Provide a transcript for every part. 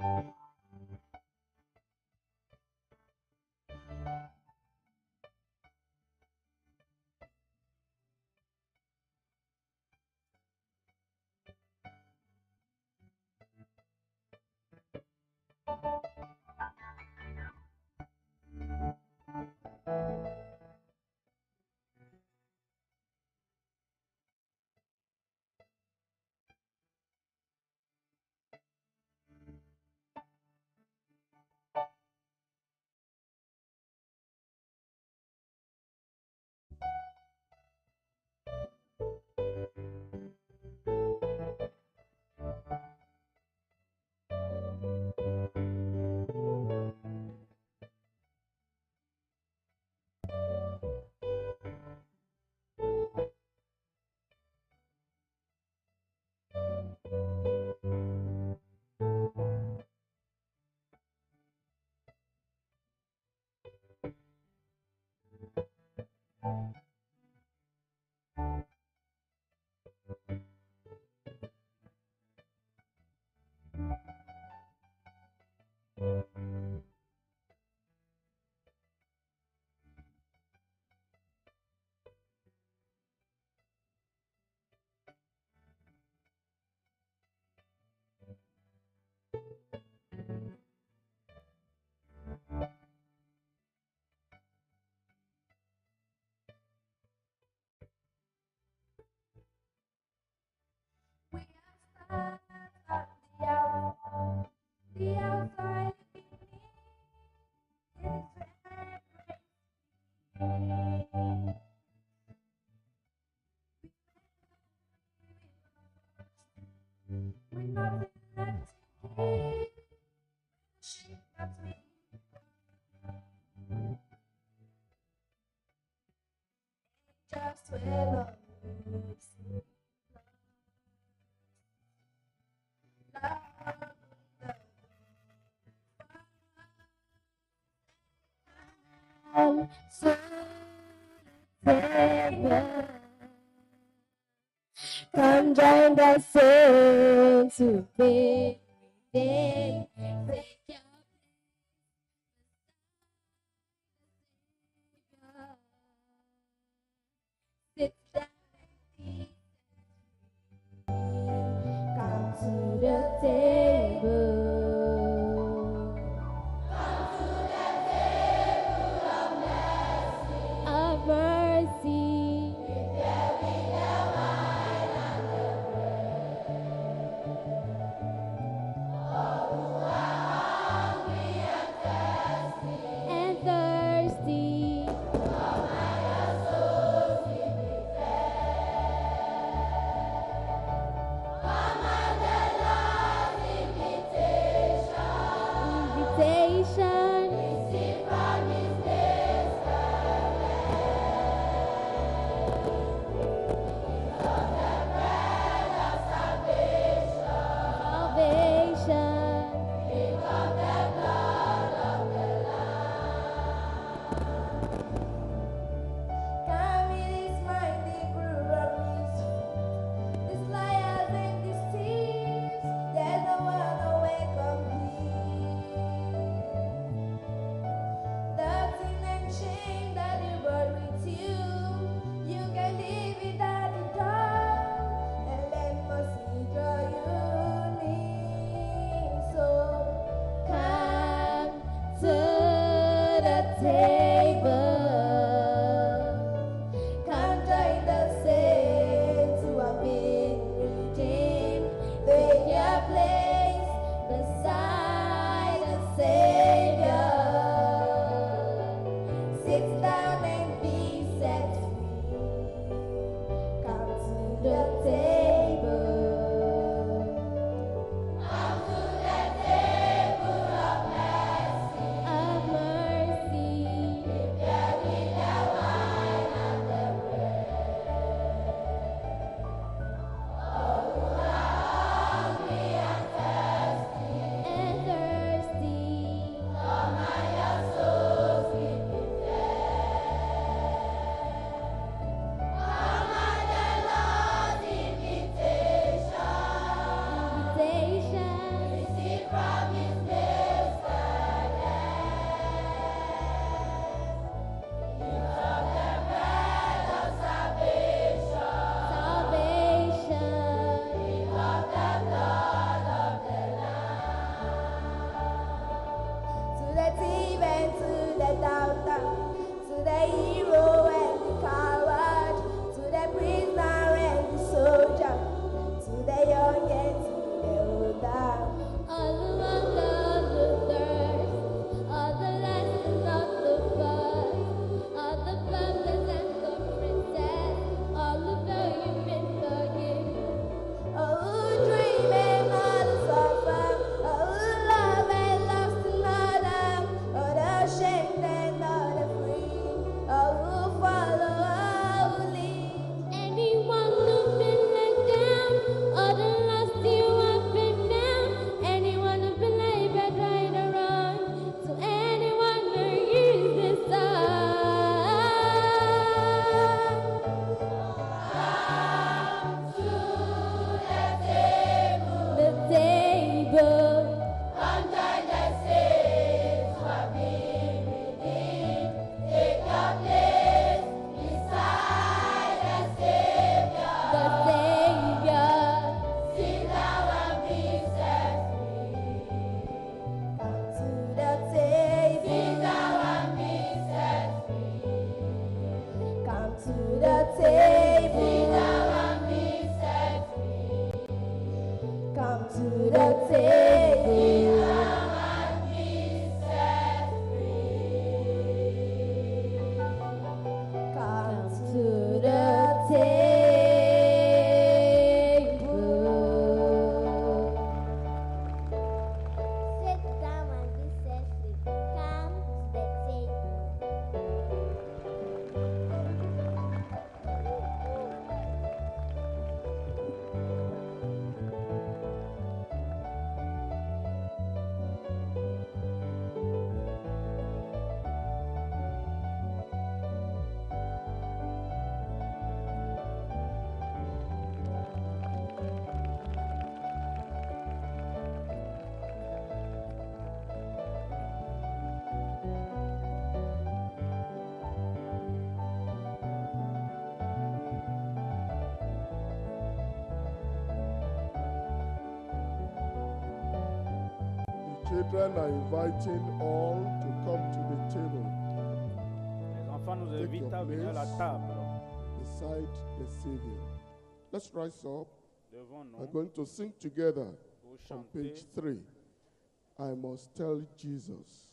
We are stars on the outside looking in. With nothing left to give, she got me. Just will love, love, love. Come join the saints who've been waiting. Take your place. Sit down and be Come to the table. Of mercy. And thirsty. Children are inviting all to come to the table Les enfants nous Take invitent your à venir à la place. table beside the Savior. Let's rise up. devant We're nous going to sing together pour on chanter. page 3. I must tell Jesus.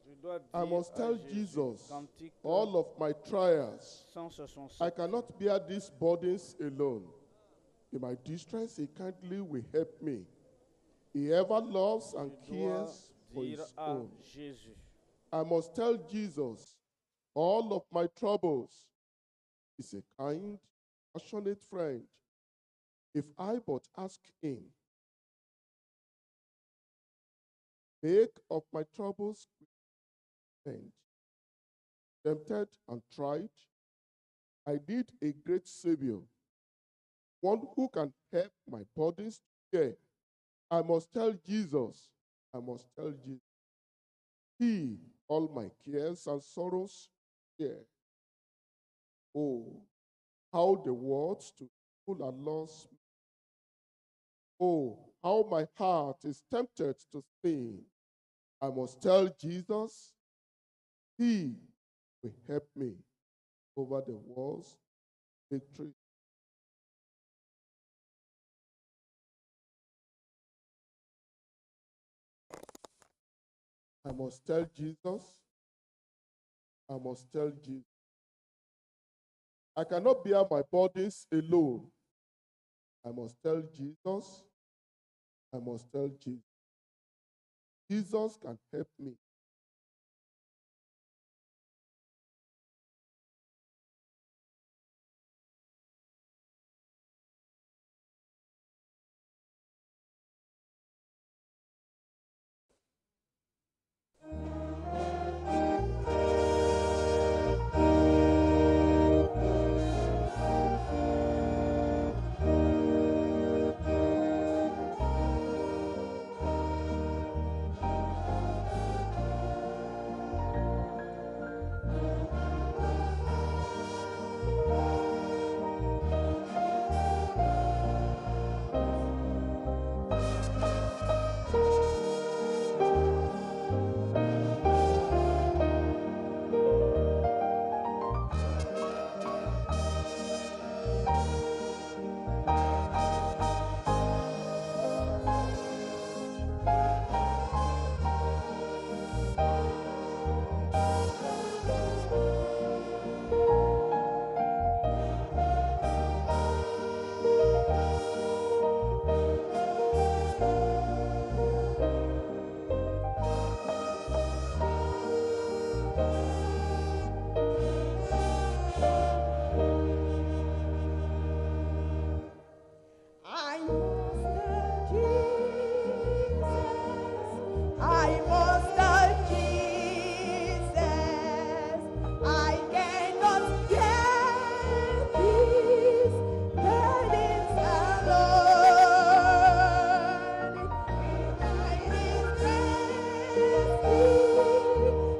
Je dois dire I must à tell Jésus, Jesus cantique all of my trials. 167. I cannot bear these burdens alone. In my distress, He kindly will help me. He ever loves and Je dois cares for dire His à own. Jésus. I must tell Jesus all of my troubles. He's a kind, passionate friend. If I but ask him, make of my troubles end. Tempted and tried, I need a great Savior, one who can help my burdens to bear. I must tell Jesus, I must tell Jesus. He all my cares and sorrows share. Oh, how the words to evil and loss. Oh, how my heart is tempted to sin. I must tell Jesus, He will help me over the world's victory. I must tell Jesus. I must tell Jesus. I cannot bear my burdens alone. I must tell Jesus. I must tell Jesus. Jesus can help me. I must tell Jesus. I must tell Jesus. I cannot bear these burdens alone. In my distress, He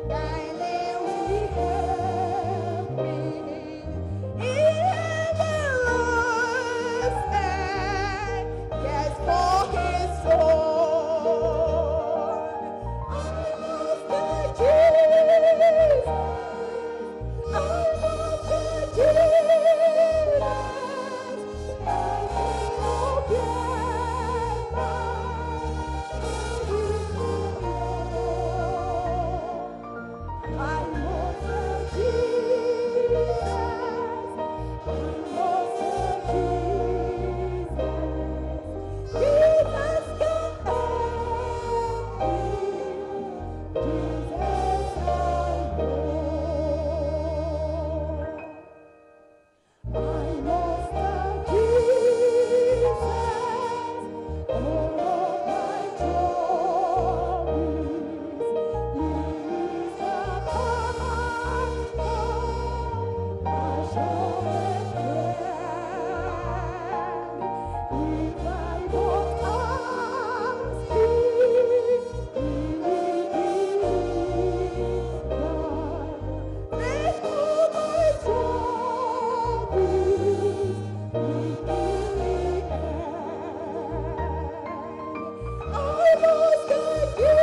kindly will help me. He ever loves and cares for his own. I must tell Jesus. I must tell Jesus. I cannot bear my burdens alone. I must tell Jesus. I must tell Jesus. Jesus can help me. Jesus, I know. I must tell Jesus all of my troubles. He is the comforter, my surest friend. If I but ask Him, He will deliver. Make all my troubles quickly end. I must tell Jesus.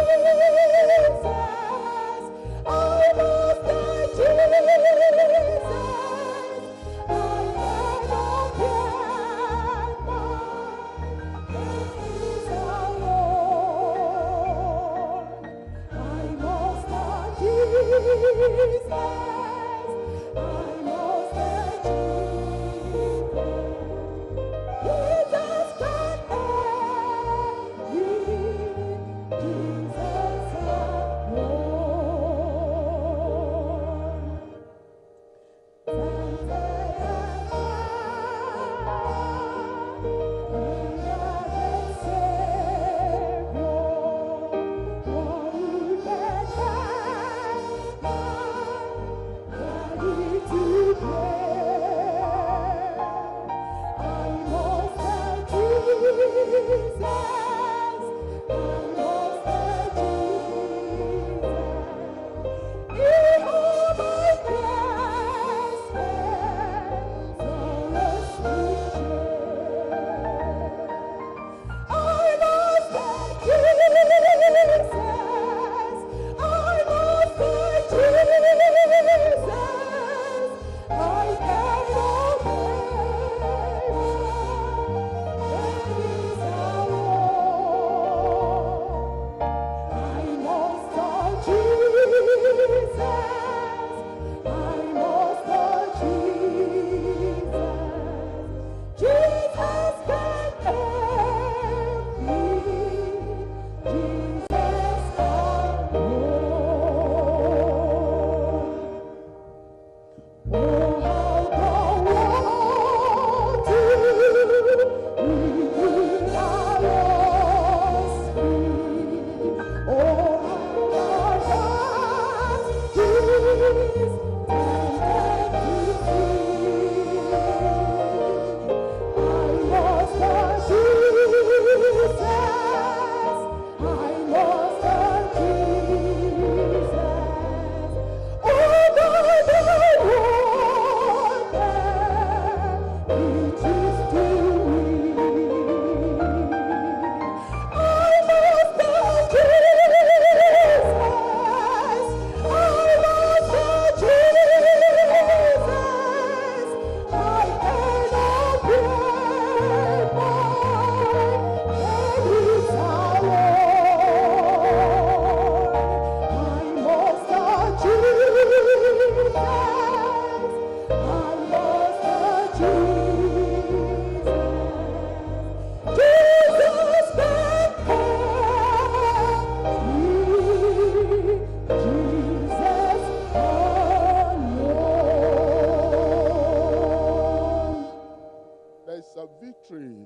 Victory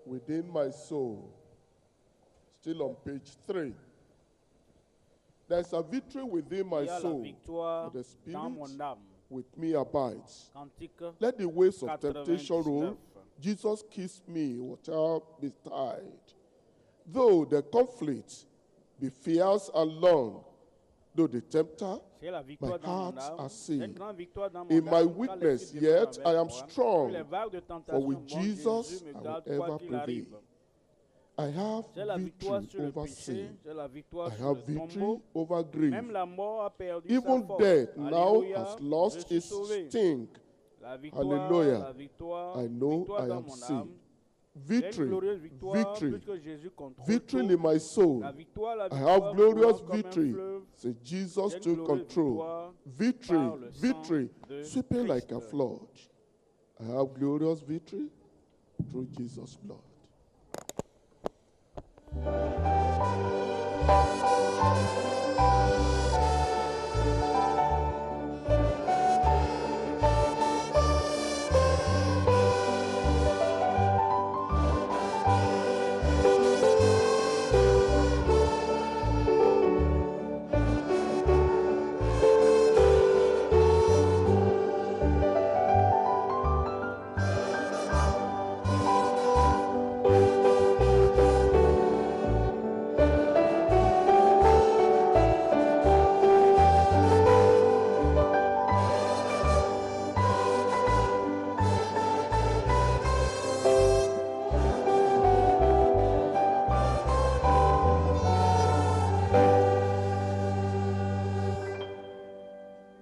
within my soul. Still on page 3. There's a victory within my Il y a la soul. victoire For the Spirit dans mon âme. with me abides. Cantique Let the waves of temptation roll. 99. Jesus keeps me, whatever betide. Though the conflict be fierce and long, though the tempter J'ai la my victoire dans mon heart âme. has J'ai une seen. grande victoire dans mon In âme. my Car weakness, l'Esprit demeure yet avec I am moi. strong, Que les vagues de for tentation with montent, Jesus Jésus me I will garde ever quoi qu'il prevail. arrive. I have J'ai la victoire victory sur le over péché, sin. j'ai la victoire I sur have le victory tombeau. over grief. Même la mort a perdu sa Even force. death now Alléluia, has je lost suis its sauvé. sting. La victoire, Hallelujah. la victoire, I know victoire I dans am mon saved. âme. J'ai une Victory, glorieuse victoire, victory, puisque Jésus contrôle victory tout. in my soul. La victoire, la I victoire, have glorious coulant comme un victory. fleuve. Say Jesus J'ai une took glorieuse control. victoire Victory, par le sang victory, de sweeping like a Christ. flood. I have glorious victory through Jesus' blood.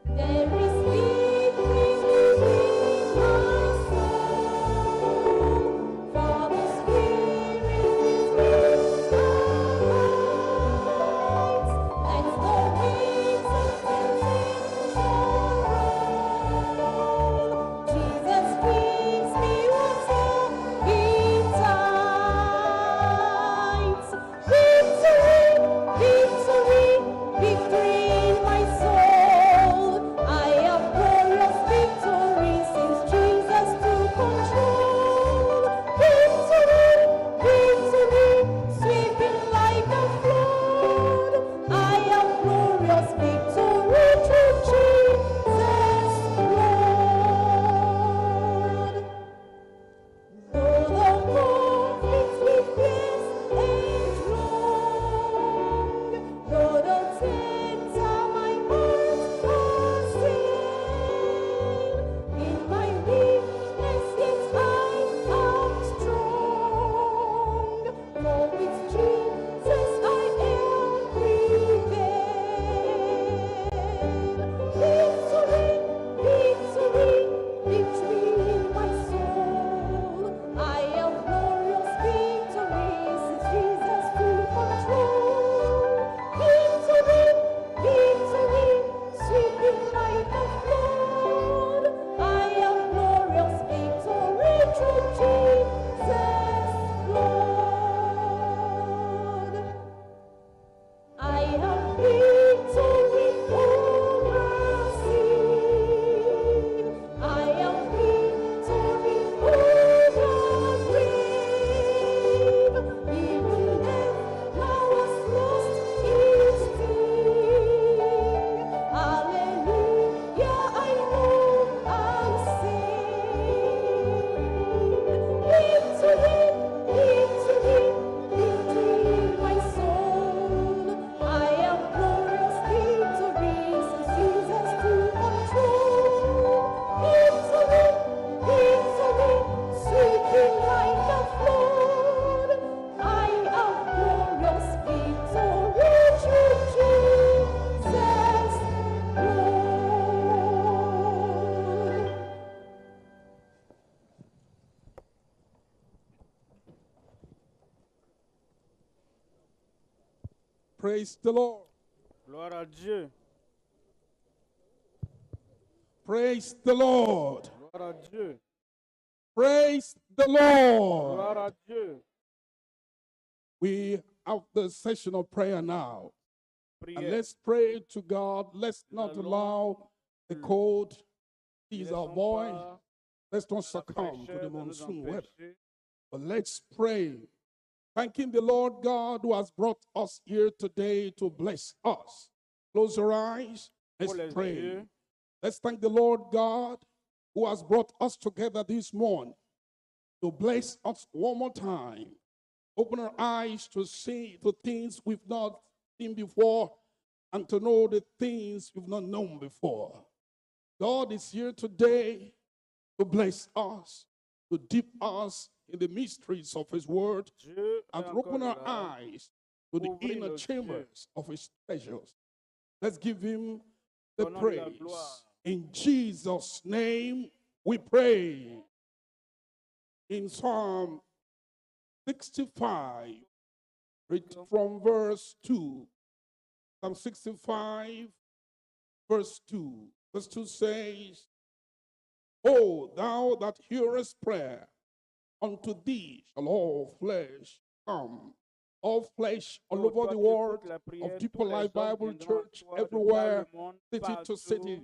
There is victory within my soul, for the Spirit with me abides. Let the waves of temptation roll. Jesus keeps me whatever betides. Victory, victory, victory in my soul. I have glorious victory since Jesus took control. Victory, victory, sweeping like a flood. I have glorious victory through Jesus' blood. Though the conflict be fierce and long, though the tempter my heart assail, in my weakness yet I am strong, for with Jesus I am prevail. Victory, victory, victory in my soul. I am glorious victory since Jesus took control. Victory, victory, sweeping like a flood. I am glorious victory through Jesus' blood. I have victory over sin. I have victory over grave. Even death now has lost its sting. Hallelujah, I know I'm saved. Victory, victory, victory in my soul. I am glorious victory since Jesus took control. Victory, victory, sweeping like a flood. I am glorious victory through Jesus' blood. Praise the Lord. Gloire à Dieu. Praise the Lord. Gloire à Dieu. Praise the Lord. Gloire à Dieu. We have the session of prayer now. And Prière. let's pray to God. Let's not allons allow the cold seize our Laissons voice. pas Let's not la succumb to fraîcheur the de nous monsoon weather. empêcher. But let's pray, thanking the Lord God who has brought us here today to bless us. Close your eyes. Let's Ouvre les pray. yeux. Let's thank the Lord God who has brought us together this morning to bless us one more time. Open our eyes to see the things we've not seen before and to know the things we've not known before. God is here today to bless us, to dip us in the mysteries of His Word, Dieu and est to open encore our là. eyes to the Ouvrir inner nos yeux. chambers of His treasures. Let's give Him the Donnons-lui la praise. gloire. In Jesus' name we pray. In Psalm 65, read from verse 2. Psalm 65, verse 2. Verse 2 says, O thou that hearest prayer, unto thee shall all flesh come. All flesh all Oh, over toi the qui world, écoutes la prière, of tous Deeper les Life hommes Bible viendront à Church toi de par everywhere, le monde, city to partout, city,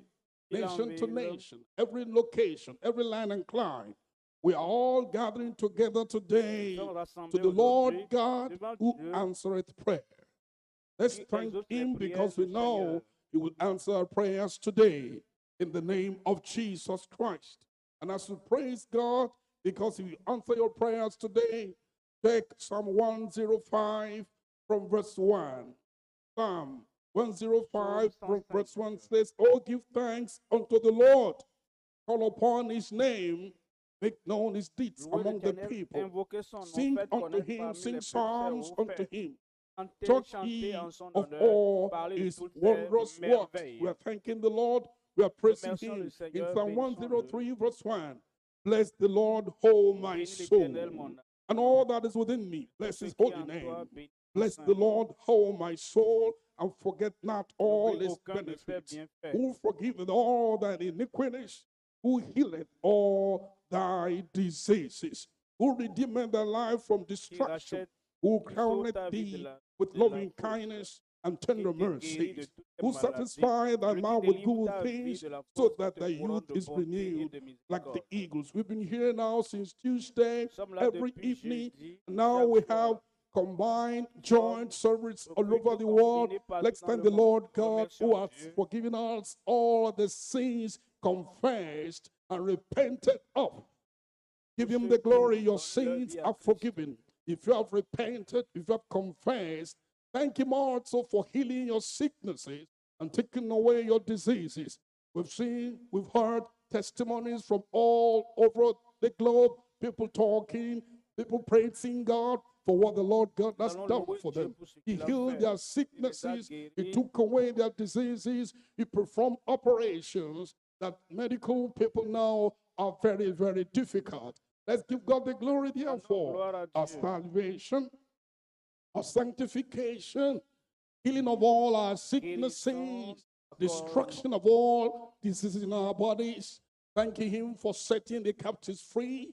ville en nation to ville. nation, every location, every land and clime. We are all gathering together today Nous sommes to rassemblés the Lord aujourd'hui God devant who Dieu answereth prayer. Let's qui thank exauce les him prières because we du know Seigneur. he will answer our prayers today in the name of Jesus Christ. And as we praise God, because he will answer your prayers today, take Psalm 105 from verse 1. Psalm 105 from verse 1 says, Oh, give thanks unto the Lord, call upon his name, make known his deeds Louez among the l'Éternel, people. invoquez son nom, Sing faites unto connaître him, parmi sing les peuples ses psalms hauts unto faits. him. Chantez, Talk chantez ye en son of honneur, all parlez de his toutes ses wondrous works. merveilles. We are thanking the Lord. We are praising Remercions him. le In Seigneur, Psalm bénissons-le. 103, verse 1, bless the Lord, O my Bénis soul, l'Éternel, mon âme. and all that is within me. Bless Ce his qui est holy en toi, name. bénis Bless son the nom. Lord, O my soul, and forget not all N'oublie his aucun de ses benefits, bienfaits. who forgiveth all thine iniquities, who healeth all thy diseases, who redeemeth thy life from Qui destruction, rachète, who qui sauve crowneth ta vie de thee la, with de la loving fosse, kindness and qui tender te guérit de mercies, toutes tes who maladies, satisfy thy celui qui mouth with délivre good ta vie things, de la so fosse, qui that te thy couronne youth de is bonté et renewed de like the miséricorde. eagles. We've been here now since Tuesday, Nous sommes là every depuis evening. jeudi, Now chaque we soir. have combined joint service Au all culte over the world. combiné partout Let's dans thank le the monde. Lord God who Remercions has Dieu forgiven us all the sins confessed and repented of. Give pour him ceux the qui glory. Your donnent leur sins vie à are Christ. forgiven. If you have repented, if you have confessed, thank him also for healing your sicknesses and taking away your diseases. We've seen, we've heard testimonies from all over the globe, people talking, people praising God for what the Lord God Nous has allons done louer for Dieu them. pour ce He qu'il a healed fait. their Il les a sicknesses, He guéris. took away their diseases, He performed operations that medical people now are very, very difficult. Let's give God the glory, Rendons therefore, gloire à our Dieu. salvation, our sanctification, healing of all our Guérison, sicknesses, accord, destruction of all diseases in our bodies. Thanking Him for setting the captives free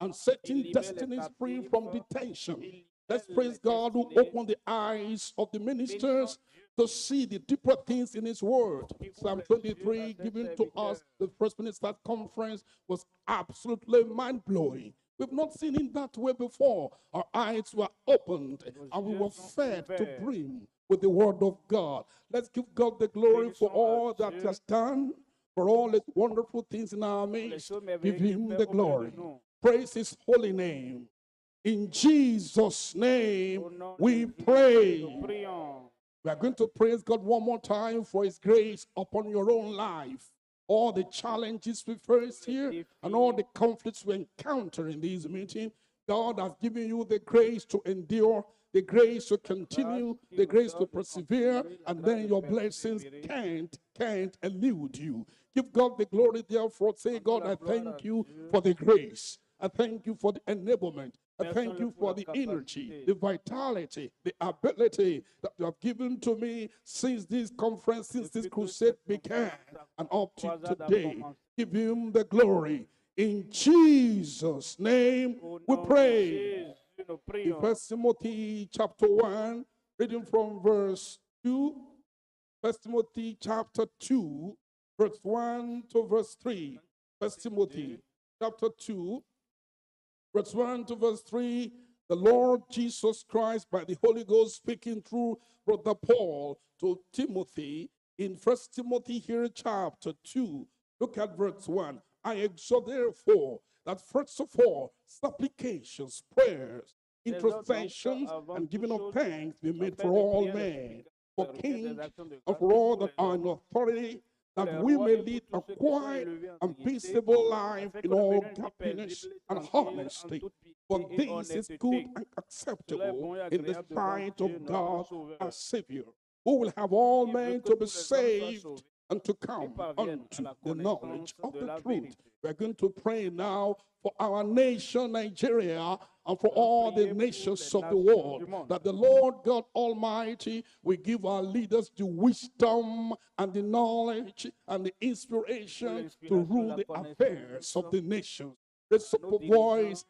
and il setting libère les destinies free from captifs, detention. il Let's libère praise les God who destinées. opened the eyes of the Bénissons ministers Dieu to see the deeper things in His Word. qui ouvre Psalm les yeux à 23 ses given to us, serviteurs. the first minister conference was absolutely mind blowing. We've not seen it that way before. Our eyes were opened Nos and we yeux were sont fed to ouverts. brim with the Word of God. Let's give God the glory for Bénissons à all that He Dieu has done, for all His wonderful things in our pour les midst. choses Give merveilleuses qu'il Him fait the auprès de glory. nous. Praise His holy name. In Jesus' name, Au nom de we Jésus, pray. nous prions. We are going to praise God one more time for His grace upon your own life. All the challenges we face Les here and all défis, the conflicts we encounter in this meeting, God has given you the grace to endure, the grace to grâce continue, qui the nous grace to donne de persevere, continuer, la and grâce then de your blessings persévérer. can't elude you. Give God the glory, therefore. Say, Rendons God, la I gloire à thank you Dieu. for the grace. I thank you for the enablement. I thank Remercions-le you pour for la the energy, capacité. the vitality, the ability that you have given to me since this conference, since this Depuis que crusade cette began, conférence, la and up to croisade a today. commencé. Give him the glory. In Jesus' name Au we nom de pray. Jésus, nous In prions. First Timothy chapter 1, reading from verse 2. First Timothy chapter 2, verse 1 to verse 3. First Timothy 2, chapter 2, Verse 1 to verse 3, the Lord Jesus Christ, by the Holy Ghost, speaking through Brother Paul to Timothy in First Timothy here, chapter 2. Look at verse 1. I exhort therefore that first of all, supplications, prayers, J'exhorte donc intercessions, avant and toute giving of chose thanks be à made faire for des all prières, des men, supplications, for des requêtes, des kings, actions de and grâce for all pour that les are in hommes, authority, pour that les we rois may et pour lead tous a ceux qui sont quiet élevés en and dignité, peaceable life afin in que nous all menions une vie godliness paisible, and tranquille, en honesty. toute piété For et this is good honnêteté. and Cela est acceptable bon et in the agréable devant sight Dieu, of notre God, Sauveur, our Savior, who will have all qui veut men que to be tous les hommes soient saved sauvés and to et come parviennent à unto la the knowledge connaissance of de the la truth. vérité. We are going to pray now for our nation, Nigeria, and for Nous allons all the prier pour les nations of the nations du world, monde. that the Lord God Almighty will give our leaders the wisdom and the knowledge and the Pour inspiration to l'inspiration, rule la the connaissance affairs of the nations. Raise à up nos a voice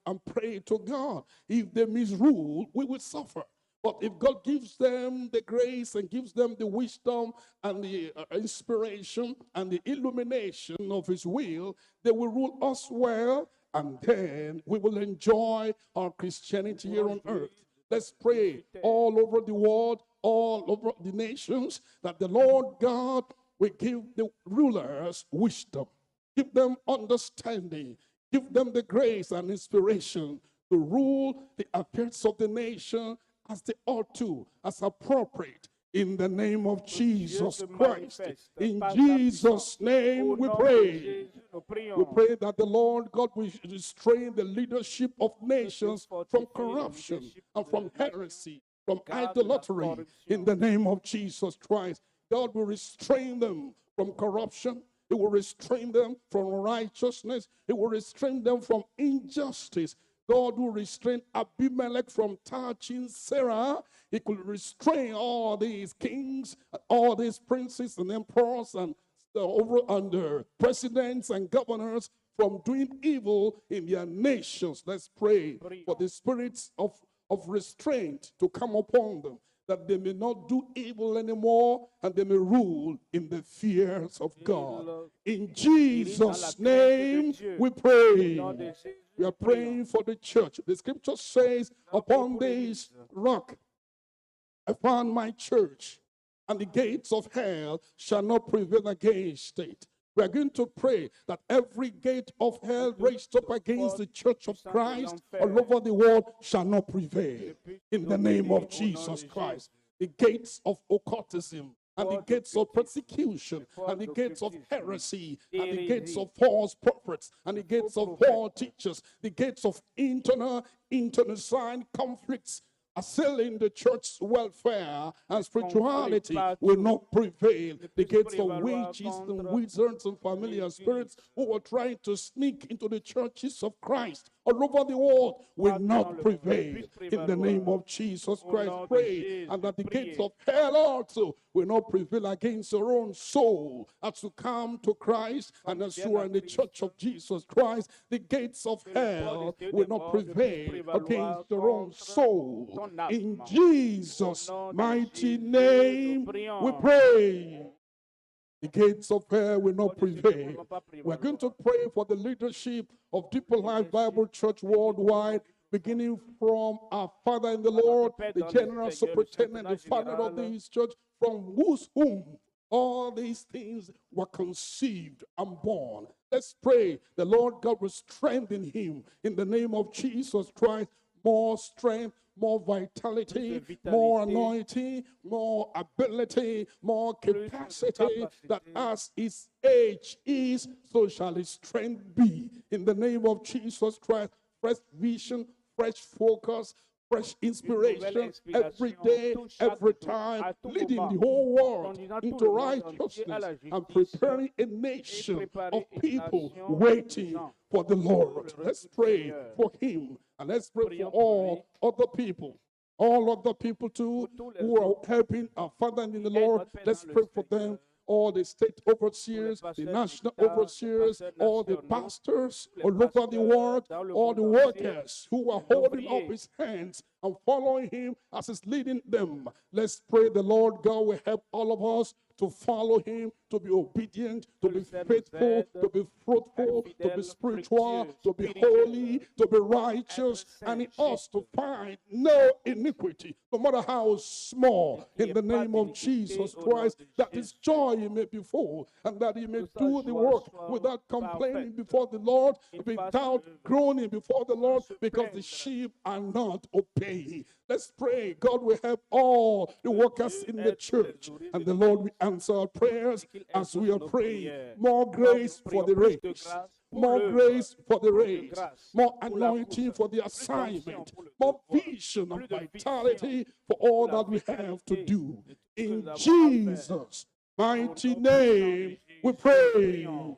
and pray to God. If they misrule, we will suffer. But if God gives them the grace and gives them the wisdom and the inspiration and the illumination of His will, they will rule us well, and then we will enjoy our Christianity here pourrons on jouir earth. Let's pray sur terre. all over the world, all over the nations, that the Lord God will give the rulers wisdom, give them understanding, give them the grace and inspiration to rule the affairs of the nation as they ought to, as appropriate, in the name of Que Dieu Jesus se Christ. manifeste In par sa Jesus' puissance. name Au we nom de pray. Jésus, nous We prions. pray that the Lord God will restrain the leadership of Que Dieu nations from fortifie le corruption leadership and de from nations, heresy, from garde la idolatry, in corruption. the name of Jesus Christ. God will restrain them from corruption. He will restrain them from righteousness. He will restrain them from injustice. God will restrain Abimelech from touching Sarah. He could restrain all these kings, all these princes and emperors and the over under presidents and governors from doing evil in their nations. Let's pray for Prions. the spirits of restraint to come upon them, that they may not do evil anymore and they may rule in the fears of God. Ils In dirigent dans la Jesus' crainte de name Dieu. we Au pray. nom de Jésus, We are nous prions. praying for the church. The scripture says, Nous allons prier Upon pour this l'Église. rock I found my church, and the gates of hell shall not prevail against it. We are going to pray that every gate of Que hell toute raised up against porte the church of puissante de Christ all l'enfer over the world shall not ne prevail. puisse In the name dominer of au nom de Jesus Jésus. Christ, the gates of occultism and the Porte gates of d'occultisme, persecution les portes and the gates of d'occultisme, heresy and the gates d'hérésie, of false prophets and the de faux gates of prophètes, false teachers, the gates of internal internecine conflicts assailing the church's welfare and les conflits spirituality will partout not prevail. ne The puissent gates of prévaloir witches and contre wizards and familiar spirits l'Église. who are trying to sneak into the churches of Christ all over the world will Partout dans not le monde, ne prevail. puissent In the name prévaloir. of Jesus Au Christ, nom de pray. Jésus, And that the gates priez. of hell also will not prevail against your own soul as you come to Christ Quand and tu as viennes you à are in the Christ, church of Jesus Christ, the gates of que les portes hell des will des not morts ne puissent prevail prévaloir against your own contre soul. ton In âme. Au Jesus' nom de mighty Jésus, nous name, we prions. pray. The gates of hell will not Portes du ciel ne prevail. vont pas We're going to prévaloir. pray for the leadership of Deeper Life Leadership Bible Church de l'Église worldwide, beginning from our Father in the à notre Lord, Père the dans le General Seigneur, le Superintendent, the surintendant Father of général, this church, from whose whom all these things were conceived and born. Let's pray. The Lord God will strengthen him in the name of Jesus Christ. More strength, more plus de vitality, more vitalité, anointing, more ability, more plus de capacity, that capacité. as his age is, so shall his strength be. In the name of Jesus Christ, fresh vision, fresh focus, fresh Une nouvelle inspiration every inspiration day, tout chaque every jour, time, à tout leading moment, the whole world conduisant tout into le monde entier à righteousness la and justice preparing a et nation of préparer une people nation de waiting gens for the pour Lord. le Let's retour du pray Seigneur. for him and let's pray for Prions pour all lui, other people. All other people too pour tous les who are autres helping our Father in the qui aident Lord. notre Père Let's dans le pray for them. Seigneur, All the state tous les overseers, the pasteurs national d'État, les overseers, pasteurs all the nationaux, pastors tous les all over the pasteurs world, dans le all the monde entier, workers who are les holding up ouvriers. his hands and following him as he's leading them. Let's pray the Lord God will help all of us to follow Him, to be obedient, to Que be le Seigneur nous faithful, aide to be fruitful, être to be fidèle, spiritual, fructueux, to be spirituel, holy, to be righteous, être and in saint, us to juste. find no iniquity, no matter how small, Et qu'il n'y in ait the pas name of d'iniquité Jesus au nom Christ, de that His Jésus. joy may be full, and that he may Que sa do the joie work soit without complaining parfaite. before the Lord, Qu'il fasse without l'œuvre groaning before the sans Lord, se because the plaindre. sheep are not obeying. Let's pray. God will help all the Que workers Dieu in the aide tous les church, ouvriers and de the Lord will answer our prayers et qu'il as exauce we are nos praying. prières. More Comme nous grace for prions the plus de race. grâce pour More l'œuvre, grace for the plus de race, grâce more pour la anointing course, for the plus d'onction assignment, pour le more devoir, vision and plus de vision vitality for pour all la that we have to vitalité do. de tout ce que In nous avons à faire. Jesus' Au mighty nom puissant de name, we Jésus, nous pray. prions.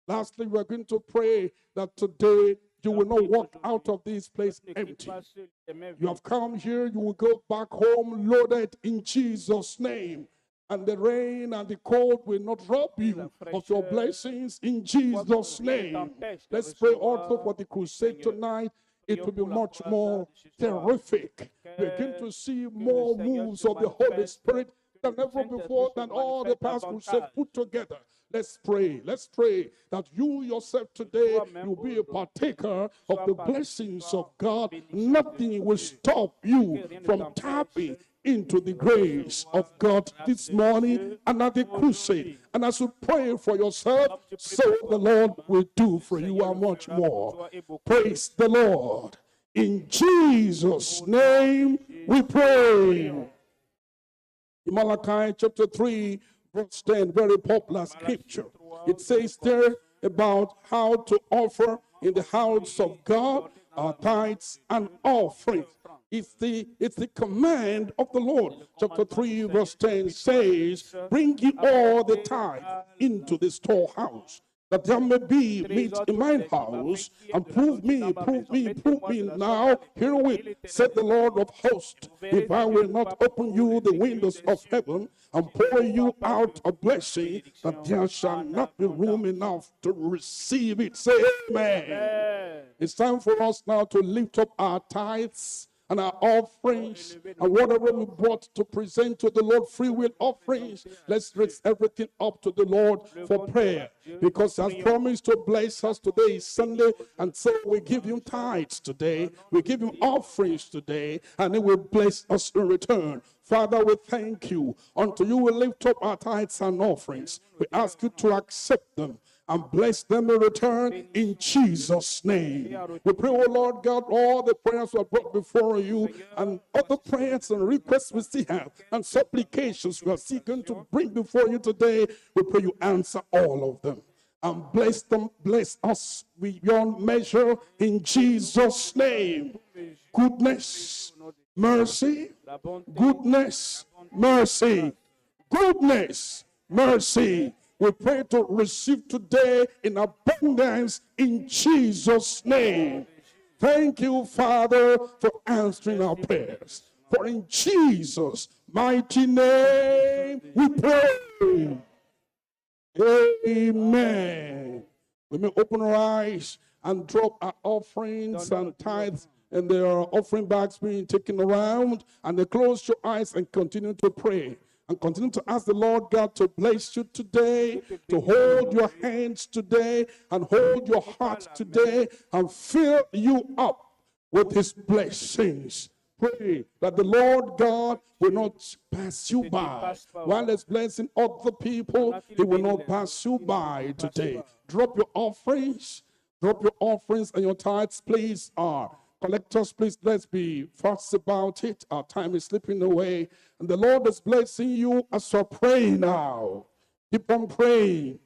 Lastly, we are going to pray that today you La will not prière walk out d'aujourd'hui, of this que place tu ne quittes empty. pas ce les mains You vides. have come here, you will go back home loaded in Jesus' name. And the rain and the cold will not rob Que la you of your fraîcheur, blessings in quoi que Jesus' rien ne name. t'empêche de Let's pray also recevoir for the du crusade Seigneur. tonight. It Prions will be pour la much croisade more de ce soir. terrific. We're going Que, to see que le more Seigneur moves se of the Holy manifeste, Spirit que than le ever Saint-Esprit before, se than all the manifeste past crusades davantage. put together. Let's pray. Let's pray that you yourself today Toi-même you'll be a aujourd'hui, partaker of sois the blessings participant of des God. bénédictions de Nothing will Dieu. stop you Que rien ne from t'empêche tapping into the de grace recevoir of la God grâce this de morning Dieu and at the crusade. aujourd'hui. And as you pray for yourself, Comme tu pries so pour the toi-même, Lord will do le for you Seigneur and le much fera pour more. toi et beaucoup Praise plus. the Lord. In Jesus' Au nom de name we Jésus, nous pray. prions. In Malachi chapter 3, verse 10, very popular Malachie scripture. 3, It says verset there about how to offer in the house of offrir, God donner dans our la maison tithes de and Dieu nos offerings. offrandes. It's the command of the C'est Lord. le Chapter commandement du 3, verse Seigneur, 10 chapitre 3, says, verset 10. Bring ye all the Apportez tithe à la into the storehouse, that there may be meat trésor in toutes mine les dîmes, afin house, qu'il y ait and de la prove nourriture me, dans ma prove maison. me, prove Mettez-moi me de la sorte now à l'épreuve, dit herewith, said l'Éternel the des Lord armées. of hosts, Et vous verrez if I si je will n'ouvre not pas pour open vous you les the écueils windows des of cieux, heaven and si je pour n'ouvre you pas out pour a vous une blessing, that bénédiction there shall en not be room abondance. enough to receive it. Say amen. Amen. It's time for us now to lift up our tithes and our Pour offerings élever nos and whatever we offrandes, brought to present to the Lord, free que will nous devons offerings. présenter à Let's Dieu. raise everything up to the Lord for Levons tout à prayer Dieu because pour He has prions. promised to bless us today, is Car Sunday, béni and so we aujourd'hui. give Him tithes today, Au nom we de give Him Dieu, offerings today, and He will bless us in return. Father, we thank you. Unto you we lift up our tithes and offerings. élevons nos We dîmes et ask you offrandes. to accept them and bless them in return in Bénissons-les Jesus' et name. en We pray, retour. O Lord God, all the prayers were brought before you Seigneur, and other voici ce que prayers nous and requests we avons, still have requêtes and que nous avons, supplications we are seeking to supplications. bring before you today. We pray you answer all of them and bless them, bless us beyond measure in Bénis-nous Jesus' au-delà de name. toute mesure Goodness, au nom de Jésus. mercy, La bonté, goodness, la bonté, mercy, grâce. goodness, mercy. We pray to receive today in abundance in Jesus' Au nom name. de Jésus. Thank you, Father, for answering our Merci pour prayers. l'exaucement. For in Jesus' mighty Au nom name puissant de we Jésus. pray. Amen. Amen. We may open our eyes and drop our offerings Donnons nos and dîmes tithes offrandes. and there are offering bags being taken around. And they close your eyes and continue to pray. And continue to ask the Lord God to bless you today, Dieu te to bénisse hold your aujourd'hui. hands today, and hold your Prends la heart main today, and fill you up with his blessings. Pray that the Lord God will Dieu not pass you ne te by. dépasse pas While aujourd'hui. he's blessing other people, Pendant he qu'il will bénit not les pass autres, you il ne te by dépasse today. pas. Drop your offerings. Drop your offerings and your tithes, please. Our collectors, please, let's be fast about it. Our time is slipping away. And the Lord is blessing you as you pray now. Keep on praying.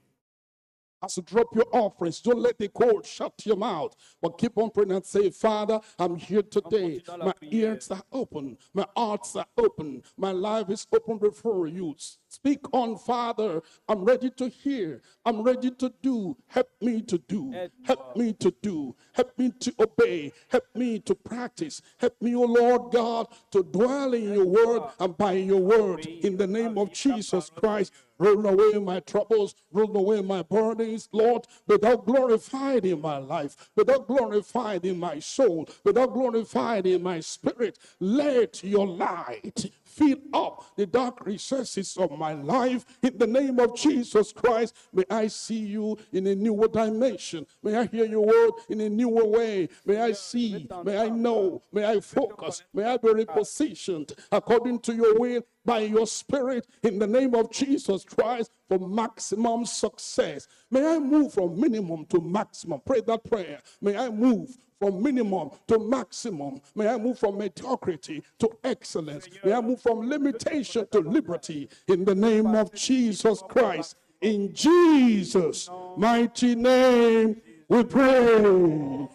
As you drop your offerings, don't let the cold shut your mouth, but keep on praying and say, Father, I'm here En today. continuant la My prière, ears are open, my hearts are open, my life is open before you. Speak on, Father. I'm ready to hear, I'm ready to do. Help me to do, help aide-moi. me to do, help me to obey, help me to practice, help me, O Lord God, to dwell in your word Aide-moi and by your à word. In obéir, the à name of vivre ta Jesus parole, Christ. Seigneur. Roll away my troubles, roll away my burdens, Lord, be thou glorified in my life, be thou glorified in my soul, be thou glorified in my spirit. Let your light Fill up the dark recesses of my life in the name of Jesus Christ. May I see you in a newer dimension. May I hear your word in a newer way. May I see, may I know, may I focus, may I be repositioned according to your will by your spirit in the name of Jesus Christ for maximum success. May I move from minimum to maximum. Pray that prayer. May I move from minimum to maximum. May I move from mediocrity to excellence. May I move from limitation to liberty in the name of Jesus Christ. In Jesus' mighty name, we pray.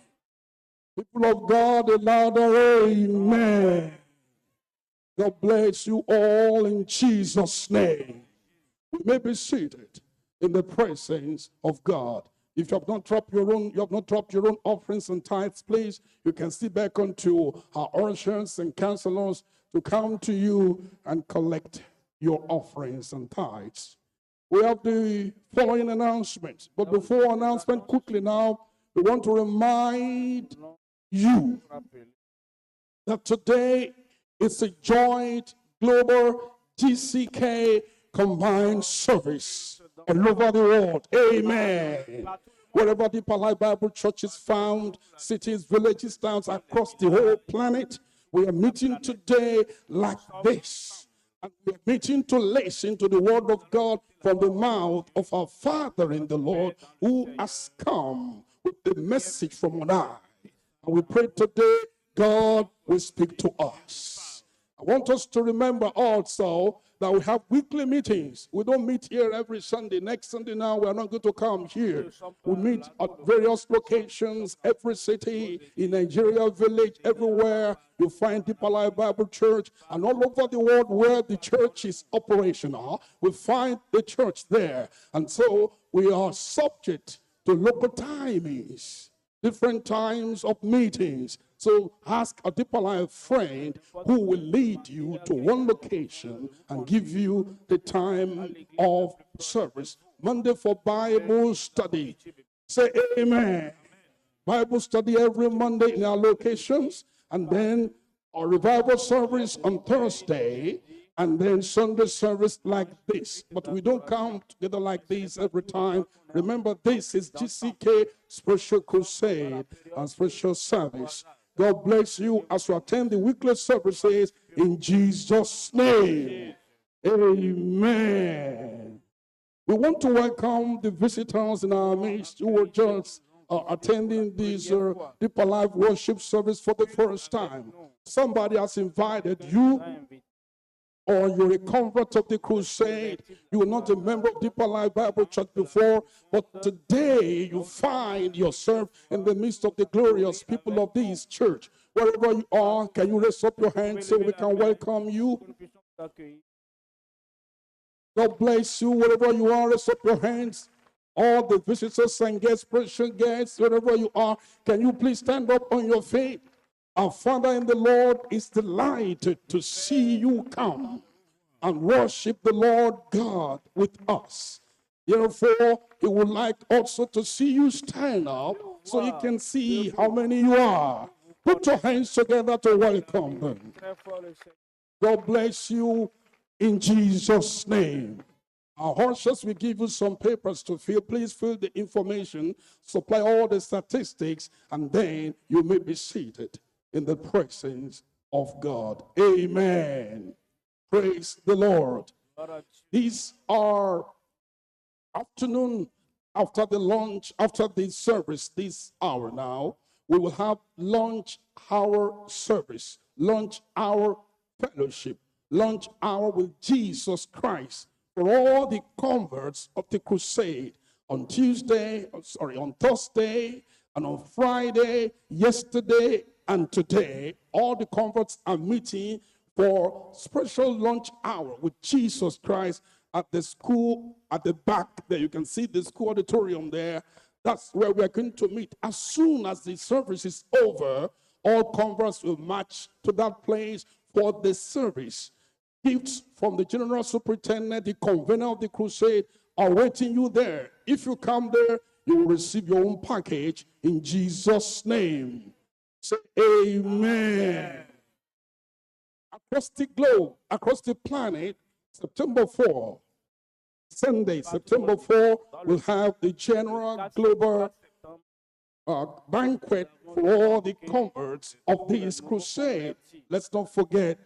People of God, a louder amen. God bless you all in Jesus' name. We may be seated in the presence of God. If you have not dropped your own, you have not dropped your own offerings and tithes, please, you can see back onto our ushers and counselors to come to you and collect your offerings and tithes. We have the following announcements. But before announcement, quickly now, we want to remind you that today is a joint global GCK combined service all over the world. Amen. Wherever Deeper Life Bible Church is found, cities, villages, towns across the whole planet, we are meeting today like this. And we are meeting to listen to the word of God from the mouth of our Father in the Lord who has come with the message from on high. And we pray today, God will speak to us. I want us to remember also that we have weekly meetings. We don't meet here every Sunday. Next Sunday now, we are not going to come here. We meet at various locations, every city, in Nigeria, village, everywhere. You find Deeper Life Bible Church, and all over the world where the church is operational, we find the church there. And so we are subject to local timings, different times of meetings. So ask a Deeper Life friend who will lead you to one location and give you the time of service. Monday for Bible study. Say amen. Bible study every Monday in our locations, and then our revival service on Thursday, and then Sunday service like this. But we don't come together like this every time. Remember, this is GCK Special Crusade and Special Service. God bless you as you attend the weekly services in Jesus' name. Amen. We want to welcome the visitors in our midst who are just attending this Deeper Life worship service for the first time. Somebody has invited you, or you're a convert of the crusade. You were not a member of Deeper Life Bible Church before, but today you find yourself in the midst of the glorious people of this church. Wherever you are, can you raise up your hand so we can welcome you? Que nous puissions vous accueillir. God bless you wherever you are. Raise up your hands. All the visitors and guests, precious guests, wherever you are, can you please stand up on your feet? Our Father in the Lord is delighted to see you come and worship the Lord God with us. Therefore, he would like also to see you stand up so he can see how many you are. Put your hands together to welcome them. Très fort le Seigneur. God bless you in Jesus' name. Our ushers will give you some papers to fill. Please fill the information, supply all the statistics, and then you may be seated in the presence of God. Amen. Praise the Lord. Gloire à Dieu. These are afternoon after the lunch, after the service, this hour now, we will have lunch hour service, lunch hour fellowship, lunch hour with Jesus Christ for all the converts of the crusade on Tuesday, oh, sorry, on Thursday and on Friday, yesterday and today, all the converts are meeting for special lunch hour with Jesus Christ at the school at the back there. You can see the school auditorium there. That's where we are going to meet. As soon as the service is over, all converts will march to that place for the service. Gifts from the general superintendent, the convener of the crusade, are waiting you there. If you come there, you will receive your own package in Jesus' name. Say amen. Across the globe, across the planet, September 4, Sunday, September 4, we'll have the general global 4 septembre, banquet for all the converts of this crusade. Let's not forget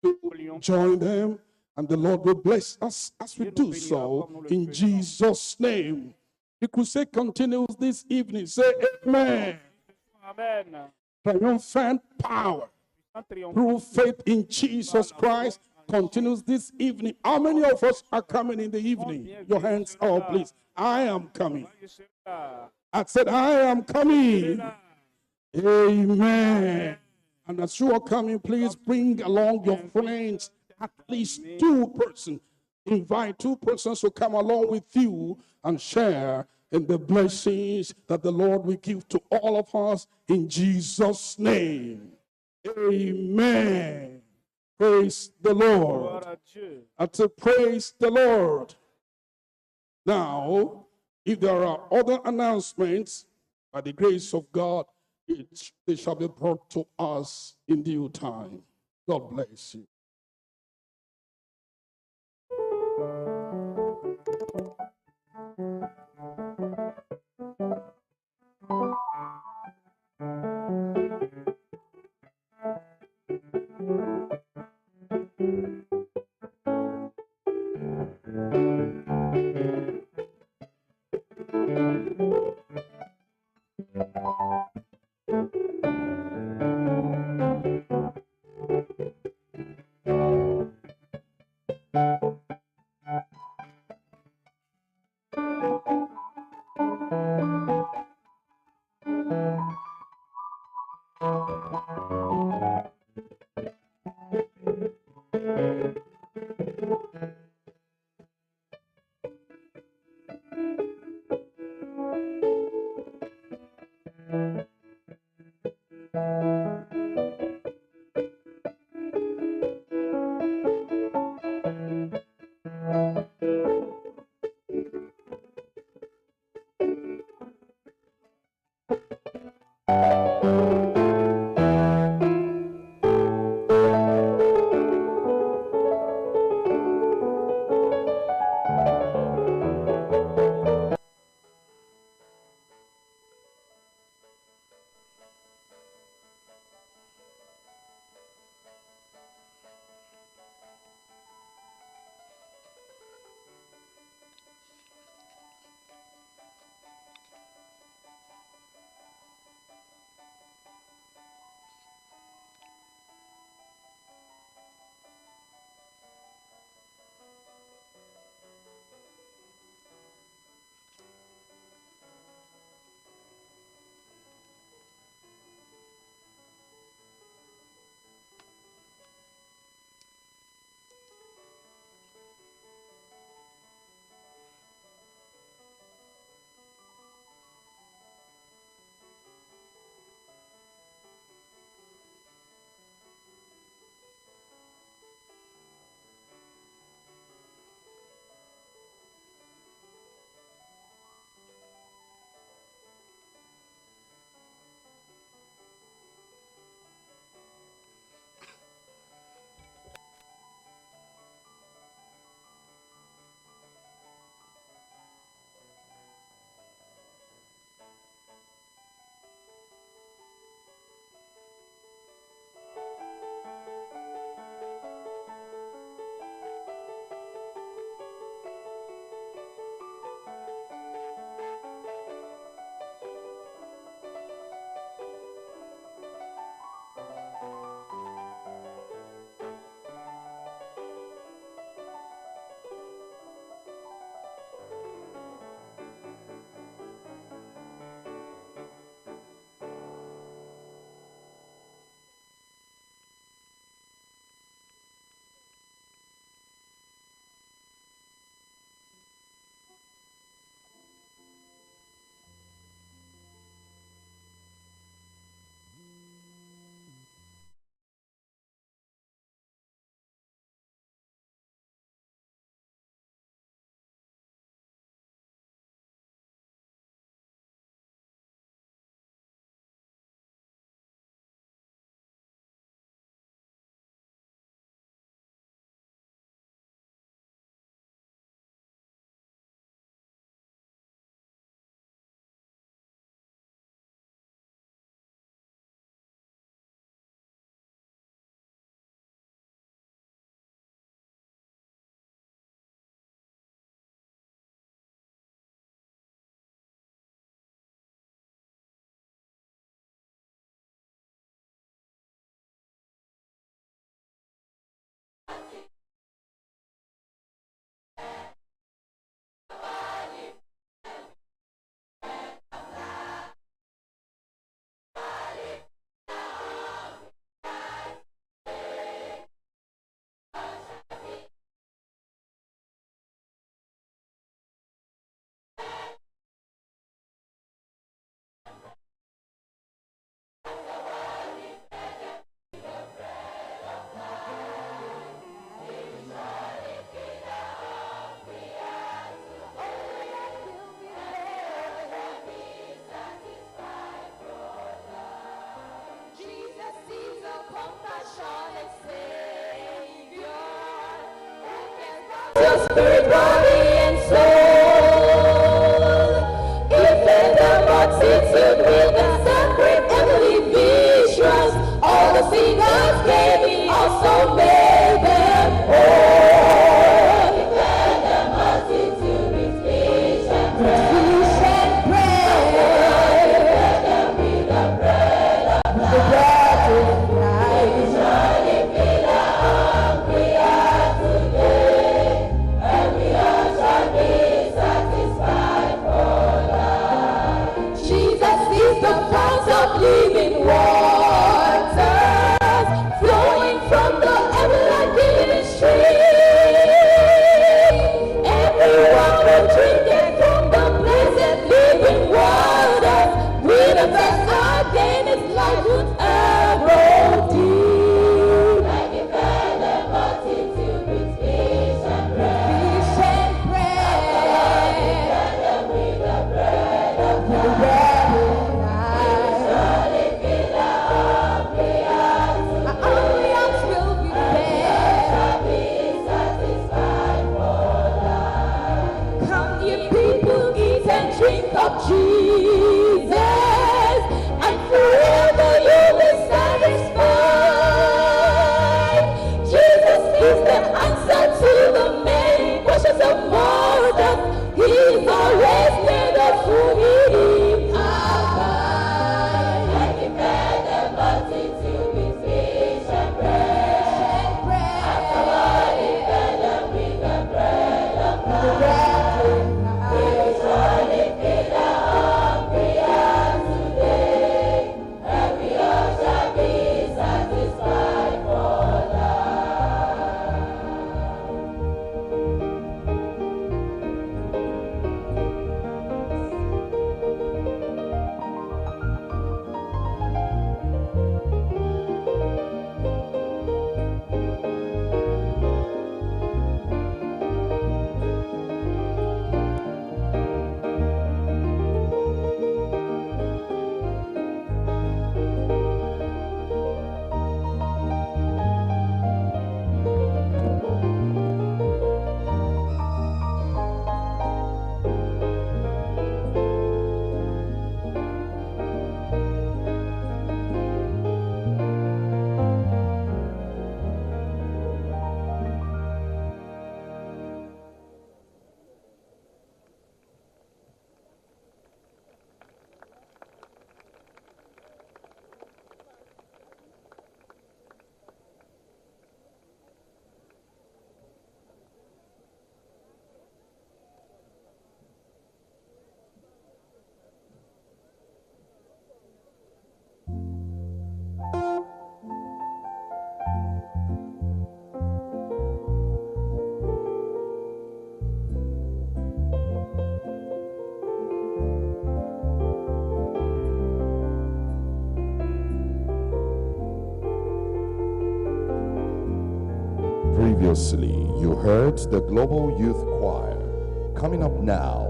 to join them, and the Lord will bless us as we do so in Jesus' name. The crusade continues this evening. Say amen. Amen. Triumphant power Puissant triomphe through faith in Jesus Christ continues this evening. How many of us are coming in the evening? Your hands up, please. I am coming. Je serai là. I said, I am coming. Amen. And as you are coming, please bring along your friends, at least two persons. Invite two persons to come along with you and share in the blessings that the Lord will give to all of us in Jesus' name. Amen. Praise the Lord. Gloire à Dieu. And to praise the Lord. Now, if there are other announcements, by the grace of God, they shall be brought to us in due time. God bless you. your spirit, body, and soul. He fed the multitude with the sacred heavenly visions. All the seagulls gave, he also made them whole. He fed the multitude with fish and bread. Fish and bread. He fed them with the bread of life. The bread of life. Surely fill our hungry heart today, and we all shall be satisfied for life. Jesus is the fount of living waters, flowing from the everlasting stream. Everyone will drink it from the blessed living waters. With a thirst again, its life would ever deep. Like he fed the multitude with fish and bread. Fish and bread. He fed them with the bread of life. The bread of life. Surely fill our hungry hearts. Our hungry hearts will be fed. Shall be satisfied for life. Come ye people, eat and drink of Jesus, and forever you'll be satisfied. Jesus is the answer to the many questions of mortals. He is always near those who need him abide. Like he fed the multitude with fish and bread. Fish and bread. Afterward, he fed them with the bread of life. The bread of life. He will surely fill our hungry hearts today, and we all shall be satisfied for life. Previously, you heard the Global Youth Choir. Coming up now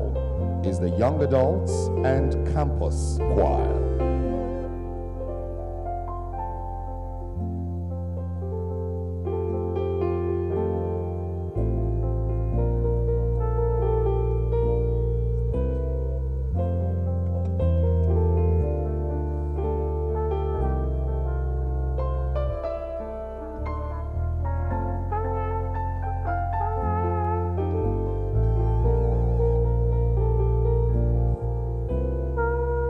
is the Young Adults and Campus Choir.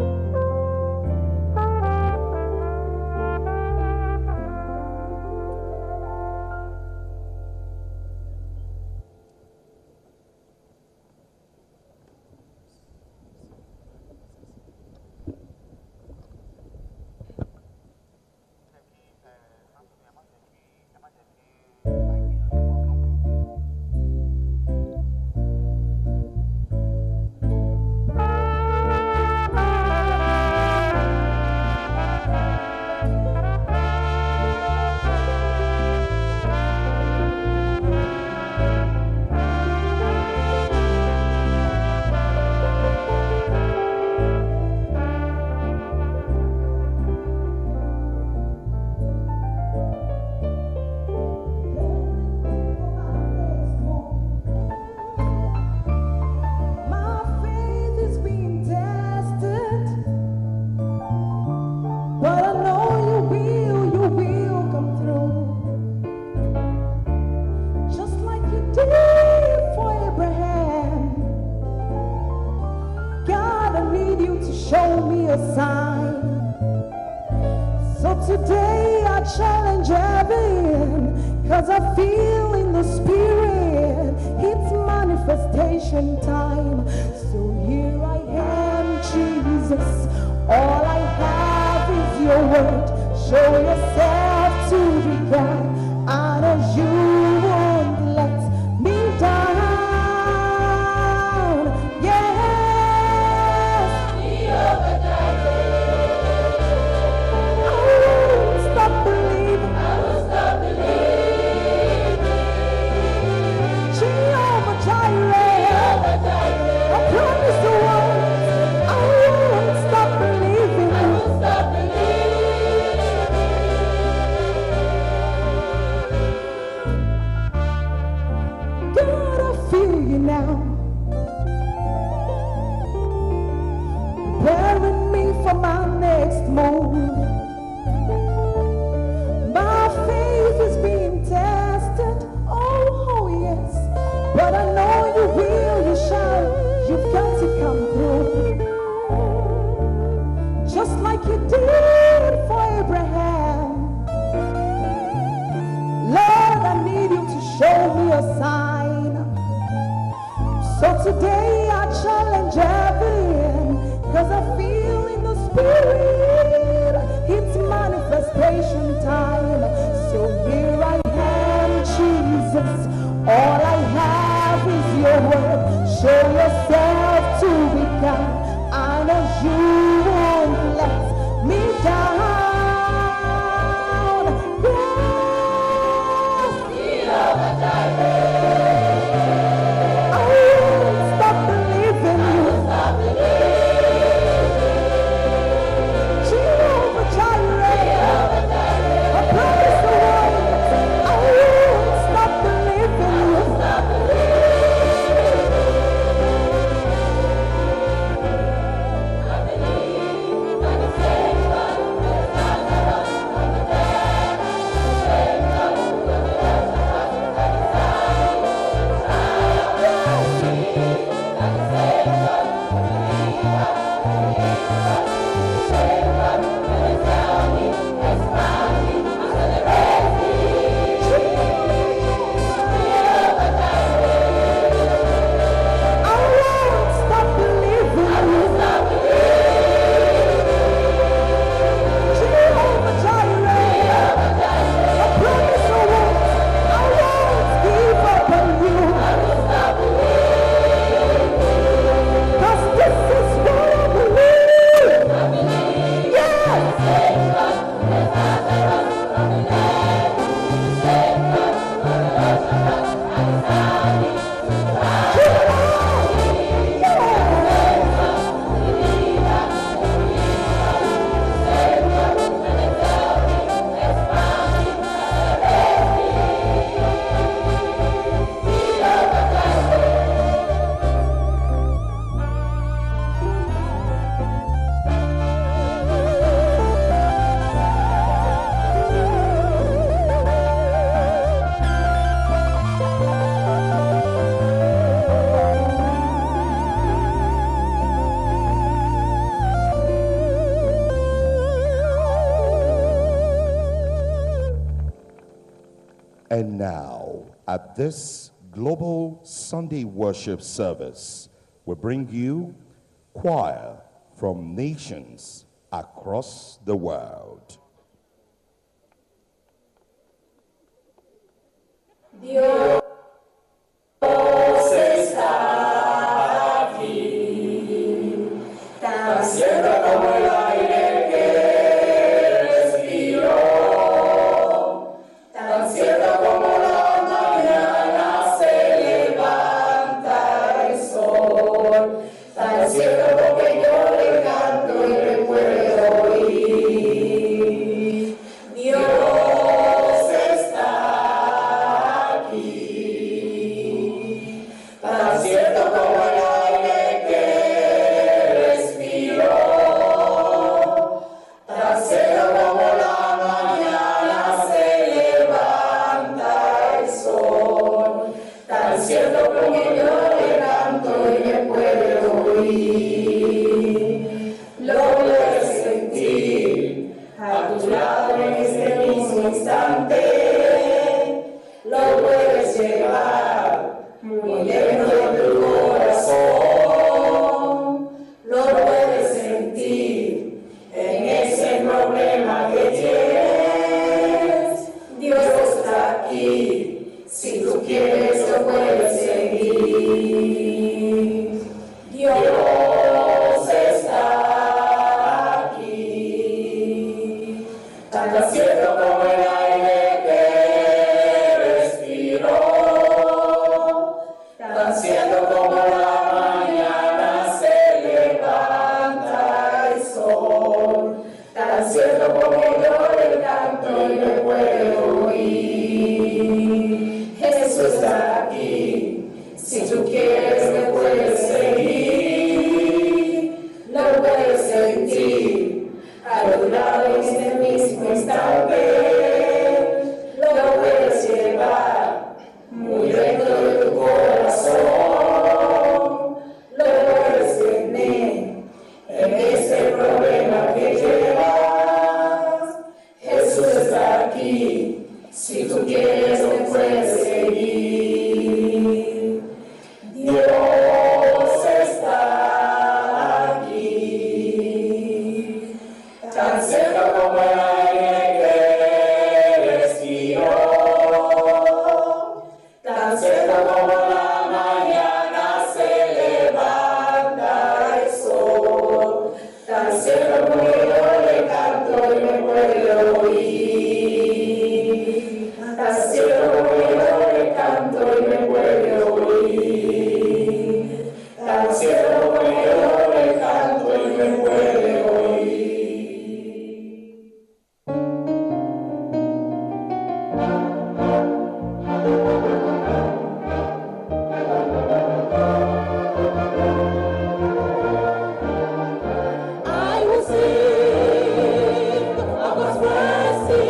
Thank today I challenge heaven, cause I feel in the spirit it's manifestation time. So here I am, Jesus. All I have is your word. Show yourself to be God. I know you won't let me down. Yes. I won't stop believing. I won't stop believing. Jehovah Jireh. I promise the world. I won't stop believing. I won't stop believing. God, I feel you now. Preparing me for my next move. My faith is being tested. Oh, yes. But I know you will, you shall. You've got to come through. Just like you did for Abraham. Lord, I need you to show me a sign. So today I challenge heaven, cause I feel in the spirit it's manifestation time. So here I am, Jesus. All I have is your word. Show yourself to be God. I know you won't let me down. Yes. I won't stop believing you. Jehovah Jireh. I promise the world. I won't stop believing you. I won't stop believing you. Jehovah Jireh. I promise I won't. I won't give up on you. 'Cause this is what I believe. Yes. Yes. And now, at this global Sunday worship service, we bring you choir from nations across the world. Dios está aquí, tan cierto como el aire que respiro, tan cierto como la mañana se levanta el sol, tan cierto porque yo le canto y le puedo oír. Dios está aquí. A tu lado en este mismo instante, lo puedes llevar muy dentro de tu corazón, lo puedes sentir en ese problema que tienes. Dios está aquí, si tú quieres lo puedes seguir. Dios está aquí, tan cierto como el aire que respiro, tan cierto como la mañana se levanta el sol, tan cierto como yo le canto y me puede oír. Jesús está aquí, si tú quieres me puedes seguir, lo puedes sentir a tu lado en este mismo instante, lo puedes llevar muy dentro de tu corazón, lo puedes tener en ese problema que llevas. Jesús está aquí, si tú quieres lo puedes seguir. Dios está aquí, tan cierto como el aire que respiro, tan cierto como la mañana se levanta el sol, tan cierto como yo le canto y me puede oír, tan cierto como yo le canto y me puede oír, tan cierto como yo le canto y me puede oír. I will sing of God's mercy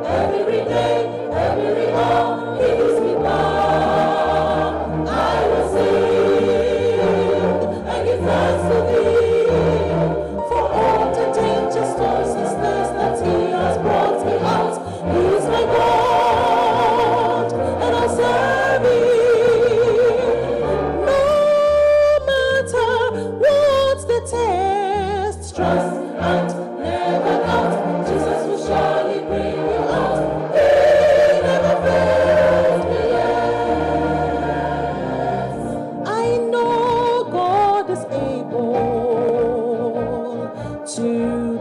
every day, every hour. He gives me power. I will sing and give thanks to Thee for all the dangers, storms, and snares that He has brought me out. He is my God, and I'll serve Him. No matter what the test, trust and never doubt. Jesus will surely bring you out. He never fails me yet. I know God is able to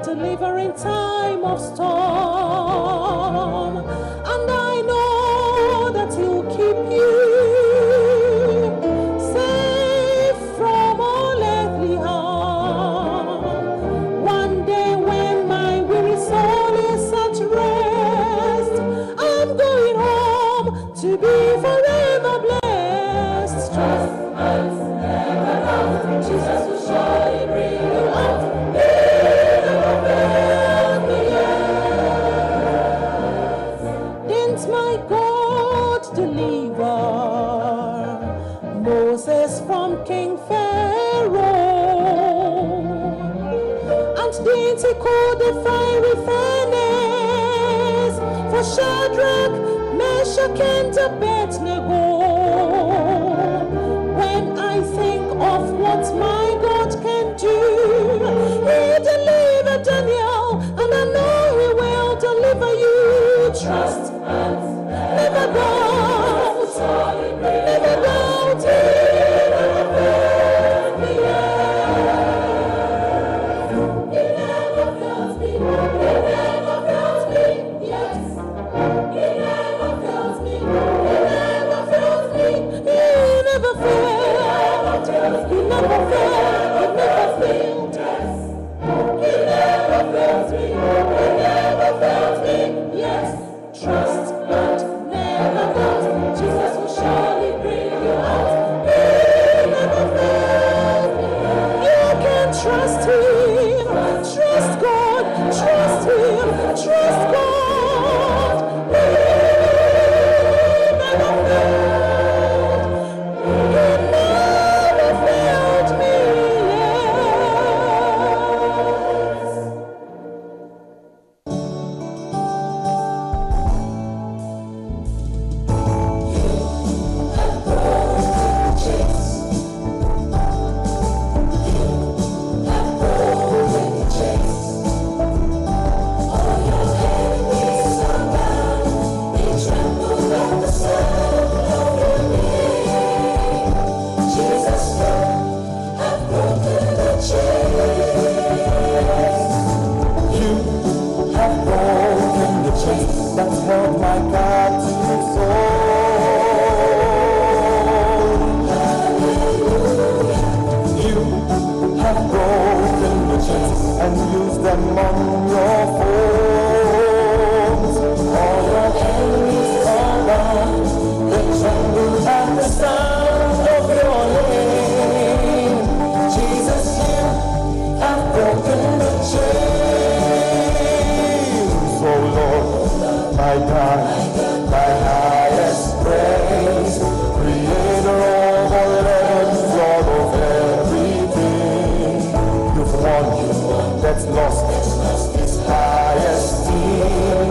deliver in time of storm, and I know that He'll keep you safe from all earthly harm. One day when my weary soul is at rest, I'm going home to be forever blessed. Trust and never doubt, Jesus will surely bring you out. He never failed me yet. Didn't my God deliver Moses from King Pharaoh? And didn't he cool the fiery furnace for Shadrach, Meshach, and Abednego? When I think of what my God can do, He delivered Daniel, and I know He will deliver you. Trust and never doubt, never doubt. He never failed me yet. He never fails me. He never fails me. Yes. He never fails me. He never fails me. He never failed. He never failed. He never failed. He never fails me. He never fails me. Yes. Trust and never doubt. Jesus will surely bring you out. He never fails me. You can trust Him. Trust God. Trust Him. Trust God. He never failed. He never failed me yet. on your foes. All your enemies are bound. They tremble at the sound of your name. Jesus, you have broken the chains. Oh Lord, my God, my highest praise, Creator of all heavens, Lord of everything. You've won, that's lost its high esteem,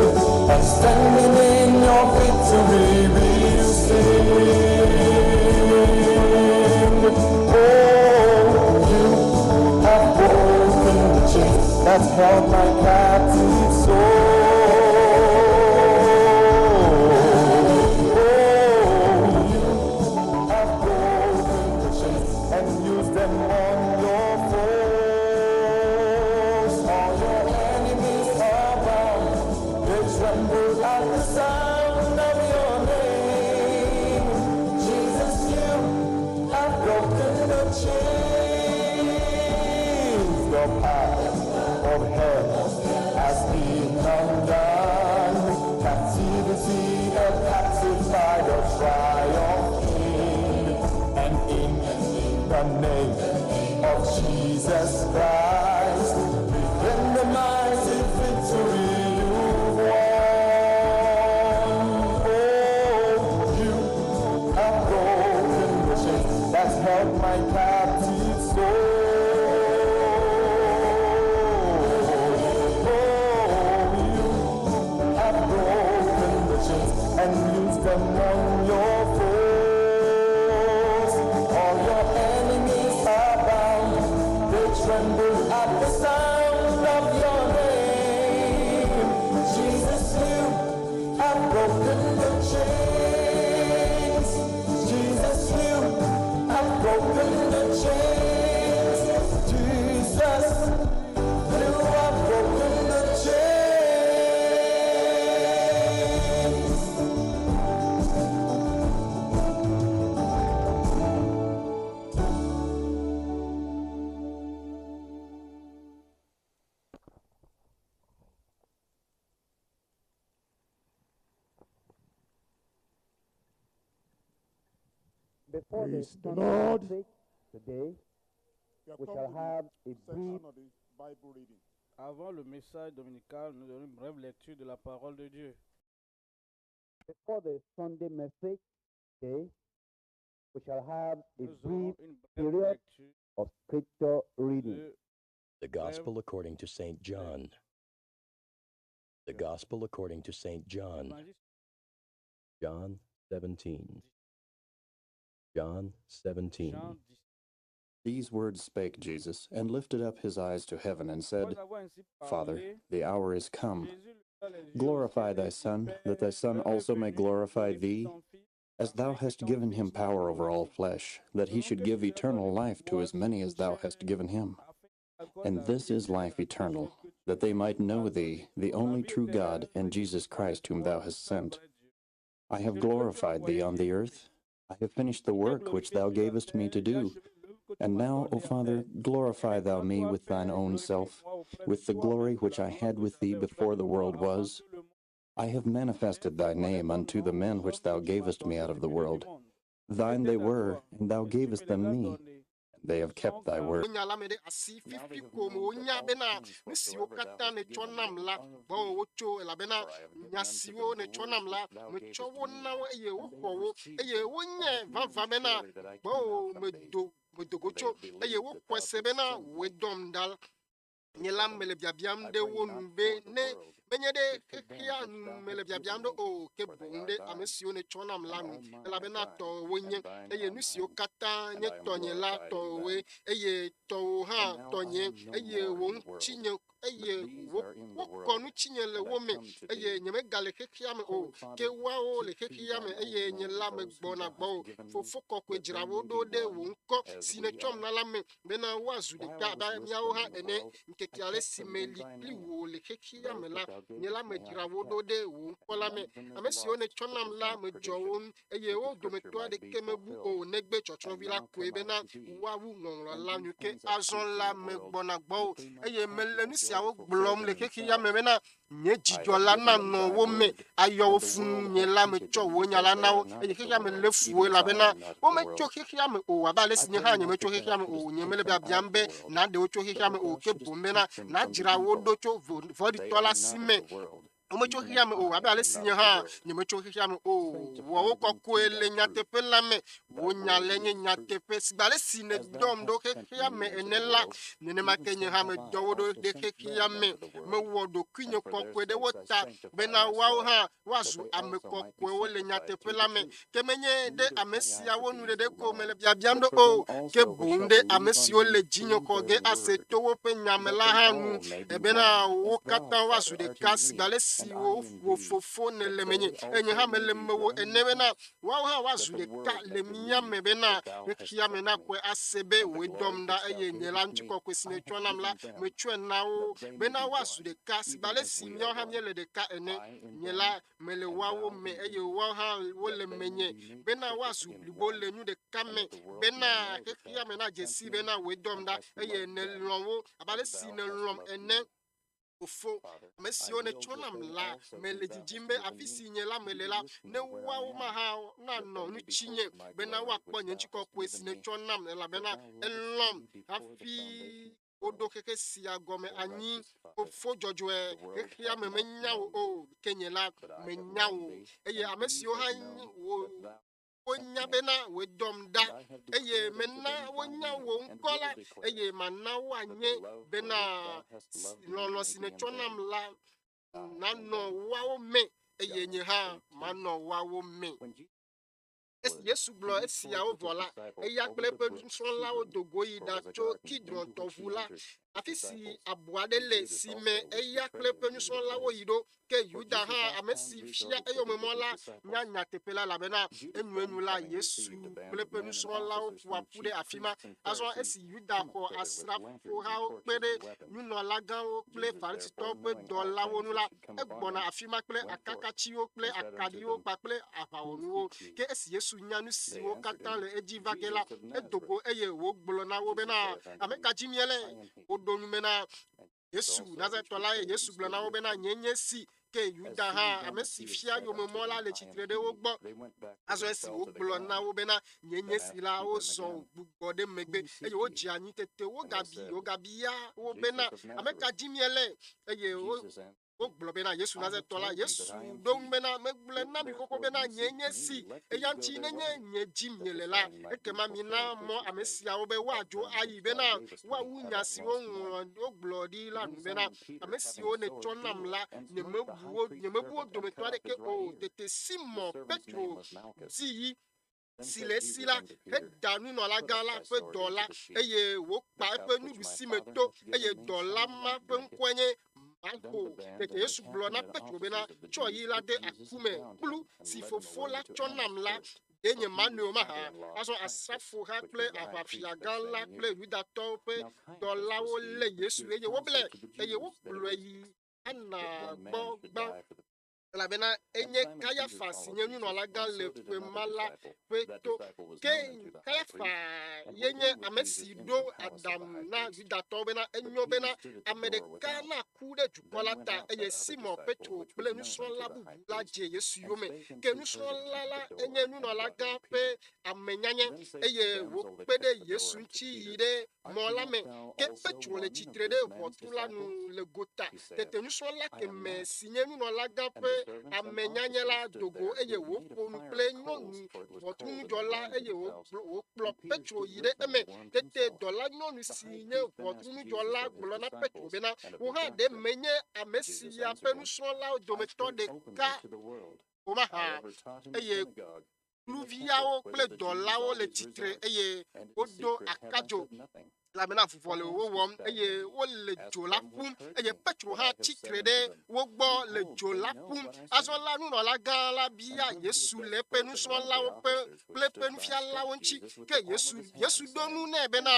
and standing in your victory we'll sing. Oh, you have broken the chains that held my captive soul. Oh, you have broken the chains and used them on your foes. All your enemies are bound. They tremble at the sound of your name. Jesus, you have broken the chains. The power of hell has been undone. Captivity held captive by the triumph King. And in the name of Jesus Christ, within the mighty victory you've won. Oh, you have broken the chains that held my captive soul. Oh, you have broken the chains and used them on your foes. All your enemies are bound. They tremble at the sound of your name. Jesus, you have broken the chains. Jesus, you have broken the chains. Jesus, you have broken the chains. Before the Praise the Sunday Lord. message today, We have we come shall to the have a brief section of the Bible reading. Avant le message dominical, nous donnons une brève lecture de la parole de Dieu. Before the Sunday message today, we shall have a Nous aurons brief une brève period lecture of scripture reading. de The Gospel according to St. John. The Gospel according to St. John. l'Évangile John 17. John 17. Jean 17. These words spake Jesus, and lifted up his eyes to heaven, and said, Après avoir ainsi Father, parlé, the hour is come. Jésus leva les yeux au Glorify ciel thy et dit, Son, Père, that thy Son l'heure est also may venue, glorify glorifie thee, ton Fils, as thou afin que hast ton given him Fils te power over all glorifie. flesh, that he Selon should que give tu lui as eternal donné life to pouvoir as many sur as thou toute hast chair, given him. afin qu'il accorde And la this vie is éternelle life à tous ceux eternal, que tu that they might know as thee, donnés. the La only vie true God, éternelle, and c'est Jesus qu'ils Christ connaissent whom toi, thou le hast seul sent. vrai Dieu. I have Celui que tu as glorified thee envoyé on the Jésus-Christ. earth. I have finished the Je t'ai work which glorifié thou sur la gavest me terre, to j'ai do. achevé l'œuvre que tu And m'as now, O donnée à Father, faire. Et glorify thou maintenant, me toi, with thine Père, own self, glorifie-moi auprès de with the toi, glory avec which la I gloire had que with thee j'avais auprès before de the toi world avant was. tout le monde. I have J'ai manifested fait thy connaître name ton unto the nom men aux which hommes thou que tu m'as gavest me donnés out of the du milieu du world. monde. Thine C'était they à were, toi, and thou et tu me gavest les them as me. donnés. And they have Ils sont kept thy gardés word. Wonya la me ɖe asi fifi ko me wonya bena nu siwo katã nètsɔ nam la gbɔwò wotso elabena nya siwo nètsɔ nam la metsɔ wo na wo eye woxɔ wo eye wonye vavã bena gbɔwò medo medo go tso eye woxɔe se bena wòe dɔm ɖa. Nye la mele biabiam ɖe wo nu be ne menye ɖe xexea nu mele biabiam ɖo o ke boŋ ɖe ame siwo nètsɔ nam la nu elabena tɔwò wonye eye nu siwo katã nye tɔnye la tɔwòe eye tɔwò hã tɔnye eye wò ŋutinye eye wo wokɔ ŋutinye le wo me eye nyemegale xexea me o ke woawo le xexea me eye nye la megbɔna gbɔwò. Fofo kɔkɔe dzra wo ɖo ɖe wò ŋkɔ si nètsɔm na la me bena woazu ɖeka abe míawo hã ene. Ŋkeke ale si meli kpli wò le xexea me la, nye la medzra wo ɖo ɖe wò ŋkɔ la me. Ame siwo nètsɔ nam la medzɔ wo ŋu eye wo dometɔ aɖeke mebu o negbe tsɔtsrɔ̃vi la koe bena woawu ŋɔŋlɔ la nu. Ke azɔ la megbɔna gbɔwò eye mele nu siawo gblɔm le xexea me bena nye dzidzɔ la nanɔ wo me ayɔ wo fũu nye la metsɔ wò nya la na wo eye xexea me lé fu wo elabena wometso xexea me o abe ale si nye hã nyemetso xexea me o nye mele biabiam be nàɖe wo tso xexea me o ke boŋ bena nàdzra wo ɖo tso vɔ̃ɖitɔ la si me wometso xexea me o abe ale si nye hã nyemetso xexea me o wɔ wo kɔkɔe le nyateƒe la me wò nya le nye nyateƒe sigbe ale si nèdɔm ɖo xexea me ene la nenema ke nye hã medɔ wo ɖo ɖe xexea me mewɔ ɖokuinye kɔkɔe ɖe wo ta bena woawo hã woazu ame kɔkɔewo le nyateƒe la me ke menye ɖe ame siawo nu ɖeɖe ko mele biabiam ɖo o ke boŋ ɖe ame siwo le dzinye xɔ ge ase to woƒe nya me la hã nu ebena wo katã woazu ɖeka sigbe ale si wo wò fofo nèle menye eye nye hã mele mewò ene bena woawo hã woazu ɖeka le mía me bena xexea me nakpɔe ase be wòe dɔm ɖa eye nye la ŋutikɔkɔe si nètsɔ nam la metsɔe na wo bena woazu ɖeka sigbe ale si míawo hã míele ɖeka ene nye la mele woawo me eye woawo hã wole menye bena woazu blibo le nu ɖeka me bena xexea me nadze si bena wòe dɔm ɖa eye nèlɔ̃ wo abe ale si nèlɔ̃m ene fofo ame siwo nètsɔ nam la mele didim be afi si nye la mele la ne woawo ma hã nanɔ ŋutinye bena woakpɔ nye ŋutikɔkɔe si nètsɔ nam elabena elɔ̃m hafi woɖo xexe sia gɔme anyi fofo dzɔdzɔe xexea me menya wò o ke nye la menya wò eye ame siwo hã wò wonya bena wòe dɔm ɖa eye mena wonya wò ŋkɔ la eye mana woanye bena lɔlɔ̃ si nètsɔ nam la nanɔ woawo me eye nye hã manɔ woawo me. Esi Yesu gblɔ esiawo vɔ la, eya kple eƒe nusrɔ̃lawo do go yi ɖatso Kidron tɔʋu la, afi si abu aɖe le si me eya kple eƒe nusrɔ̃lawo yi ɖo. Ke Yuda hã, ame si fia eyomemɔ la, nya nyateƒe la, elabena enuenu la, Yesu kple eƒe nusrɔ̃lawo ƒoa ƒu ɖe afi ma. Azɔ esi Yuda xɔ asrafohawo kpe ɖe nunɔlagãwo kple Farisitɔwo ƒe dɔlawo ŋu la, egbɔna afi ma kple akakatsiwo kple akaɖiwo kpakple aʋawɔnuwo. Ke esi Yesu nya nu siwo katã le edzi va ge la, edo go eye wògblɔ na wo bena, Ame ka dzi miele? Woɖo ŋu bena, Yesu Nazaretɔ lae. Yesu gblɔ na wo bena, Nyee nye esi. Ke Yuda hã, ame si fia yomemɔ la, le tsitre ɖe wo gbɔ. Azɔ esi wògblɔ na wo bena, Nyee nye esi la, wozɔ gbugbɔ ɖe megbe, eye wodze anyi. Tete wogabi, wogabia wo bena, Ame ka dzi miele? Eye wo wogblɔ bena, Yesu Nazaretɔ la. Yesu ɖo ŋu bena, Megblɔe na mi xoxo bena, Nyee nye esi. Eya ŋuti nenye nye dzi miele la, ekema mina mɔ ame siawo be woadzo ayi bena woawu nya siwo ŋlɔ wogblɔ ɖi la nu bena, Ame siwo nètsɔ nam la, nyemebu wo, nyemebu wo dometɔ aɖeke o. Tete Simon Petro di yi si le esi la heda nunɔlagã la ƒe dɔla, eye wòkpa eƒe nuɖusime to, eye dɔla ma ƒe ŋkɔe nye Malko. Tete Yesu gblɔ na Petro bena, Tsɔ yi la de aku me, kplu si Fofo la tsɔ nam la, ɖe nye manoe o mahã? Azɔ asrafoha kple aʋafiagã la kple Yudatɔwo ƒe dɔlawo lé Yesu, eye woblae, eye wokplɔe yi Ana gbɔ gbã. Elabena enye Kayafa si nye nunɔlagã le ƒe ma la ƒe to. Ke Kayafa ye nye ame si ɖo aɖaŋu na Yudatɔwo bena enyo bena ame ɖeka naku ɖe dukɔ la ta. Eye Simon Petro kple nusrɔ̃la bubu la dze Yesu yome. Ke nusrɔ̃la la enye nunɔlagã ƒe ame nyanyɛ, eye wòkpe ɖe Yesu ŋuti yi ɖe mɔ la me. Ke Petro le tsitre ɖe ʋɔtru la nu le gota. Tete nusrɔ̃la kemɛ si nye nunɔlagã ƒe ame nyanyɛ la do go eye wòƒo nu kple nyɔnu ʋɔtrunudzɔla eye wòkplɔ Petro yi ɖe eme. Tete dɔlanyɔnu si nye ʋɔtrunudzɔla gblɔ na Petro bena, Wò hã ɖe menye ame sia ƒe nusrɔ̃lawo dometɔ ɖeka o mahã? Eye kluviawo kple dɔlawo le tsitre eye wodo akadzo elabena vuvɔ le wo wɔm eye wole dzo la ƒum eye Petro hã tsi tre ɖe wo gbɔ le dzo la ƒum. Azɔ la nunɔlagã la bia Yesu le eƒe nusrɔ̃lawo ƒe kple eƒe nufialawo ŋuti. Ke Yesu Yesu ɖo nu nɛ bena,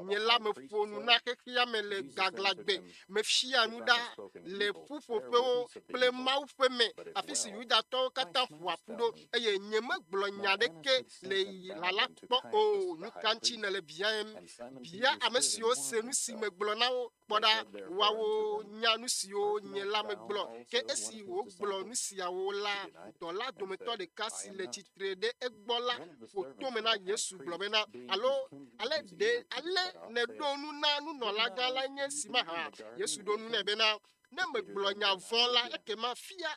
Nye la meƒo nu na xexea me le gaglãgbe, mefia nu ɖa le ƒuƒoƒewo kple Mawu ƒe me, afi si Yudatɔwo katã ƒoa ƒu ɖo, eye nyemegblɔ nya aɖeke le lala kpɔ o. Nu ka ŋuti nèle biam? Bia Yra ame siwo se nu si megblɔ na wo kpɔ ɖa woawo nya nu siwo nye la megblɔ. Ke esi wògblɔ nu siawo la, dɔla dometɔ ɖeka si le tsitre ɖe egbɔ la ƒo tome na Yesu gblɔ bena, alo ale ɖe ale nèɖo nu na nunɔlagã la nye esi mahã? Yesu ɖo nu nɛ bena, ne megblɔ nya vɔ̃ la, ekema fia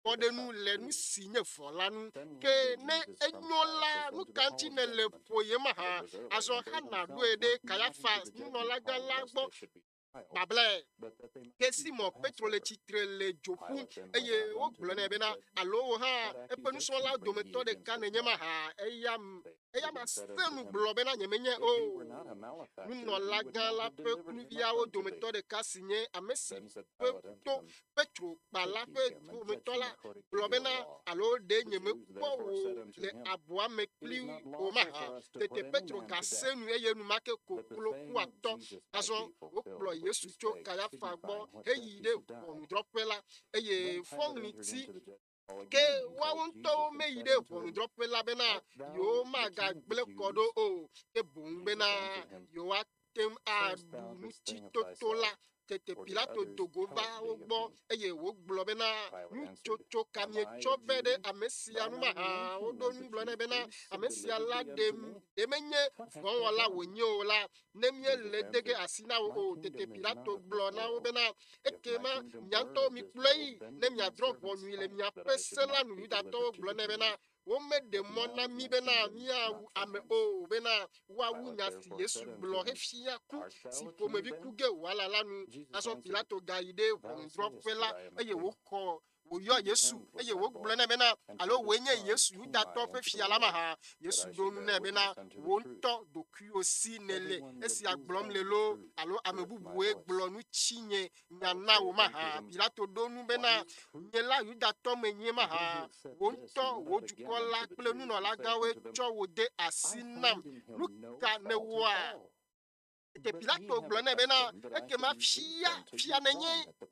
kpɔɖeŋu le nu si nye vɔ̃ la ŋu. Ke ne enyo la, nu ka ŋuti nèle ƒoyem mahã? Azɔ Hana ɖoe ɖe Kayafa nunɔlagã la gbɔ bablae. Ke Simon Petro le tsitre le dzo ƒum eye wogblɔ nɛ bena, alo wò hã eƒe nusrɔ̃lawo dometɔ ɖeka nènye mahã? Eya eya ma sẽ nu gblɔ bena nyemenye o. Nunɔlagã la ƒe kluviawo dometɔ ɖeka si nye ame si ƒe to Petro kpa la ƒe ƒometɔ la gblɔ bena, alo ɖe nyemekpɔ wò le abɔa me kpli wò mahã? Tete Petro gase nu eye enumake koklo ku atɔ. Azɔ wokplɔ Yesu tso Kayafa gbɔ heyi ɖe ʋɔnudrɔ̃ƒe la eye fɔŋli ti. Ke woawo ŋutɔwo meyi ɖe ʋɔnudrɔ̃ƒe la bena yewomagagblẽ kɔ ɖo o, ke boŋ bena yewoate ŋu aɖu ŋutitoto la. Tete Pilato do go va wo gbɔ eye wògblɔ bena, nutsotso ka mietsɔ vɛ ɖe ame sia nu mahã? Woɖo nu gblɔ nɛ bena, ame sia la ɖe ɖe menye vɔ̃wɔla wònye o la, ne míele de ge asi na wò o. Tete Pilato gblɔ na wo bena, ekema mia ŋutɔwo mikplɔe yi ne miadrɔ̃ ʋɔnui le miaƒe se la nu. Yudatɔwo gblɔ nɛ bena, womeɖe mɔ na mí bena míawu ame o, bena woawu nya si Yesu gblɔ hefia ku si ƒomevi ku ge wòala la nu. Azɔ Pilato gayi ɖe ʋɔnudrɔ̃ƒe la eye wòxɔ wòyɔ Yesu eye wògblɔ nɛ bena, alo wòe nye Yesu Yudatɔ ƒe fia la mahã? Yesu ɖo nu nɛ bena, wò ŋutɔ ɖokuiwò si nèle esia gblɔm le loo, alo ame bubue gblɔ nu tsi nye nya na wò mahã? Pilato ɖo nu bena, nye la Yudatɔ menye mahã? Wò ŋutɔ wò dukɔ la kple nunɔlagãwoe tsɔ wò de asi nam. Nu ka nèwɔa? Tete Pilato gblɔ nɛ bena, ekema fia fia nènye.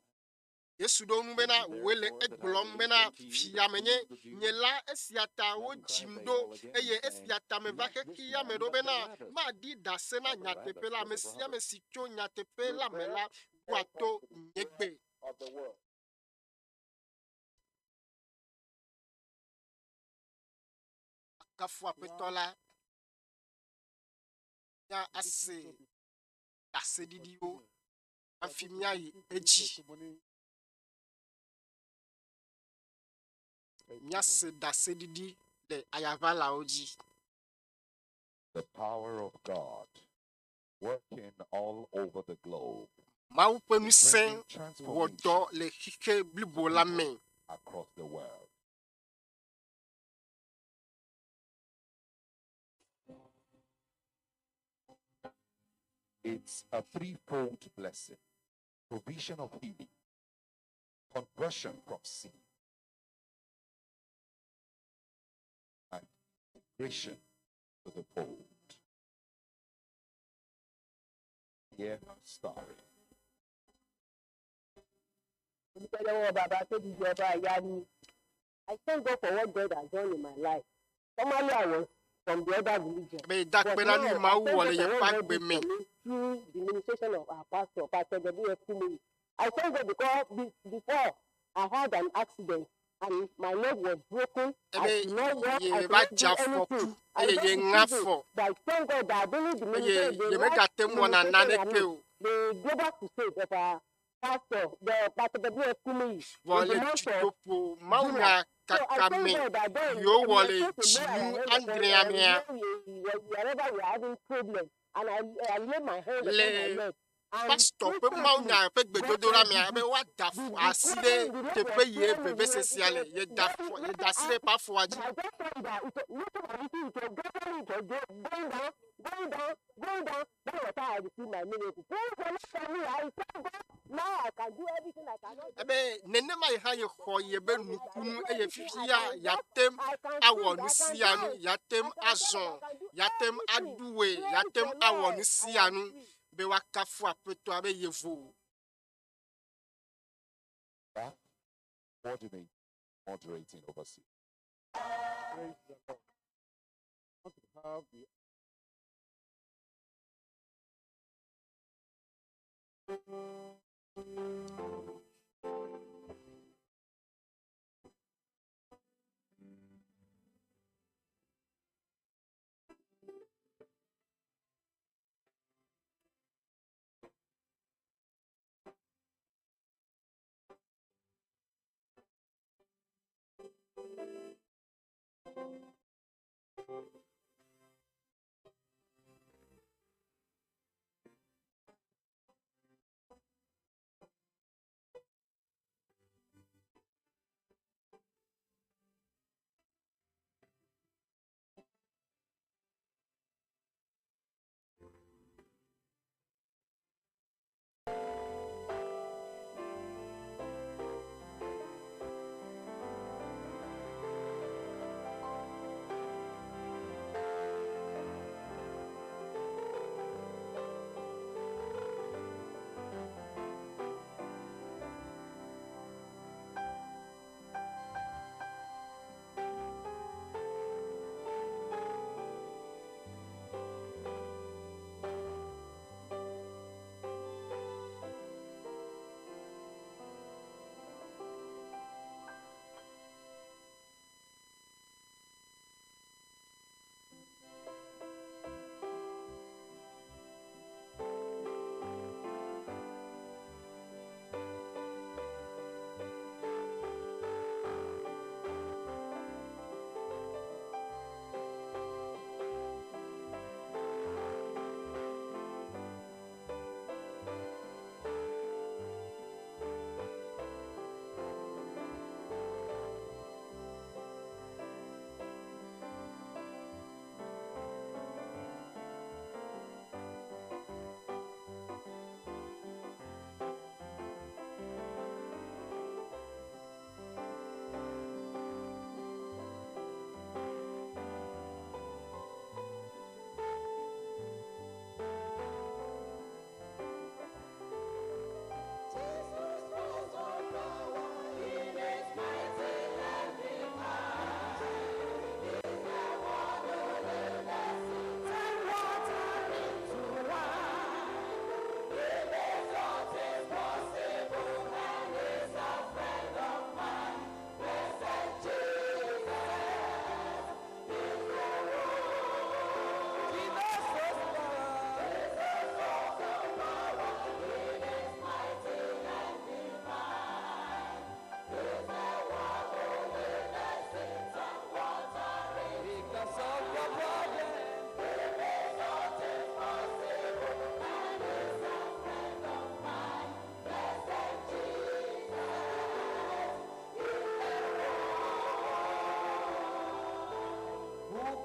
Yesu ɖo ŋu bena, wòe le egblɔm bena fia menye. Nye la esia ta wodzim ɖo eye esia ta meva xexea me ɖo bena maɖi ɖase na nyateƒe la. Ame sia ame si tso nyateƒe la me la ɖoa to nye gbe. Kafu Aƒetɔ la. Mía ase ɖaseɖiɖiwo hafi míayi edzi. Míase ɖaseɖiɖi le ayaʋalawo dzi. The power of God working all over the globe. Mawu ƒe ŋusẽ wɔ dɔ le xexe blibo la me. Across the world. It's a threefold blessing: provision of healing, conversion from sin, and integration to the fold. Hear her story. Dúpẹ́ lọ́wọ́ bàbá tó di ọba ìyanu. I thank God for what God has done in my life. Formerly, I was from the other religion. Be dakpe na nu Mawu wɔ le yeƒe agbe me. Through the ministration of our pastor, Pastor W.F. Kumuyi. I thank God because before I had an accident and my leg was broken. I could not walk. I could not do anything. I went to prison. But I thank God that during the ministration, the yemegate ŋu wɔna naneke o. The global crusade of our pastor, the Pastor W.F. Kumuyi. Vɔ le dutoƒo mawunya kaka me yiwo wɔ le dzinu adrea mea, le pastor ƒe mawunya ƒe gbedodoɖa mea be woada asi ɖe teƒe yi vevesesia le yeda yeda asi ɖe eƒe afɔa dzi. Ebe nenema yi hã yexɔ yebe nukunu eye fifia yeate ŋu awɔ nu sia nu, yeate ŋu azɔ, yeate ŋu aɖu woe, yeate ŋu awɔ nu sia nu be woakafu Aƒetɔa be yevo. Back, coordinate, moderating overseas. Praise the Lord. I want to have the Who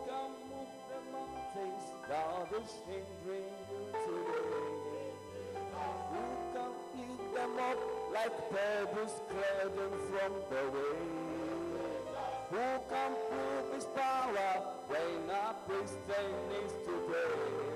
can move the mountains that is hindering you today? Who can pick them up like pebbles, clear them from the way? Who can prove his power when a Christian needs to pray?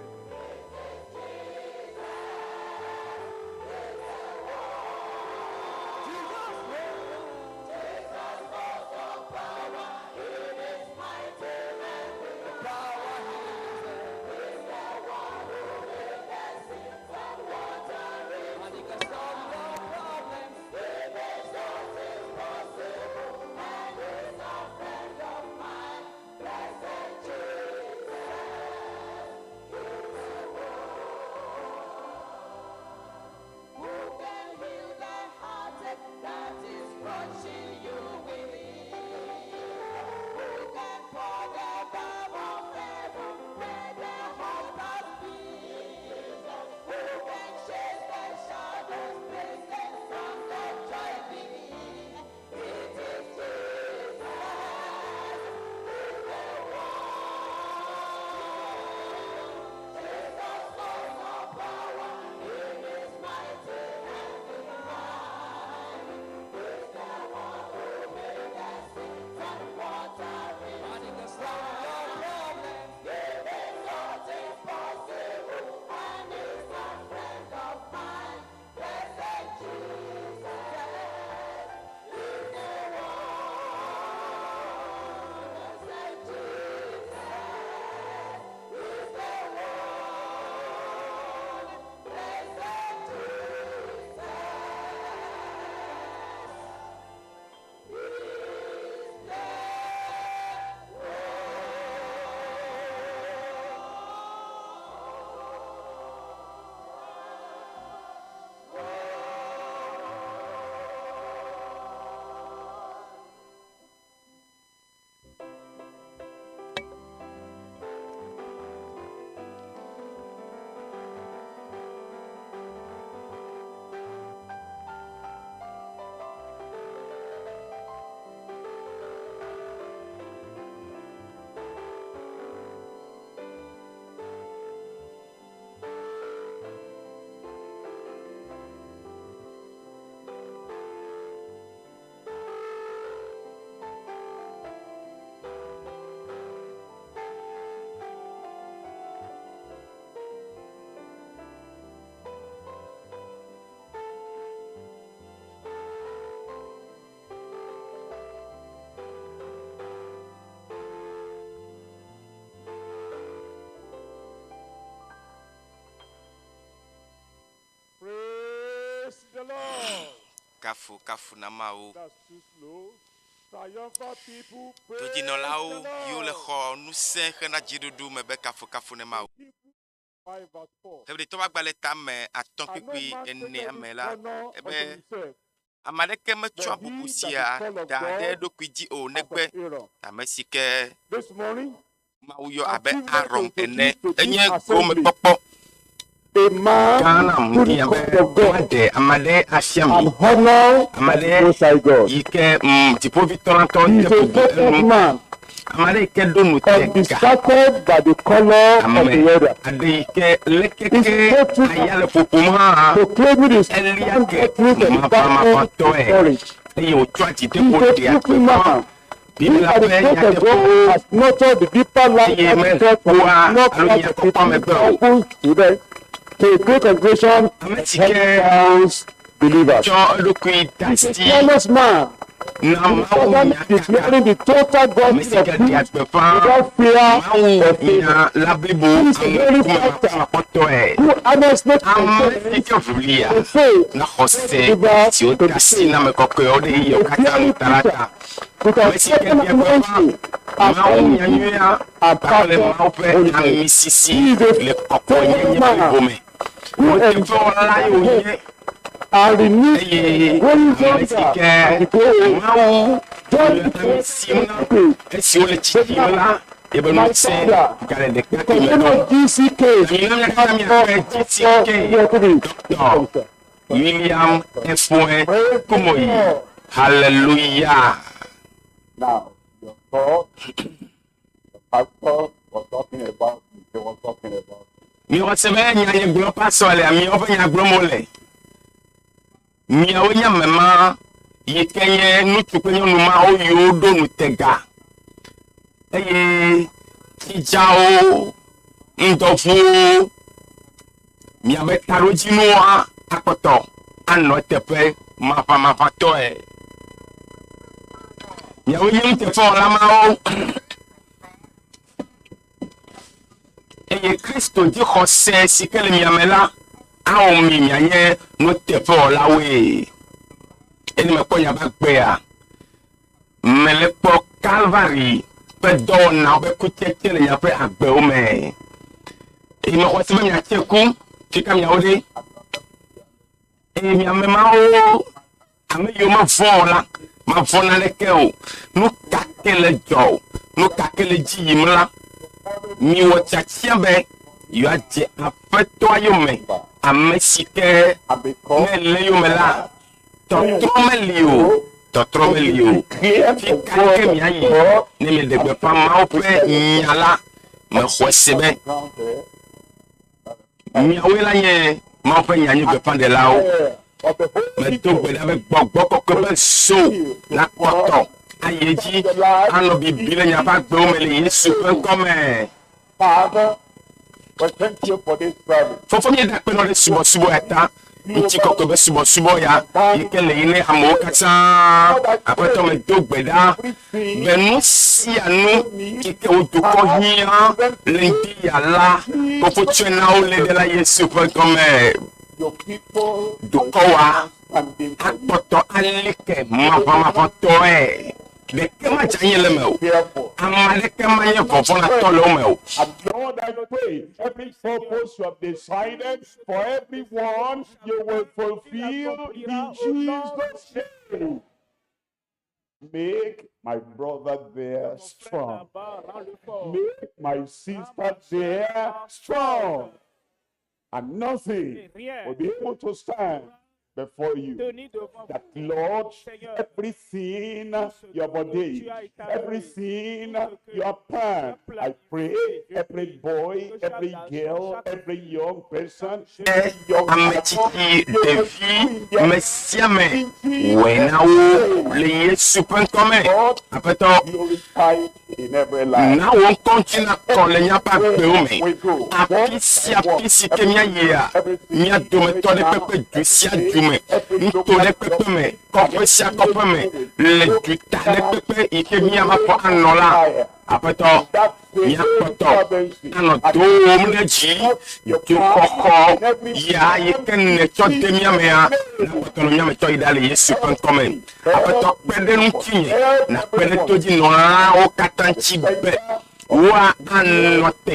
the Lord. Kafu kafu na Mawu. That's too slow. Triumphant people, praise Dodzinɔlawo the yiwo le Lord. xɔ ŋusẽ hena dziɖuɖu me be kafukafu ne Mawu. 5 verse 4. Hebritɔwo ƒe agbalẽ tame atɔ̃ And no kpukpui man ene taketh ame this la honor unto ebe himself, ame aɖeke metsɔa but bubu he that sia is called of da ɖe God eɖokui dzi o as negbe of Aaron. ame si ke This morning, Mawu yɔ I'm abe privileged Aron to ene. introduce to this Enye assembly gomekpɔkpɔ a man gã nam who the ŋdi abe called of God woaɖe ame aɖe afia mi. and honor Ame of the aɖe Most High God. yi ke dziƒovitɔ la ŋutɔ He de is a bubu focused enu. man, Ame aɖe yi ke ɖo nu te ga. undistracted by the color of Ame the weather. aɖe yi ke He is lekeke faithful aya le ƒoƒom hã proclaiming his elia own ke truth and maʋamaʋãtɔe courage. eye wòtsɔa He dzideƒo is a ɖea truthful gbeƒã man. He Biblia by the ƒe grace of God nyateƒewo has nurtured the deeper life eye attitude from mekpɔa not alo part nya of kpɔkpɔ megbe o. disciples to them to a great congregation Ame of si ke heaven-bound believers. tsɔ eɖokui de He is a asi fearless man. na He is Mawu constantly nya kaka. declaring the total Ame gospel si of ke ɖea peace gbeƒã without fear Mawu or favor. nya la blibo He is a holy fighter ameŋkumemakpɔmakpɔtɔe. who honestly Ame si contends ke ʋlia the faith na xɔse deliver si wode to the asi saints. na ame kɔkɔewo ɖe ɣeyiɣiwo A katã nu fearless ta la preacher ta. with Ame si ke uncertain ɖea gbeƒã anointing as Mawu only nya nyuia and kpakple pastor Mawu ƒe Holy Ghost. amisisi He is a le faithful kɔkɔenyenye man blibo me. who Nuteƒewɔla ye wònye and renewed eye growing ame si hunger ke and the glory. Mawu John le ami sim na esi wole tsitsim la yebe my ŋusẽ father, gale the ɖekakpui me convener ɖom. of GCK, Mina míakaka míaƒe GCK Dr. William Efoe Praise the Kumoyi. Lord. Hallelujah. Now, your thought, the pastor was talking about, they were talking about. Miwɔ se be nya nye gblɔ pastor le miawo ƒe nya gblɔm wole. Miawo nye ame ma yi ke nye ŋutsu kple nyɔnu mawo yiwo ɖo nutega eye tsidzawo, ŋdɔʋuwo, miabe taɖodzinuwoa akpɔtɔ anɔ eteƒe maʋamaʋãtɔe. Miawo nye nuteƒewɔla mawo eye Kristo dzixɔse si ke le mia me la awɔ mi mianye nuteƒewɔlawoe. Eye mekpɔ miaƒe agbea, mele kpɔ Kalvari ƒe dɔwɔnawo ƒe kutsetse le miaƒe agbewo me. Eye mexɔ se be miatse ku fika miawo ɖe. Eye miame mawo ame yiwo mevɔ̃ o la, mavɔ̃ naneke o. Nu ka ke le dzɔ o, nu ka ke le dzi yim la, miwɔ tiatia be yewoadze Aƒetɔa yome. Ame si ke ne le yome la, tɔtrɔ meli o, tɔtrɔ meli o. Fi ka ke miayi ne mieɖe gbeƒã Mawu ƒe nya la, mexɔe se be miawoe la nye Mawu ƒe nya nyui gbeƒãɖelawo. Medo gbe ɖa be gbɔgbɔ kɔkɔe ƒe zo nakpɔtɔ ayi edzi anɔ bibi le miaƒe agbewo me le Yesu ƒe ŋkɔ me. Father, we thank you for this service. Fofo míeda akpe nɔ ɖe subɔsubɔ ya ta, ŋutikɔkɔe ƒe subɔsubɔ ya yi ke le yi ne amewo katã. Aƒetɔ medo gbe ɖa be nu sia nu yi ke wo dukɔ hiã le ŋdi ya la, fofo tsɔe na wo le ɖe la Yesu ƒe ŋkɔ me. Your people Dukɔ wa standing for you. akpɔtɔ ali ke maʋamaʋãtɔe. Ɖeke madze anyi le eme o. Fearful. Ame aɖeke manye vɔvɔ̃natɔ le wo me o. And Lord, I pray every purpose you have decided for everyone, you will fulfill in Jesus' name. Make my brother there strong. Make my sister there strong. And nothing will be able to stand before you. That Lord, everything you have ordained, everything you have planned, I pray every boy, every girl, every young person, every young Ame tsitsi, ɖevi, ame sia ame wɔe na wo le Yesu ƒe ŋkɔ me. Aƒetɔ, glorified in every life. na wò ŋkɔ ŋuti nakɔ le míaƒe agbewo me. Afi sia afi si ke míayia, mía dometɔ ɖe kpekpe du sia du me, nuto ɖe kpekpe me, kɔƒe sia kɔƒe me, le duta ɖe kpekpe yi ke míava fɔ anɔ la, Aƒetɔ, míakpɔtɔ anɔ dowòm ɖe dzi, dzoxɔxɔ ya yi ke nètsɔ de mía mea, nakpɔtɔ nɔ mía me tsɔ yi ɖa le Yesu ƒe ŋkɔ me. Aƒetɔ, kpe ɖe ŋutinye, nàkpe ɖe todzinɔlawo katã ŋuti be woanɔ te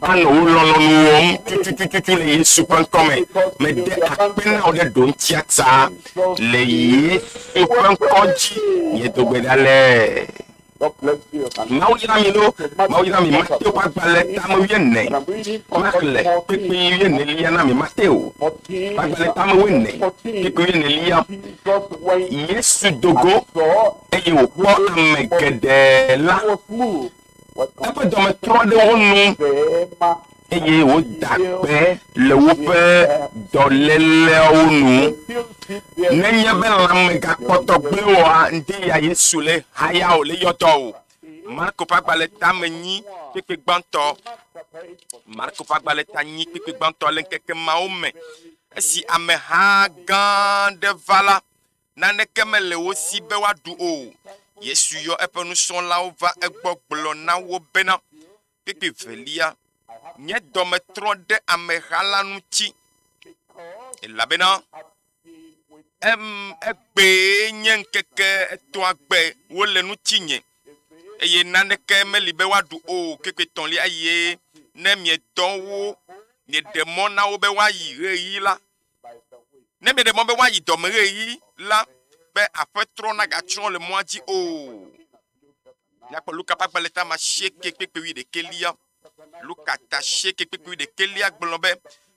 anɔ wò lɔlɔ̃nu wɔm tutututu le Yesu ƒe ŋkɔ me. Mede akpe na wò ɖe ɖoŋtia ta le Yesu ƒe ŋkɔ dzi. Míedo gbe ɖa le. Mawu yra mi lo, Mawu yra mi. Mateo ƒe agbalẽ tame wuiene. Maxlẽ kpekpe wuienelia na mi. Mateo ƒe agbalẽ tame wuiene, kpekpe wuienelia. Yesu do go eye wòkpɔ ame geɖe la, eƒe dɔme trɔ ɖe wo nu eye wòda gbe le woƒe dɔléleawo nu. Nenye be lãme gakpɔtɔ gblẽ oa, ŋdi ya Yesu le haya o, le yɔ dɔ o. Marko ƒe agbalẽ tame nyi kpekpe gbãtɔ. Marko ƒe agbalẽ ta nyi kpekpe gbãtɔ le ŋkeke mawo me. Esi ameha gã aɖe va la, Naneke mele wo si be woaɖu o. Yesu yɔ eƒe nusrɔ̃lawo va egbɔ gblɔ na wo bena, Kpekpe velia, nye dɔme trɔ ɖe ameha la ŋuti, elabena em, egbee nye ŋkeke etɔ̃a gbe wole ŋutinye, eye naneke meli be woaɖu o. Kpekpe etɔ̃lia, eye ne miedɔ wo, mieɖe mɔ na wo be woayi ɣeyiɣi la, Ne mieɖe mɔ be woayi dɔme ɣeyiɣi la, be aƒetrɔ nagatsrɔ̃ le mɔa dzi o. Míakpɔ Luka ƒe agbalẽ tame asieke kpekpe wuiɖekɛlia. Luka ta asieke kpekpe wuiɖekɛlia gblɔ be,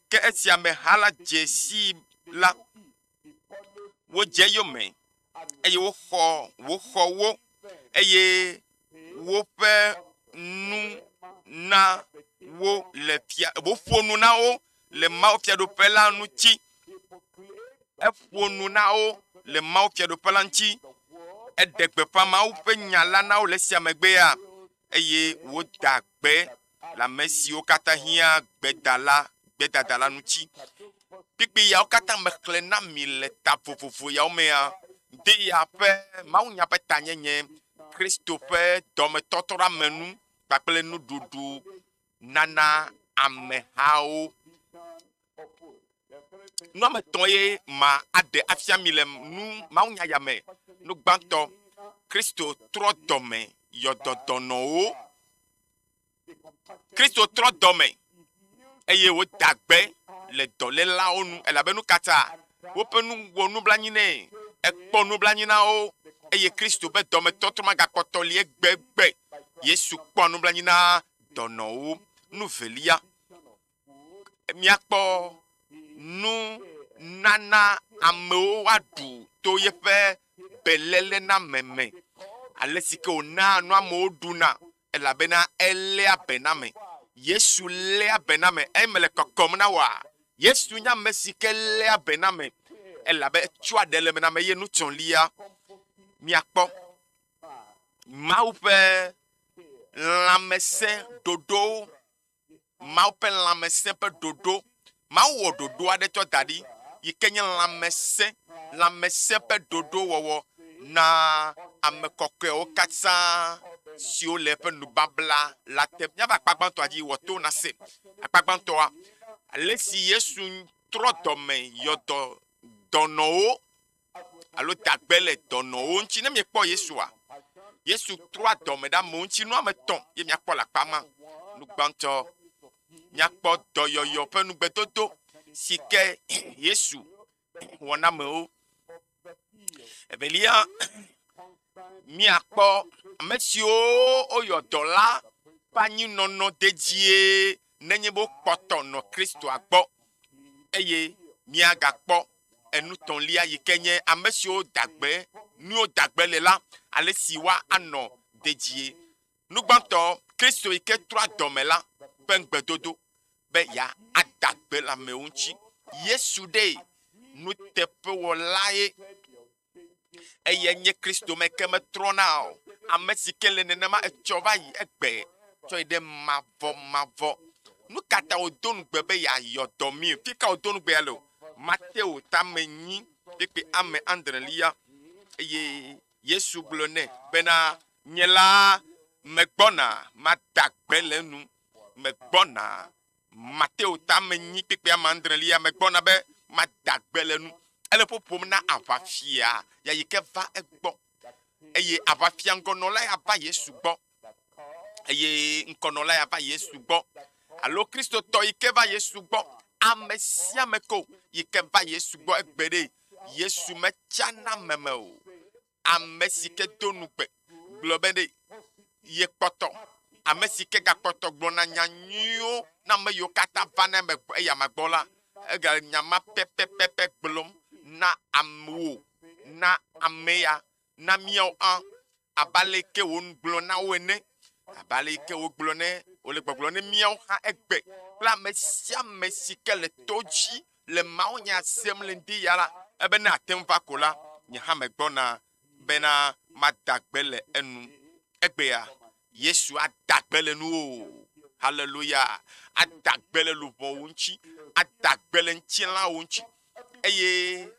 Ke esi ameha la dze sii la, wodze eyome, eye woxɔ woxɔ wo, eye woƒe nu na wo le fia, woƒo nu na wo le Mawu Fiaɖuƒe la ŋuti. Eƒo nu na wo le Mawu Fiaɖuƒe la ŋuti. Eɖe gbeƒã Mawu ƒe nya la na wo le esia megbea, eye woda gbe le ame siwo katã hiã gbedala, gbedada la ŋuti. Kpukpui yawo katã mexlẽ na mi le ta vovovo yawo mea, de ya ƒe mawunya ƒe tanyenye, Kristo ƒe dɔmetɔtrɔɖeamenu kpakple nuɖuɖu nana amehawo. Nu ame etɔ̃ ye ma aɖe afia mi le nu mawunya ya me. Nu gbãtɔ, Kristo trɔ dɔme yɔ dɔ dɔnɔwo. Kristo trɔ dɔme eye wòda gbe le dɔlélawo nu elabe nu ka ta? Woƒe nu wɔ nublanui nɛ. Ekpɔ nublanui na wo eye Kristo ƒe dɔmetɔtrɔ magakpɔtɔ li egbegbe. Yesu kpɔa nublanui na dɔnɔwo. Nu velia, míakpɔ nu nana amewo woaɖu to yeƒe belélename me. Ale si ke wònaa nu amewo ɖuna elabena eléa be na ame. Yesu léa be na ame. Eye mele kɔkɔm na wòa? Yesu nye ame si ke léa be na ame elabe etsɔa ɖe le eme na ame eye nutsɔlia míakpɔ Mawu ƒe lãmesẽ ɖoɖowo, Mawu ƒe lãmesẽ ƒe ɖoɖo. Mawu wɔ ɖoɖo aɖe tsɔ da ɖi yi ke nye lãmesẽ, lãmesẽ ƒe ɖoɖowɔwɔ na ame kɔkɔewo katã siwo le eƒe nubabla la te. Míava akpa gbãtɔa dzi, wɔ to nase. Akpa gbãtɔa, ale si Yesu trɔ dɔme yɔ dɔ dɔnɔwo alo da gbe le dɔnɔwo ŋuti. Ne miekpɔ Yesua, Yesu trɔa dɔme ɖe amewo ŋuti. Nu ame etɔ̃ ye miakpɔ le akpa ma. Nu gbãtɔ, miakpɔ dɔyɔyɔ ƒe nugbedodo si ke Yesu wɔ na amewo. Evelia, miakpɔ ame siwo woyɔ dɔ la ƒe anyinɔnɔ dedie nenye be wokpɔtɔ nɔ Kristoa gbɔ eye miagakpɔ enu tɔ̃lia yi ke nye ame siwo da gbe, nuwo da gbe le la, ale si woanɔ dedie. Nu gbãtɔ, Kristo yi ke trɔa dɔme la ƒe ŋugbedodo be yeada gbe le amewo ŋuti. Yesu ɖee nuteƒewɔlae. Eyae nye Kristo me ke metrɔna o. Ame si ke le nenema etsɔ va yi egbe tsɔ yi ɖe mavɔmavɔ. Nu ka ta wòdo ŋugbe be yeayɔ dɔ mí? Fi ka wòdo ŋugbea le o? Mateo tame nyi kpekpe ame adrelia. Eye Yesu gblɔ nɛ bena, Nye la, Megbɔna mada gbe le enu. Megbɔna Mateo tame nyi kpekpe ame adrelia megbɔna be mada gbe le enu. Ele ƒoƒom na aʋafia ya yi ke va egbɔ. Eye aʋafia ŋgɔnɔla ya va Yesu gbɔ. Eye ŋkɔnɔla ya va Yesu gbɔ. Alo Kristotɔ yi ke va Yesu gbɔ. Ame sia ame ko yi ke va Yesu gbɔ egbe ɖe Yesu metsana meme o. Ame si ke do nugbe gblɔ be ɖe yekpɔtɔ, ame si ke gakpɔtɔ gblɔna nya nyuiwo na ame yiwo katã vana eme eyama gbɔ la, egale nya ma pɛpɛpɛpɛ gblɔm na amewo, na ame ya, na míawo hã, abe ale yi ke wògblɔ na wo ene, abe ale yi ke wògblɔ ne wòle gbɔgblɔ ne míawo hã egbe kple ame sia ame si ke le to dzi le mawunya sem le ŋdi ya la, ebe ne ate ŋu va ko la, nye hã megbɔna bena mada gbe le enu. Egbea, Yesu ada gbe le nuwò. Haleluya! Ada gbe le luʋɔwò ŋuti, ada gbe le ŋutilãwò ŋuti, eye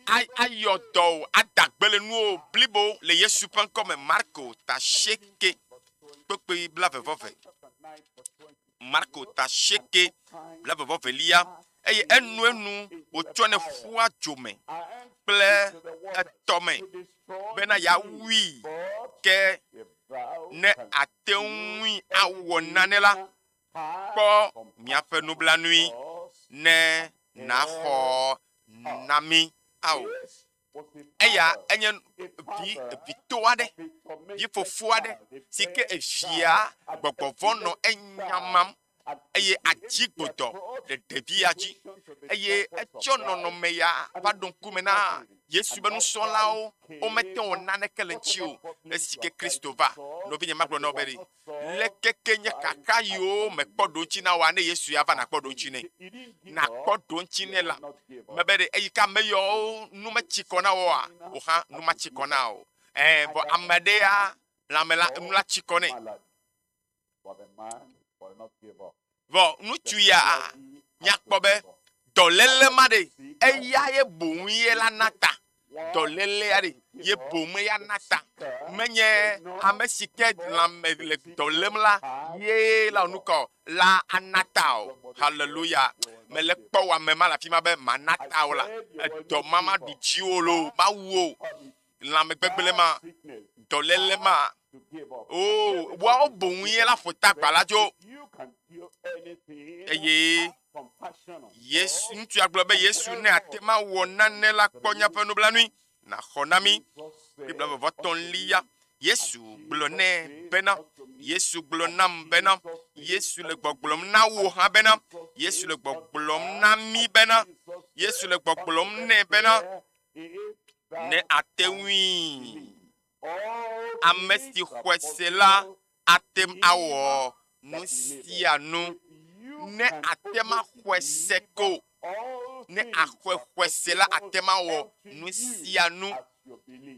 ayɔ dɔ wò, ada gbe le nuwò blibo le Yesu ƒe ŋkɔ me. Marko ta asieke kpekpe blaeve-vɔ-eve. Marko ta asieke blaeve-vɔ-evelia, eye enuenu wòtsɔnɛ ƒua dzo me kple etɔ me bena yeawui. Ke ne àte ŋui awɔ nane la, kpɔ miaƒe nublanui ne nàxɔ na mí. Ao, eya enye vi vito aɖe, vi fofo aɖe si ke evia gbɔgbɔ vɔ̃ nɔ enyamam eye atsi gbodɔ le ɖevia dzi eye etsɔ nɔnɔme ya va ɖo ŋkume na Yesu be nusrɔ̃lawo womete ŋu wɔ naneke le ŋuti o esi ke Kristo va. Nɔvinye magblɔ na wò be ɖe Le keke nye kaka yiwo mekpɔ ɖoŋtsi na woa, ne Yesu ya va nakpɔ ɖoŋtsi nɛ. Nakpɔ ɖoŋtsi nɛ la, mebe ɖe eyi ke ame yɔwo nu metsi kɔ na woa, wò hã nu matsi kɔ na o. Ɛ, vɔ ame ɖe ya lãme la, nu la tsi kɔ nɛ. Vɔ ŋutsu ya míakpɔ be dɔléle ma ɖe, eya ye boŋ ye la na ta. Dɔlélea ɖe ye boŋ ya na ta. Menye ame si ke lãme le dɔ lém la ye la nu kɔ la ana ta o. Haleluya. Mele kpɔ wò ame ma le afi ma be mana ta o la, edɔ ma maɖu dziwò loo, mawu wò. Lãmegbegblẽ ma, dɔléle ma, o, woawo boŋ ye la ƒo ta gba la dzo. Eye Yesu, ŋutsua gblɔ be, Yesu, ne àte ŋu awɔ nane la, kpɔ míaƒe nublanui, nàxɔ na mí. Biblia vɔvɔ tɔ̃lia, Yesu gblɔ nɛ bena, Yesu gblɔ nam bena, Yesu le gbɔgblɔm na wò hã bena, Yesu le gbɔgblɔm na mí bena, Yesu le gbɔgblɔm nɛ bena, ne àte ŋui. Ame si xɔe se la ate ŋu awɔ nu sia nu. Ne àte ŋu axɔe se ko, ne àxɔe xɔe se la, àte ŋu awɔ nu sia nu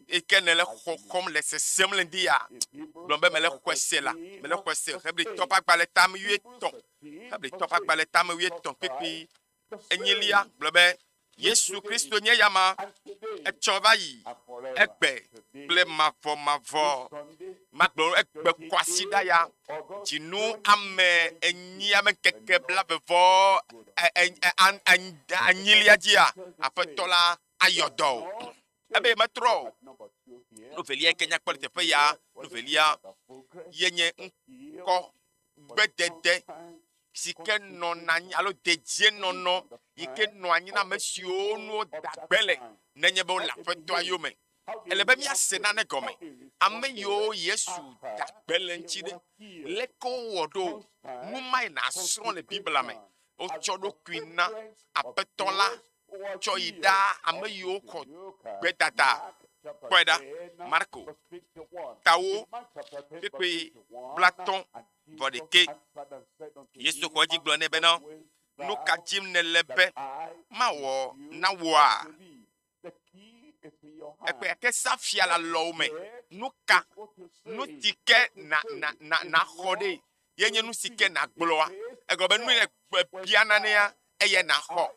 yi ke nèle xɔxɔm le sesem le ŋdi ya. Gblɔ be mele xɔe se la, mele xɔe se. Hebritɔ ƒe agbalẽ tame wuietɔ̃, Hebritɔ ƒe agbalẽ tame wuietɔ̃ kpekpe enyilia gblɔ be Yesu Kristo nye eyama, etsɔ va yi, egbe kple mavɔmavɔ. Magblɔ egbe kwasiɖa ya, dzinu ame enyia me ŋkeke blave vɔ enyilia dzia, Aƒetɔ la ayɔ dɔ o. Ebe metrɔ o. Nu velia yi ke míakpɔ le teƒe ya, nu velia ye nye ŋkɔ gbedede si ke nɔna anyi alo dedienɔnɔ yi ke nɔa anyi na ame siwo nu woda gbe le nenye be wole Aƒetɔa yome. Ele be míase nane gɔme. Ame yiwo Yesu da gbe le ŋuti ɖe, leke wowɔ ɖo? Nu mae nàsrɔ̃ le Biblia me. Wotsɔ ɖokui na Aƒetɔ la tsɔ yi ɖaa ame yiwo xɔ gbedada. Kpɔe ɖa, Marko, tawo kpekpe blatɔ̃ vɔ ɖekɛ. Yesu xɔ edzi gblɔ nɛ bena, Nu ka dim nèle be mawɔ na wòa? Ekpea ke safia le alɔwò me. Nu ka, nu si ke na, na, na, nàxɔ ɖe ye nye nu si ke nàgblɔa? Egblɔ be nu yi nèbia nanea, eyae nàxɔ.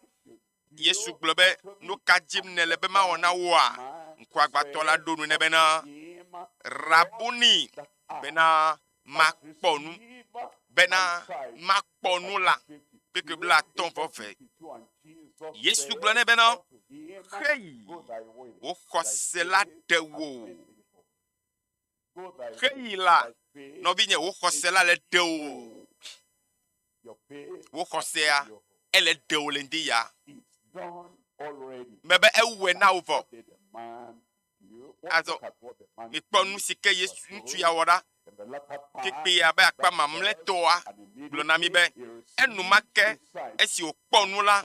Yesu gblɔ be, Nu ka dim nèle be mawɔ na wòa? Ŋkuagbãtɔ la ɖo nu nɛ bena, Rabuni. Bena makpɔ nu. Bena makpɔ nu la. Kpekpe bla atɔ̃ vɔ ve. Yesu gblɔ nɛ bena, Xeyi, wò xɔse la ɖe wò. Xeyi la, nɔvinye, wò xɔse la le ɖe wò. Wò xɔsea, ele ɖe wò le ŋdi ya. Mebe ewɔe na wò vɔ. Azɔ, mikpɔ nu si ke Yesu ŋutsu ya wɔ ɖa. Kpekpea be akpa mamlɛtɔa gblɔ na mí be, enumake esi wòkpɔ nu la,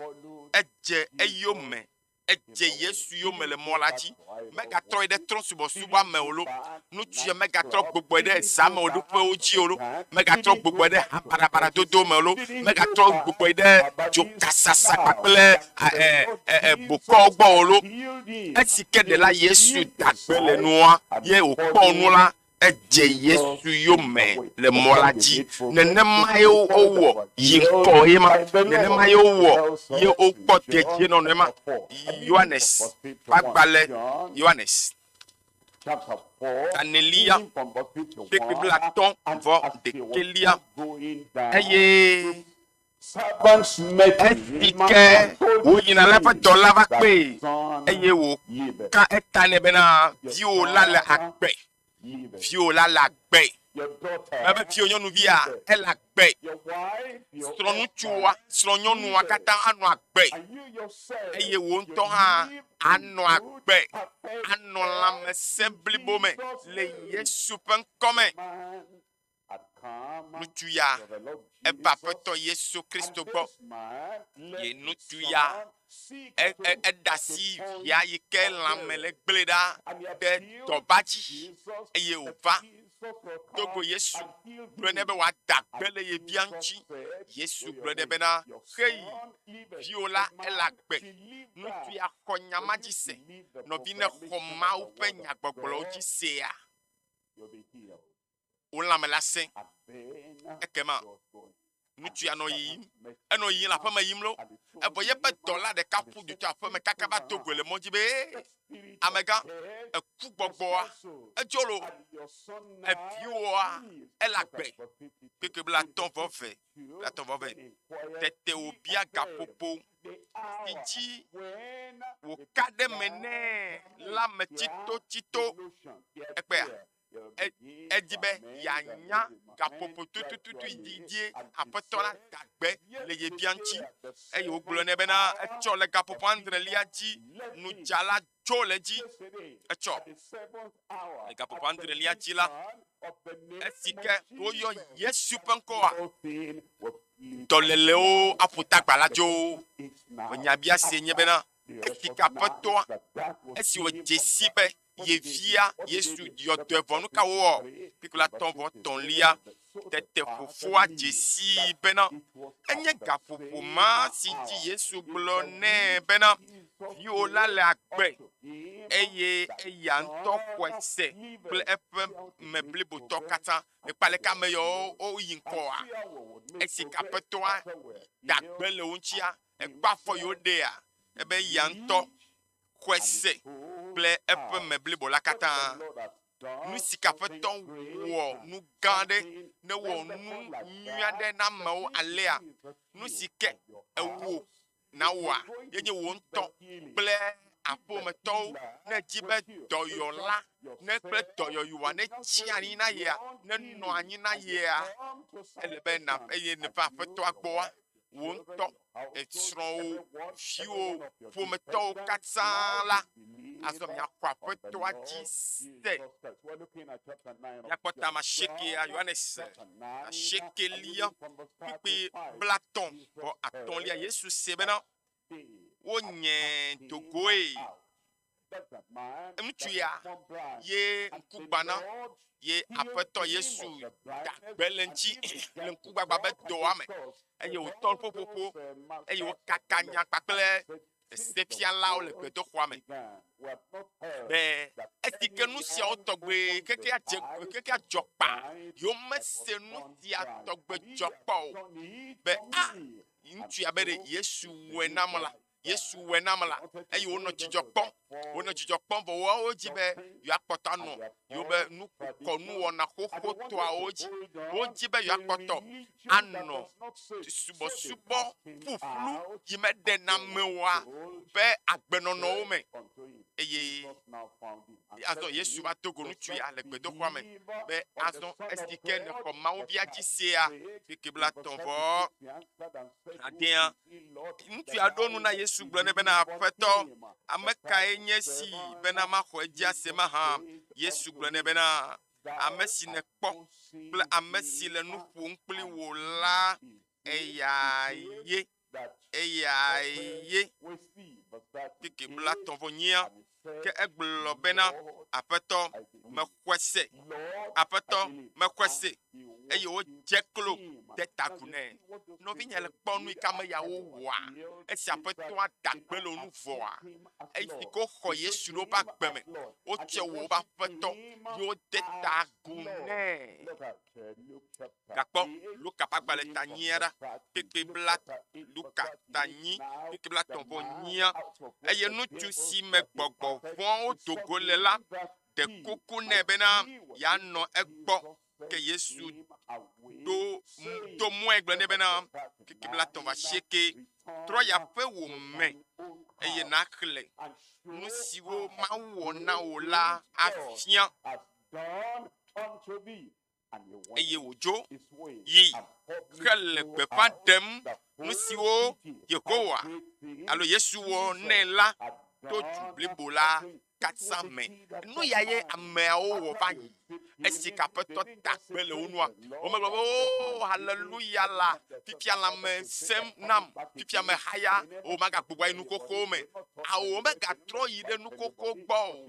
edze eyome Edze Yesu yome le mɔ la dzi. Megatrɔ yi ɖe trɔ̃subɔsubɔa me o lo. Ŋutsua megatrɔ gbugbɔe ɖe zamewoɖoƒewo dzi o lo. Megatrɔ gbugbɔe ɖe ha baɖabaɖa dodo me o lo. Megatrɔ gbugbɔe ɖe dzokasasa kpakple bokɔwo gbɔ o lo. Esi ke ɖela Yesu da gbe le nua ye wòkpɔ nu la, Edze Yesu yome le mɔ la dzi. Nenemae wowɔ yi ŋkɔ ye ma. Nenemae wowɔ ye wokpɔ dedienɔnɔe ma. Yohanes ƒe agbalẽ, Yohanes, tanelia, kpekpe blatɔ̃ vɔ ɖekɛlia, eye Esi ke wòyina la, eƒe dɔla va kpee, eye wòka eta nɛ bena, Viwò la le agbe, viwò la le agbe. Mebe viwò nyɔnuvia, ele agbe. Srɔ̃ŋutsua, srɔ̃nyɔnua katã anɔ agbe, eye wò ŋutɔ hã anɔ agbe, anɔ lãmesẽ blibo me le Yesu ƒe ŋkɔ me. Ŋutsu ya eva Aƒetɔ Yesu Kristo gbɔ. Ye ŋutsu ya eɖe asi via yi ke lãme le gblẽ ɖa ɖe dɔba dzi eye wòva do go Yesu gblɔ nɛ be wòada gbe le ye via ŋuti. Yesu gblɔ nɛ bena, Xeyi, viwò la ele agbe. Ŋutsu ya xɔ nya ma dzi se. Nɔvi ne xɔ Mawu ƒe nyagbɔgblɔwo dzi sea, wò lãme la sẽ. Ekema ŋutsu ya nɔ yiyim, enɔ yiyim le aƒeme yim lo. Evɔ yeƒe dɔla ɖeka ƒu du tso aƒeme kaka va do goe le mɔ dzi be, Ee, amegã, eku gbɔgbɔa, edzo lo, eviwòa, ele agbe. Kpekpe blatɔ̃ vɔ ve, blatɔ̃ vɔ ve. Tete wòbia gaƒoƒo si dzi wòka ɖe eme nɛ la me tsitotsito. Ekpea? Edi be yeanya gaƒoƒo tututu yi dzi Aƒetɔ la da gbe le ye via ŋuti. Eye wògblɔ nɛ bena, Etsɔ le gaƒoƒo adrelia dzi, nudzala dzo le edzi. Etsɔ le gaƒoƒo adrelia dzi la, esi ke woyɔ Yesu ƒe ŋkɔa, dɔlélewo aƒo tagba la dzo. Vɔ nyabiasie nye bena, esi ke Aƒetɔa, esi wòdze sii be ye via Yesu yɔ dɔe vɔ, nu ka wowɔ? Kpukpui la tɔ̃ vɔ tɔ̃lia, Tete fofoa dze sii bena, enye gaƒoƒo ma si dzi Yesu gblɔ nɛ bena, Viwò la le agbe, eye eya ŋutɔ xɔe se kple eƒe me blibotɔ katã. Ekpɔ aleke ame yawo woyi ŋkɔa? Esi ke Aƒetɔa da gbe le wo ŋutia, ekpɔ afɔ yi woɖea, ebe eya ŋutɔ xɔe se kple eƒe me blibo la katã. Nu si ke Aƒetɔ wɔ nu gã aɖe, ne wɔ nu nyui aɖe na amewo alea, nu si ke ewò nawɔa, ye nye wò ŋutɔ kple aƒemetɔwo ne èdi be dɔyɔla ne kple dɔyɔyɔa netsi anyi na yea, nenɔ anyi na yea, ele be na eye nèva Aƒetɔa gbɔa, wò ŋutɔ, srɔ̃wò, viwò, ƒometɔwo katã la, azɔ miaxɔ Aƒetɔa dzi se. Míakpɔ tame asiekea, Yohanes asiekelia, kpukpui blatɔ̃ vɔ atɔ̃lia. Yesu se bena wonye dogoe. Ŋutsu ya ye ŋkugbana ye Aƒetɔ Yesu da gbe le ŋuti le ŋkugbagba be dɔa me eye wòtɔ ƒoƒoƒo eye wòkaka nya kpakple sefialawo le gbedoxɔa me be esi ke nu siawo tɔgbe kekea dze kekea dzɔ kpa yewomese nu sia tɔgbe dzɔ kpɔ o be a ŋutsu ya be ɖe Yesu wɔe nam la. Yesu wɔe nam la, eye wonɔ dzidzɔ kpɔm. Wonɔ dzidzɔ kpɔm vɔ woawo dzi be yewoakpɔtɔ anɔ yewobe nukɔnuwɔna xoxotɔawo dzi. Wodzi be yewoakpɔtɔ anɔ subɔsubɔ ƒuƒlu yi meɖena ame oa ƒe agbenɔnɔwo me. Eye azɔ Yesu va do go ŋutsu ya le gbedoxɔa me be azɔ esi ke nèxɔ Mawu via dzi sea, kpekpe blatɔ̃ vɔ adea. Ŋutsu ya ɖo nu na Yesu gblɔ nɛ bena, Aƒetɔ, ame kae nye esi bena maxɔ edzi ase mahã? Yesu gblɔ nɛ bena, Ame si nèkpɔ kple ame si le nu ƒom kpli wò la, eya ye. Eyae ye. Keke blatɔ̃ vɔ nyia. Ke egblɔ bena, Aƒetɔ, mexɔe se. Aƒetɔ, mexɔe se. Eye wodze klo de ta agu nɛ. Nɔvinye le kpɔ nu yi ke ame yawo wɔa esi Aƒetɔa da gbe le wo ŋu vɔa? Esi ke woxɔ Yesu ɖe woƒe agbe me, wotsɔe wɔ woƒe Aƒetɔ ye wode ta agu nɛ. Gakpɔ Luka ƒe agbalẽ ta nyia ɖa, kpekpe bla Luka ta nyi, kpekpe bla tɔ̃ vɔ nyia. Eye ŋutsu si me gbɔgbɔ vɔ̃wo do go le la ɖe kuku nɛ bena yeanɔ egbɔ. Ke Yesu ɖo do mɔe gblɔ nɛ bena, kpekpe bla tɔ̃ vɔ asieke, trɔ yi aƒewò me eye nàxlẽ nu siwo Mawu wɔ na wò la afia. Eye wòdzo yi hele gbeƒã ɖem nu siwo Yehowa alo Yesu wɔ nɛ la to du blibo la katã me. Nu ya ye ameawo wɔ va yi esi ke Aƒetɔ da gbe le wo nua. Womegblɔ be, Oo, haleluya la, fifia lãme sẽm nam, fifia mehaya, o magagbugbɔ ayi nu xoxowo me. Ao, womegatrɔ yi ɖe nu xoxo gbɔ o.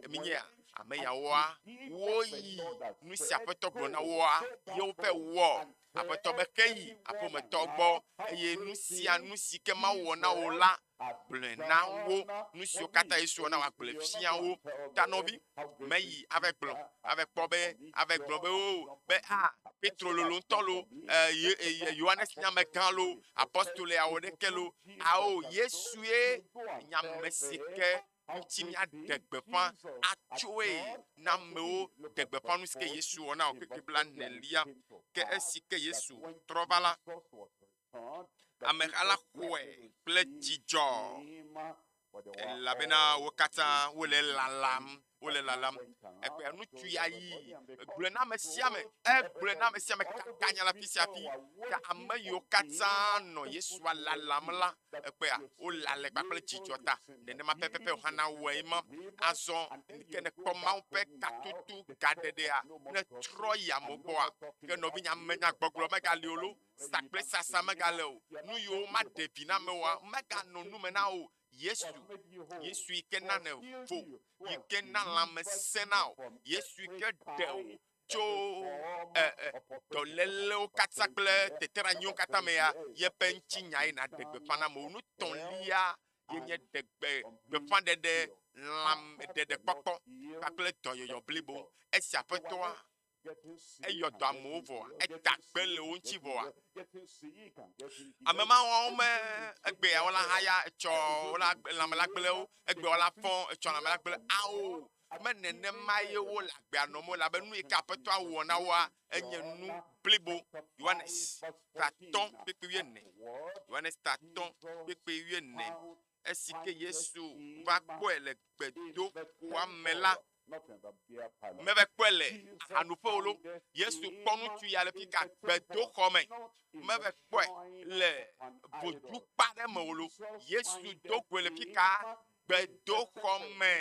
Eminyea? Ame yawoa, woyi nu si Aƒetɔ gblɔ na woa, ye woƒe wɔ. Aƒetɔ be ke yi aƒemetɔ gbɔ eye nu sia nu si ke Mawu wɔ na wò la, gblɔe na wo. Nu siwo katã Yesu wɔ na wò, gblɔe fia wo. Ta nɔvi, meyi ava gblɔ, ava kpɔ be, ava gblɔ be o, be a, Petro lolo ŋutɔ lo, e, ye, e, Yohanes nye amegã lo, apɔstoliawo ɖeke lo. Ao, Yesue nye ame si ke ŋuti míaɖe gbeƒã atsoe na amewo. Ɖe gbeƒã nu si ke Yesu wɔ na wò keke blaenelia. Ke esi ke Yesu trɔ va la, ameha la xɔe kple dzidzɔ, elabena wo katã wole lalam, wole lalam. Egbea ŋutsu ya yi gblɔe na ame sia ame, egblɔe na ame sia ame kaka nya le afi sia afi. Ke ame yiwo katã nɔ Yesua lalam la, ekpea wolale kpakple dzidzɔ ta. Nenema pɛpɛpɛ wò hã nawɔe ma. Azɔ ke nèkpɔ Mawu ƒe katutu gaɖeɖea, netrɔ yi amewo gbɔa, ke nɔvinye amenyagbɔgblɔ megali o lo, sa kple sasa megale o, nu yiwo maɖe vi na ame oa, meganɔ nu me na wò. Yesu, Yesu yi ke na nèvo, yi ke na lãmesẽ na wò, Yesu yi ke ɖe wò tso e, e, dɔlélewo katã kple teteɖeanyiwo katã mea, yeƒe ŋutinyae nàɖe gbeƒã na amewo. Nu tɔ̃lia ye nye ɖegbe gbeƒãɖeɖe lãmeɖeɖekpɔkpɔ kpakple dɔyɔyɔ blibo. Esi Aƒetɔa eyɔ dɔ amewo vɔa, eda gbe le wo ŋuti vɔa, ame mawo me egbea wola haya etsɔ wola lãme la gblẽ wo, egbea wola fɔ etsɔ lãme la gblẽ. Ao, me nenema ye wole agbea nɔm o, elabe nu yi ke Aƒetɔa wɔ na woa, enye nu blibo. Yohanes ta atɔ̃ kpekpe wuiene. Yohanes ta atɔ̃ kpekpe wuiene. Esi ke Yesu va kpɔe le gbedoxɔa me la, meva kpɔe le ahanuƒe o lo. Yesu kpɔ ŋutsu ya le fi ka gbedoxɔ me. Meva kpɔe le vodukpa ɖe me o lo. Yesu do goe le fi ka gbedoxɔ me.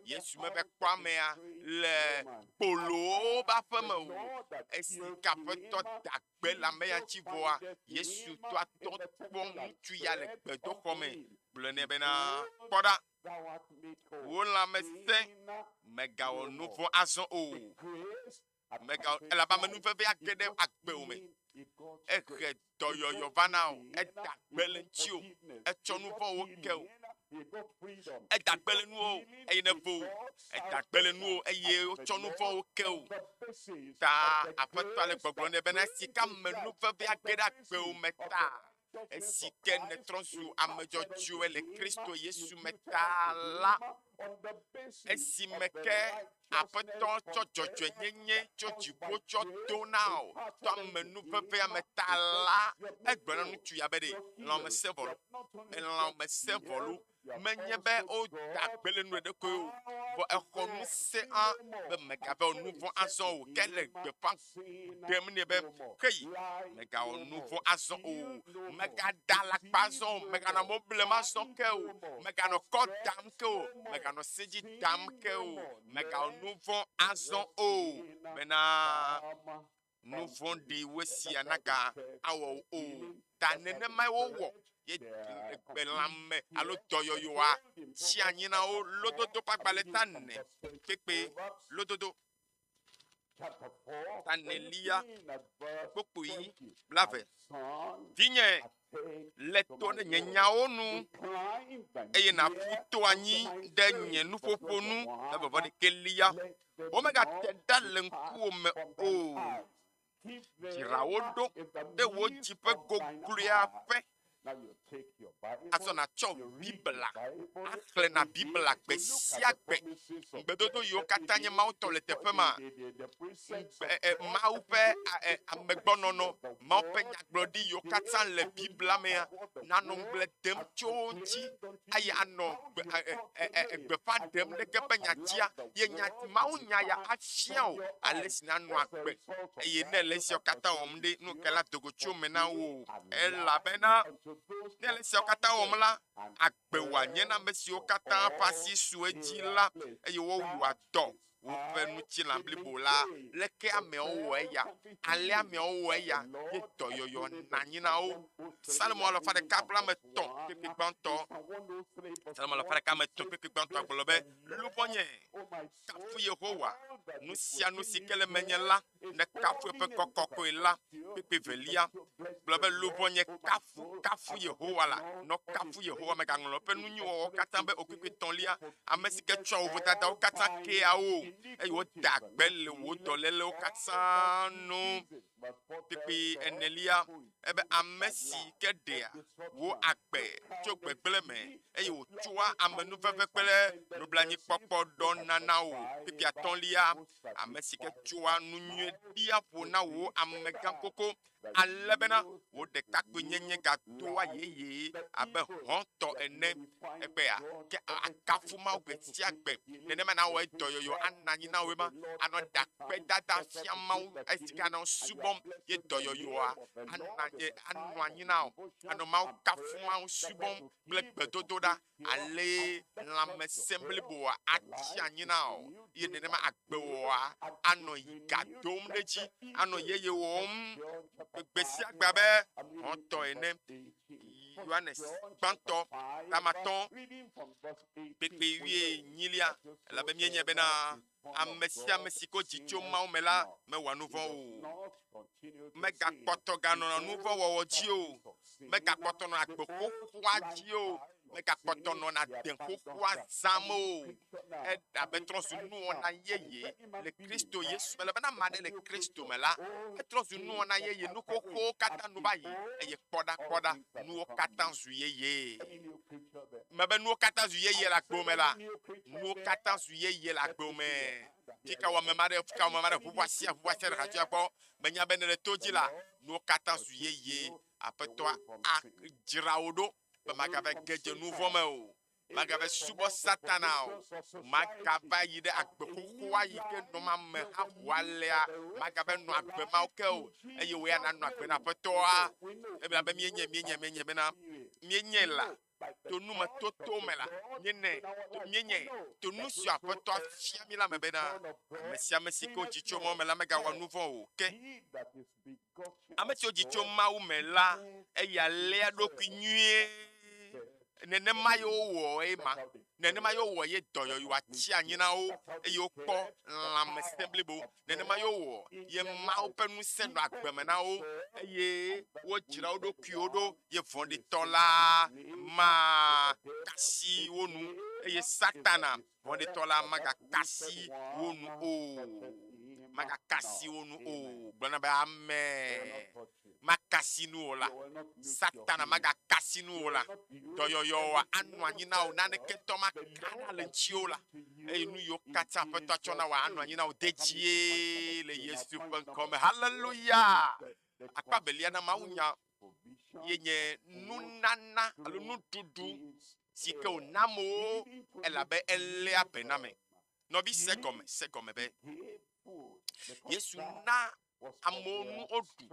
Yesu meva kpɔ amea le kpolowo ƒe aƒe me o. Esi ke Aƒetɔ da gbe le ame ya ŋuti vɔa, Yesu tɔ atɔ kpɔ ŋutsu ya le gbedoxɔ me gblɔ nɛ bena, Kpɔ ɖa, wò lãme sẽ, mègawɔ nu vɔ̃ azɔ o. Mègawɔ, elabe amenuveve age ɖe agbewò me. Ehe dɔyɔyɔ va na wò, eda gbe le ŋutiwò, etsɔ nu vɔ̃wo ke wò, eda gbe le nuwò eye nèvo, eda gbe le nuwò eye wotsɔ nu vɔ̃wo ke wò. Ta Aƒetɔa le gbɔgblɔm nɛ bena, esi ke amenuveve age ɖe agbewò me ta, Esi ke nètrɔ zu ame dzɔdzɔe le Kristo Yesu me ta la, esime ke Aƒetɔ tsɔ dzɔdzɔenyenye tso dziƒo tsɔ do na wò to amenuvevea me ta la, egblɔ na ŋutsu ya be ɖe lãmesẽ vɔ lo, lãmesẽ vɔ lo. Menye be woda gbe le nu ɖe koe o, vɔ exɔ ŋusẽ hã be mègava wɔ nu vɔ̃ azɔ o. Ke le gbeƒã ɖem nɛ be, Heyi, mègawɔ nu vɔ̃ azɔ o, mègada alakpa azɔ o, mèganɔ amewo blem azɔ ke o, mèganɔ kɔ dam ke o, mèganɔ se dzi dam ke o, mègawɔ nu vɔ̃ azɔ o, bena nu vɔ̃ɖiwo sia naga awɔ wò o. Ta nenemae wowɔ ye gbe lãme alo dɔyɔyɔa tsi anyi na wo. Lododo ƒe agbalẽ ta ene kpekpe lododo ta enelia kpukpui blave. Vinye, le to ɖe nye nyawo nu eye nàƒu to anyi ɖe nye nuƒoƒo nu le vɔvɔ ɖekɛlia. Womegate ɖa le ŋkuwò me o. Dzra wo ɖo ɖe wò dzi ƒe gogloeaƒe. Azɔ nàtsɔ Biblia axlẽ na Biblia gbe sia gbe. Ŋugbedodo yiwo katã nye Mawu tɔ le teƒe ma. Ŋugbe, e, Mawu ƒe e, amegbɔnɔnɔ, Mawu ƒe nyagblɔɖi yiwo katã le Biblia mea, nànɔ ŋugble dem tso wo ŋuti eye anɔ gbeƒã ɖem ɖeke ƒe nyatia ye nya Mawu nya ya afia wò ale si nànɔ agbe eye ne ele esiawo katã wɔm ɖe nu ke la dogo tso me na wò elabena ne ele esiawo katã wɔm la agbe wòanye na ame siwo katã ƒe asi su edzi la eye wowua dɔ woƒe ŋutilã blibo la, leke ameawo wɔ eya? Ale ameawo wɔ eya ye dɔyɔyɔ nɔ anyi na wo. Salomo alafa ɖeka kple ame etɔ̃ kpekpe gbãtɔ. Salomo alafa ɖeka ame etɔ̃ kpekpe gbãtɔ gblɔ be, Luʋɔnye, kafu Yehowa, nu sia nu si ke le menye la, nekafu eƒe ŋkɔ kɔkɔe la. Kpekpe velia gblɔ be, Luʋɔnye, kafu, kafu Yehowa la, nɔ kafu Yehowa, mègaŋlɔ eƒe nu nyui wɔwɔwo katã be o. Kpekpe etɔ̃lia, ame si ke tsɔa wò vodadawo katã kea wò, eye wòdaa gbe le wò dɔlélewo katã nu. Kpekpe enelia, ebe ame si ke ɖea wò agbe tso gbegblẽ me, eye wòtsɔa amenuveve kple nublanuikpɔkpɔ ɖɔna na wò. Kpekpe atɔ̃lia, ame si ke tsɔa nu nyui ɖia ƒo na wò amegã koko, ale bena wò ɖekakpuinyenye gadoa yeye abe hɔ̃ tɔ ene. Egbea, ke akafu Mawu gbe sia gbe. Nenema nawɔ dɔyɔyɔ ana anyi na wòe ma. Anɔ ɖakpedada fia Mawu esi ke anɔ subɔm ye dɔyɔyɔa ana anɔ anyi na wò. Anɔ Mawu kafu Mawu subɔm kple gbedodoɖa ale lãmesẽ bliboa atsi anyi na wò ye nenema agbewòa anɔ ga dom ɖe edzi, anɔ yeye wɔm gbe sia gbe abe hɔ̃tɔ ene. Yohanes gbãtɔ tamatɔ kpekpe wuienyilia, elabe míenyae bena ame sia ame si ko dzi tso Mawu me la mewɔa nu vɔ̃ o. Megakpɔtɔ ganɔna nu vɔ̃ wɔwɔ dzi o. Megakpɔtɔ nɔna agbe xoxoa dzi o. Megakpɔtɔ nɔna de xoxoa zãm o. Eɖabe trɔ zu nuwɔna yeye le Kristo Yesu me. Elabena ame aɖe le Kristo me la, etrɔ zu nuwɔna yeye. Nu xoxowo katã nu va yi eye kpɔɖa kpɔɖa nuwo katã zu yeye. Mebe nuwo katã zu yeye le agbewo me la, nuwo katã zu yeye le agbewo me. Fika wɔ ame ma ɖe, fika wɔ ame ma ɖe, ʋuʋu asia, ʋuʋu asia ɖe hatsua gbɔ. Menya be ne le to dzi la, nuwo katã zu yeye. Aƒetɔa adzra wò ɖo be màgava ge dze nu vɔ̃ me o, màgava subɔ Satana o, màgava yi ɖe agbe xoxoa yi ke nɔm ameha ʋu alea, màgava nɔ agbe mawo ke o, eye wò ya nànɔ agbe na Aƒetɔa. Elabe míenye, míenye, míenye bena míenye la to numetoto me la, míenɛ, míenye to nu si Aƒetɔa fia mí la me bena, ame sia ame si ke wodzi tso Mawu me la megawɔ nu vɔ̃ o. Ke ame si wodzi tso Mawu me la, eya léa eɖokui nyuie. Nenema ye wowɔ ema. Nenema ye wowɔ ye dɔyɔyɔa tsi anyi na wo eye wokpɔ lãmesẽ blibo. Nenema ye wowɔ ye Mawu ƒe ŋusẽ nɔ agbe me na wo eye wodzra wo ɖokuiwo ɖo ye vɔ̃ɖitɔ la maka asi wo nu eye Satana vɔ̃ɖitɔ la magaka asi wo nu o. Magaka asi wo nu o. Gblɔ na be amen. Makasi nu o la. Satana magakasi nu o la. Dɔyɔyɔ anɔ anyi na wò, naneke tɔ maka ɖa le ŋutiwò la. Eye nu yiwo katã Aƒetɔ atsɔ na wò anɔ anyi na wò de dzie le Yesu ƒe ŋkɔ me. Haleluya! Akpa evelia na mawunya ye nye nunana alo nuɖuɖu si ke wòna amewo elabe eléa be na ame. Nɔvi se gɔme, se gɔme be Yesu na amewo nu woɖu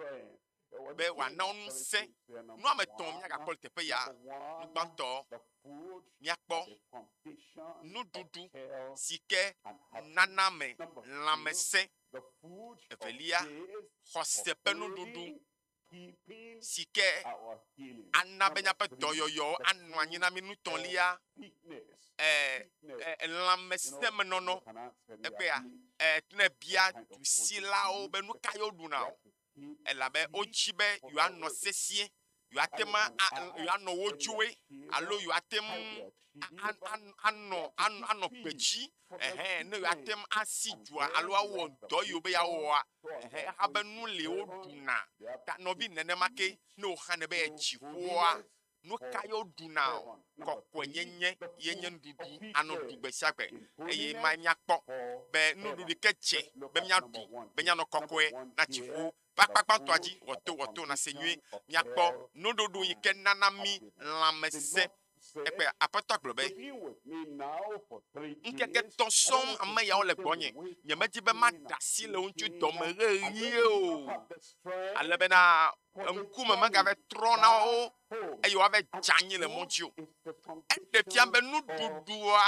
be wòana wo ŋusẽ. Nu ame etɔ̃ míagakpɔ le teƒe ya. Nu gbãtɔ, míakpɔ nuɖuɖu si ke nana ame lãmesẽ. Evelia, xɔse ƒe nuɖuɖu si ke ana be míaƒe dɔyɔyɔwo anɔ anyi na mí. Nu etɔ̃lia, lãmesẽmenɔnɔ. Egbea, ne èbia dusilawo be nu ka ye woɖuna o, elabe wodzi be yewoanɔ sesĩe, yewoate ŋu yewoanɔ wodzoe alo yewoate ŋu anɔ anɔ gbedzi ɛhɛn ne yewoate ŋu asi dua alo awɔ dɔ yi wobe yeawɔa ɛhɛn exa be nu li woɖuna. Ta nɔvi nenema ke ne wò hã nèbe yedziƒoa, nu ka ye woɖuna o? Kɔkɔenyenye ye nye nuɖuɖu anɔ ɖu gbe sia gbe eye mae míakpɔ be nuɖuɖu yi ke dze be míaɖu be míanɔ kɔkɔe na dziƒo ƒe akpa gbãtɔa dzi wɔ to wɔ to nàse nyuie. Míakpɔ nuɖuɖu yi ke nana mí lãmesẽ. Ekpe Aƒetɔa gblɔ be, Ŋkeke etɔ̃ sɔŋ ame yawo le gbɔnye. Nyemedi be maɖe asi le wo ŋuti dɔme ɣeɣie o, ale bena ŋkume megava trɔ na wo eye woava dze anyi le mɔ dzi o. Eɖe fia be nuɖuɖua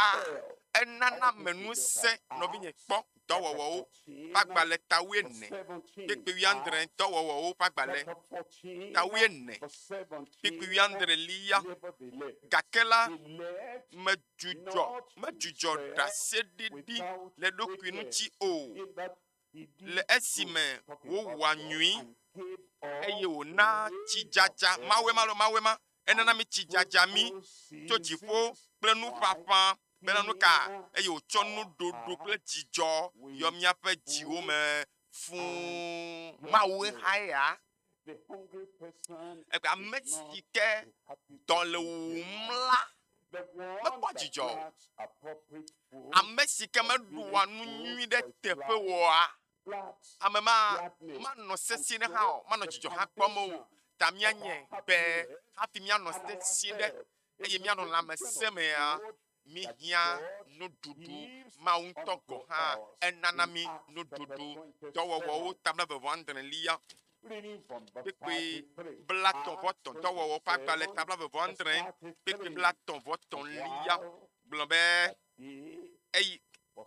enana ame ŋusẽ. Nɔvinye, kpɔ Dɔwɔwɔwo ƒe agbalẽ ta wuiene, kpukpui wuiadre, Dɔwɔwɔwo ƒe agbalẽ ta wuiene, kpukpui wuiadrelia. Gake la, medzudzɔ, medzudzɔ ɖaseɖiɖi le eɖokui ŋuti o, le esime wòwɔa nyui eye wòna tsidzadza, Mawue ma alo Mawue ma, enana mí tsidzadza mí tso dziƒo kple nuƒaƒã bena nu ka eye wòtsɔ nuɖuɖu kple dzidzɔ yɔ míaƒe dziwo me fũu. Mawue hã ya. Egbe ame si ke dɔ le wuwum la mekpɔ dzidzɔ o. Ame si ke meɖua nu nyui ɖe teƒe oa, ame ma manɔ sesĩe ɖe hã o, manɔ dzidzɔ hã kpɔm o. Ta míanye be hafi míanɔ sesĩe ɖe eye míanɔ lãmesẽ mea, míehiã nuɖuɖu. Mawu ŋutɔ gɔ̃ hã enana mí nuɖuɖu. Dɔwɔwɔwo ta blaeve-vɔ-adrelia, kpukpui blaetɔ̃-vɔ-etɔ̃. Dɔwɔwɔwo ƒe agbalẽ ta blaeve-vɔ-adre, kpukpui blaetɔ̃-vɔ-etɔ̃lia gblɔ be, Eye,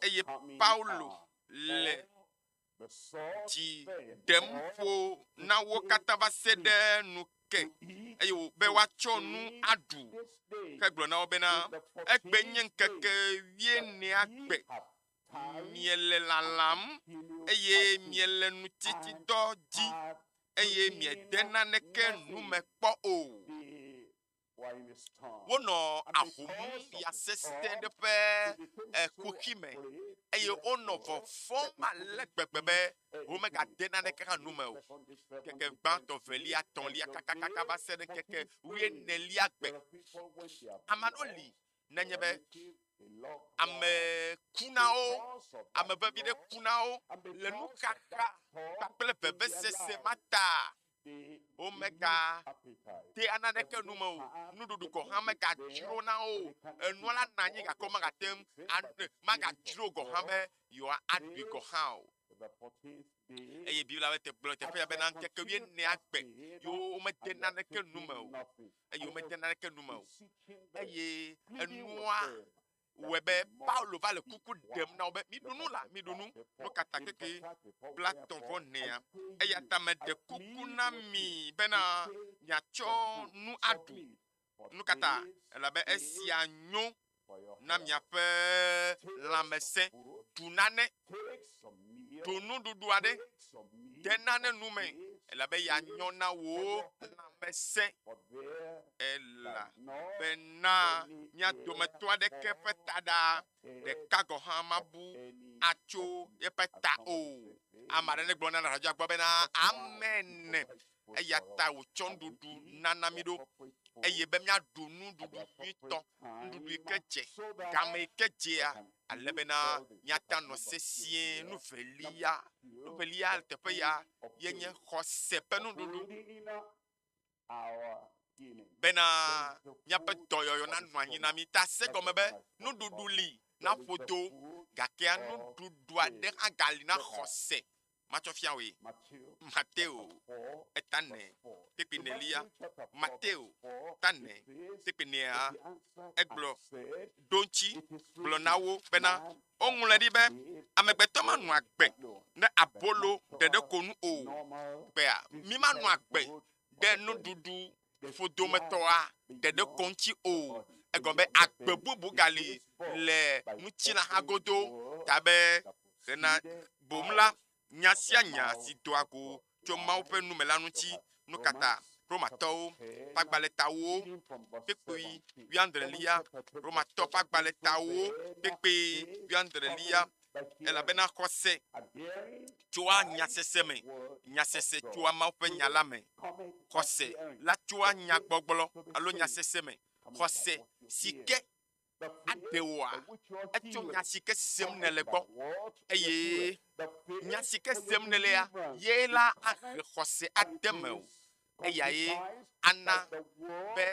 eye Paulo le dzi ɖem ƒo na wo katã va se ɖe nu ke, eye wòbe woatsɔ nu aɖu. Ke gblɔ na wo bena, Egbe nye ŋkeke wuienea gbe, miele lalam, eye miele nutsitsidɔ dzi, eye miede naneke nu me kpɔ o. Wonɔ ahom ya sesẽ ɖe ƒe kuxi me eye wonɔ vɔvɔ̃m ale gbegbe be womegade naneke hã nu me o. Ŋkeke gbãtɔ, velia, etɔ̃lia, kakakaka va se ɖe ŋkeke wuienelia gbe. Ame aɖewo li nenye be ame ku na wo, ame vevi ɖe ku na wo le nuxaxa kpakple vevesese ma ta. Womegadea naneke nu me o, nuɖuɖu gɔ̃ hã megadzrona wo o. Enua la nɔ anyi gake womagate ŋu magadzro gɔ̃ hã be yewoaɖui gɔ̃ hã o. Eye Biblia be gblɔ teƒe ya bena ŋkeke wuienea gbe yewo womede naneke nu me o. Eye womede naneke nu me o. Eye enua wɔe be Paulo va le kuku ɖem na wo be, Miɖu nu la, miɖu nu. Nu ka ta keke blaetɔ̃ vɔ enea? Eya ta meɖe kuku na mi bena miatsɔ nu aɖu. Nu ka ta? Elabe esia nyo na miaƒe lãmesẽ. Ɖu nane, ɖu nuɖuɖu aɖe, de nane nu me, elabe ya nyo na wò lãmesẽ. Elabena mía dometɔ aɖeke ƒe taɖa ɖeka gɔ̃ hã mabu atso eƒe ta o. Ame aɖe negblɔ na radioa gbɔ bena, Amen. Eya ta wòtsɔ nuɖuɖu nana mí ɖo eye be míaɖu nuɖuɖu nyuitɔ, nuɖuɖu yi ke dze, game yi ke dzea, ale bena míate anɔ sesĩe. Nu velia, nu velia le teƒe ya ye nye xɔse ƒe nuɖuɖu bena míaƒe dɔyɔyɔ nanɔ anyi na mí. Ta se gɔme be nuɖuɖu li na ƒodo, gakea nuɖuɖu aɖe hã gali na xɔse. Matsɔ fia wòe. Mateo eta ne kpekpe nelia. Mateo ta ne kpekpe nea egblɔ ɖo ŋuti gblɔ na wo bena woŋlɔe ɖi be amegbetɔ manɔ agbe ne abolo ɖeɖe ko nu o. Gbea mi manɔ agbe ɖe nuɖuɖu ƒodometɔa ɖeɖe ko ŋuti o. Egɔme be agbe bubu gali le ŋutilã hã godo ta be hena boŋ la, nya sia nya si doa go tso Mawu ƒe nu me la ŋuti. Nu ka ta? Romatɔwo ƒe agbalẽtawo kpekpe wuiadrelia, Romatɔ ƒe agbalẽtawo kpekpe wuiadrelia, elabena xɔse tsoa nyasese me, nyasese tsoa Mawu ƒe nya la me. Xɔse la tsoa nyagbɔgblɔ alo nyasese me. Xɔse si ke aɖe wòa, etso nya si ke sem nèle gbɔ. Eye nya si ke sem nèlea, ye la ahe xɔse ade mewò. Eyae ana be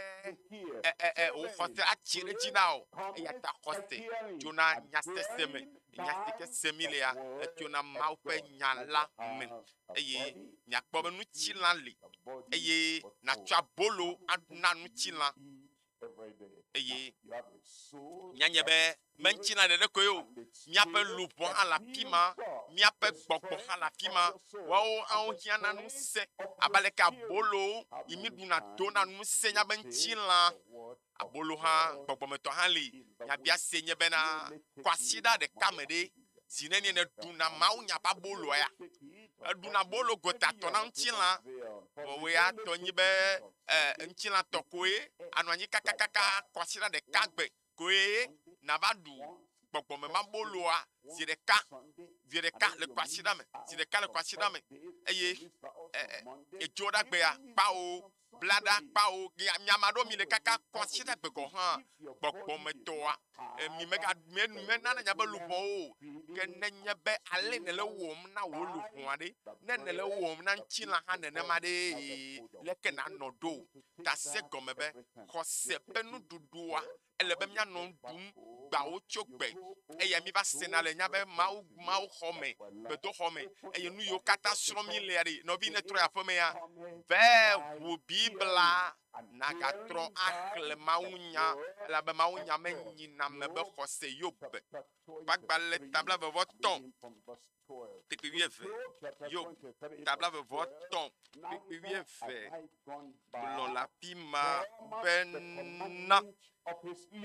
wò xɔse atsi ɖe edzi na wò. Eya ta xɔse tsona nyasese me. Nya si ke sem mílea, etsona Mawu ƒe nya la me. Eye miakpɔ be ŋutilã li, eye nàtsɔ abolo ana ŋutilã. Eye míanye be meŋutilã ɖeɖe koe o, míaƒe luʋɔ hã le afi ma, míaƒe gbɔgbɔ hã le afi ma. Woawo hã wohiã na ŋusẽ abe aleke abolo yi míɖuna dona ŋusẽ míaƒe ŋutilã. Abolo hã gbɔgbɔmetɔ hã li. Nyabiase nye bena, kwasiɖa ɖeka me ɖe, zi nenie nèɖuna mawunya ƒe aboloa ya? Èɖuna abolo gotatɔ na ŋutilã, vɔ wò ya tɔ nyi be e, ŋutilã tɔ koe anɔ anyi kakakaka kwasiɖa ɖeka gbe koe nàva ɖu gbɔgbɔmemaboloa zi ɖeka, zi ɖeka le kwasiɖa me, zi ɖeka le kwasiɖa me eye e, e, edzo ɖa gbea kpao bla ɖa kpao mi ame aɖewo mi le kaka kwasiɖa gbe gɔ̃ hã gbɔgbɔmetɔa mi mega mi menana nya be luʋɔwo o ke nenye be ale nèle wɔm na wò luʋɔa ɖe ne nèle wɔm na ŋutilã hã nenema ɖe leke nànɔ ɖo ta se gɔme be xɔse ƒe nuɖuɖua ele be míanɔ nu ɖum gbawo tso gbe eye míva sena le nya be Mawu Mawu xɔ me gbedoxɔ me eye nu yiwo katã srɔ̃m mílea ɖe nɔvi ne trɔ yi aƒe mea vɛ ʋu Biblia nagatrɔ axlẽ mawunya elabe mawunya menyina ame be xɔse Yob ƒe agbalẽ ta blaeve-vɔ-etɔ̃ kpukpui wuieve. Yob ta blaeve-vɔ-etɔ̃ kpukpui wuieve gblɔ le afi ma bena,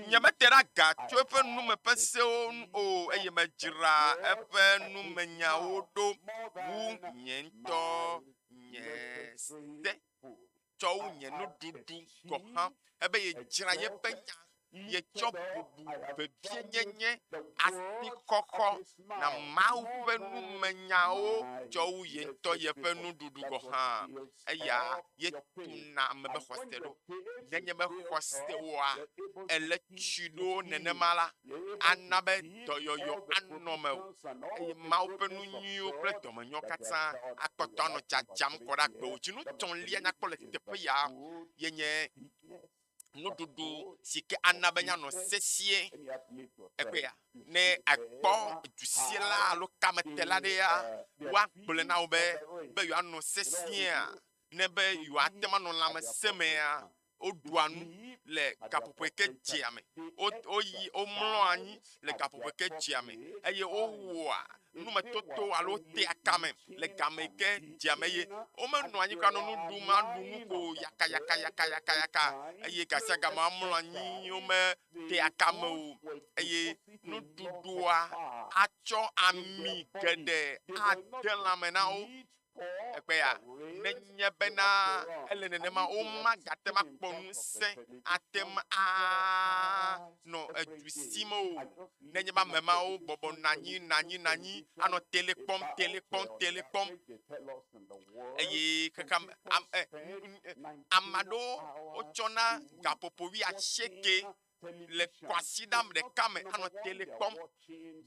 Nyemete ɖe aga tso eƒe nume ƒe sewo ŋu o, eye medzra eƒe numenyawo ɖo wu nye ŋutɔ nye se. tsɔ wu nye nuɖuɖu gɔ̃ hã. Ebe yedzra yeƒe nya, yetsɔ bubu, vevienyenye, asixɔxɔ na Mawu ƒe numenyawo tsɔ wu ye ŋutɔ yeƒe nuɖuɖu gɔ̃ hã. Eya ye tuna ame be xɔse ɖo. Nenye be xɔse wɔa ele tsi ɖo nenema la, ana be dɔyɔyɔ anɔ mewò eye Mawu ƒe nu nyuiwo kple dɔmenyo katã akpɔtɔ anɔ dzadzam kɔ ɖe agbewò dzi. Nu tɔ̃lia nyakpɔ le teƒe ya ye nye nuɖuɖu si ke ana be míanɔ sesĩe. Egbea, ne èkpɔ dusiela alo kametela ɖea, woagblɔe na wò be be yewoanɔ sesĩea, ne be yewoate ŋu anɔ lãmesẽ mea, woɖua nu le gaƒoƒo yi ke dzea me, woyi womlɔa anyi le gaƒoƒo yi ke dzea me eye wowɔa numetoto alo wotea kame le game yi ke dzea me eye womenɔa anyi kura nɔ nu ɖum aɖu nu ko yakayakayakayakayaka eye gasiagame woamlɔ anyi wometea kame o eye nuɖuɖua atsɔ ami geɖe ade lãme na wo. Ekpe ya, nenye bena ele nenema, womagate ŋu akpɔ ŋusẽ ate ŋu anɔ edu sim o. Nenye be ame mawo bɔbɔ nɔ anyi, nɔ anyi, nɔ anyi, anɔ tele kpɔm, tele kpɔm, tele kpɔm. Eye xexea me, am, e, ame aɖewo wotsɔna gaƒoƒo wuiasieke le kwasiɖa ɖeka me anɔ tele kpɔm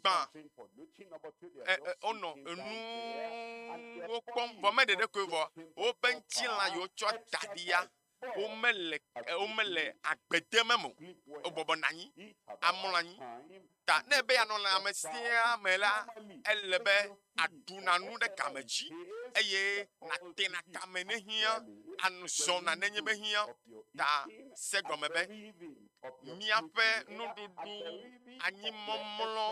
gbã e, e, wonɔ enuwo kpɔm vɔ me ɖeɖe koe vɔ woƒe ŋutilã yiwo tsɔ da ɖi ya womele womele agbe dem eme o wobɔbɔ nɔ anyi amlɔ anyi ta ne ebe yeanɔ lãme sia me la ele be aɖuna nu ɖe game dzi eye nàtena kame ne hiã, anuzɔna nenye be hiã. Ta se gɔme be míaƒe nuɖuɖu, anyimɔmlɔ,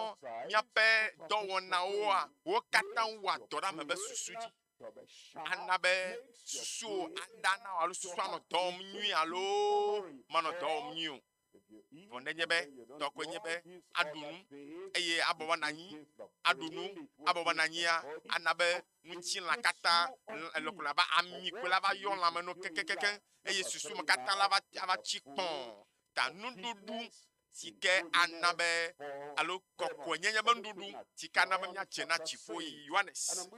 míaƒe dɔwɔnawoa, wo katã wɔa dɔ ɖe ame ƒe susu dzi. Ana be susuwò aɖa na wò alo susu anɔ dɔ wɔm nyuie alo manɔ dɔ wɔm nyuie o. Vɔ nenye be tɔ koe nye be aɖu nu eye abɔbɔ nɔ anyi, aɖu nu abɔbɔ nɔ anyia, ana be ŋutilã katã lɔƒo la va ami koe la va yɔ lãme no kekekekeŋ eye susu me katã la va ava tsi kpɔ̃. Ta nuɖuɖu si ke ana be alo kɔkɔenyenye be nuɖuɖu si ke ana be míadze na dziƒo yi Yohanes.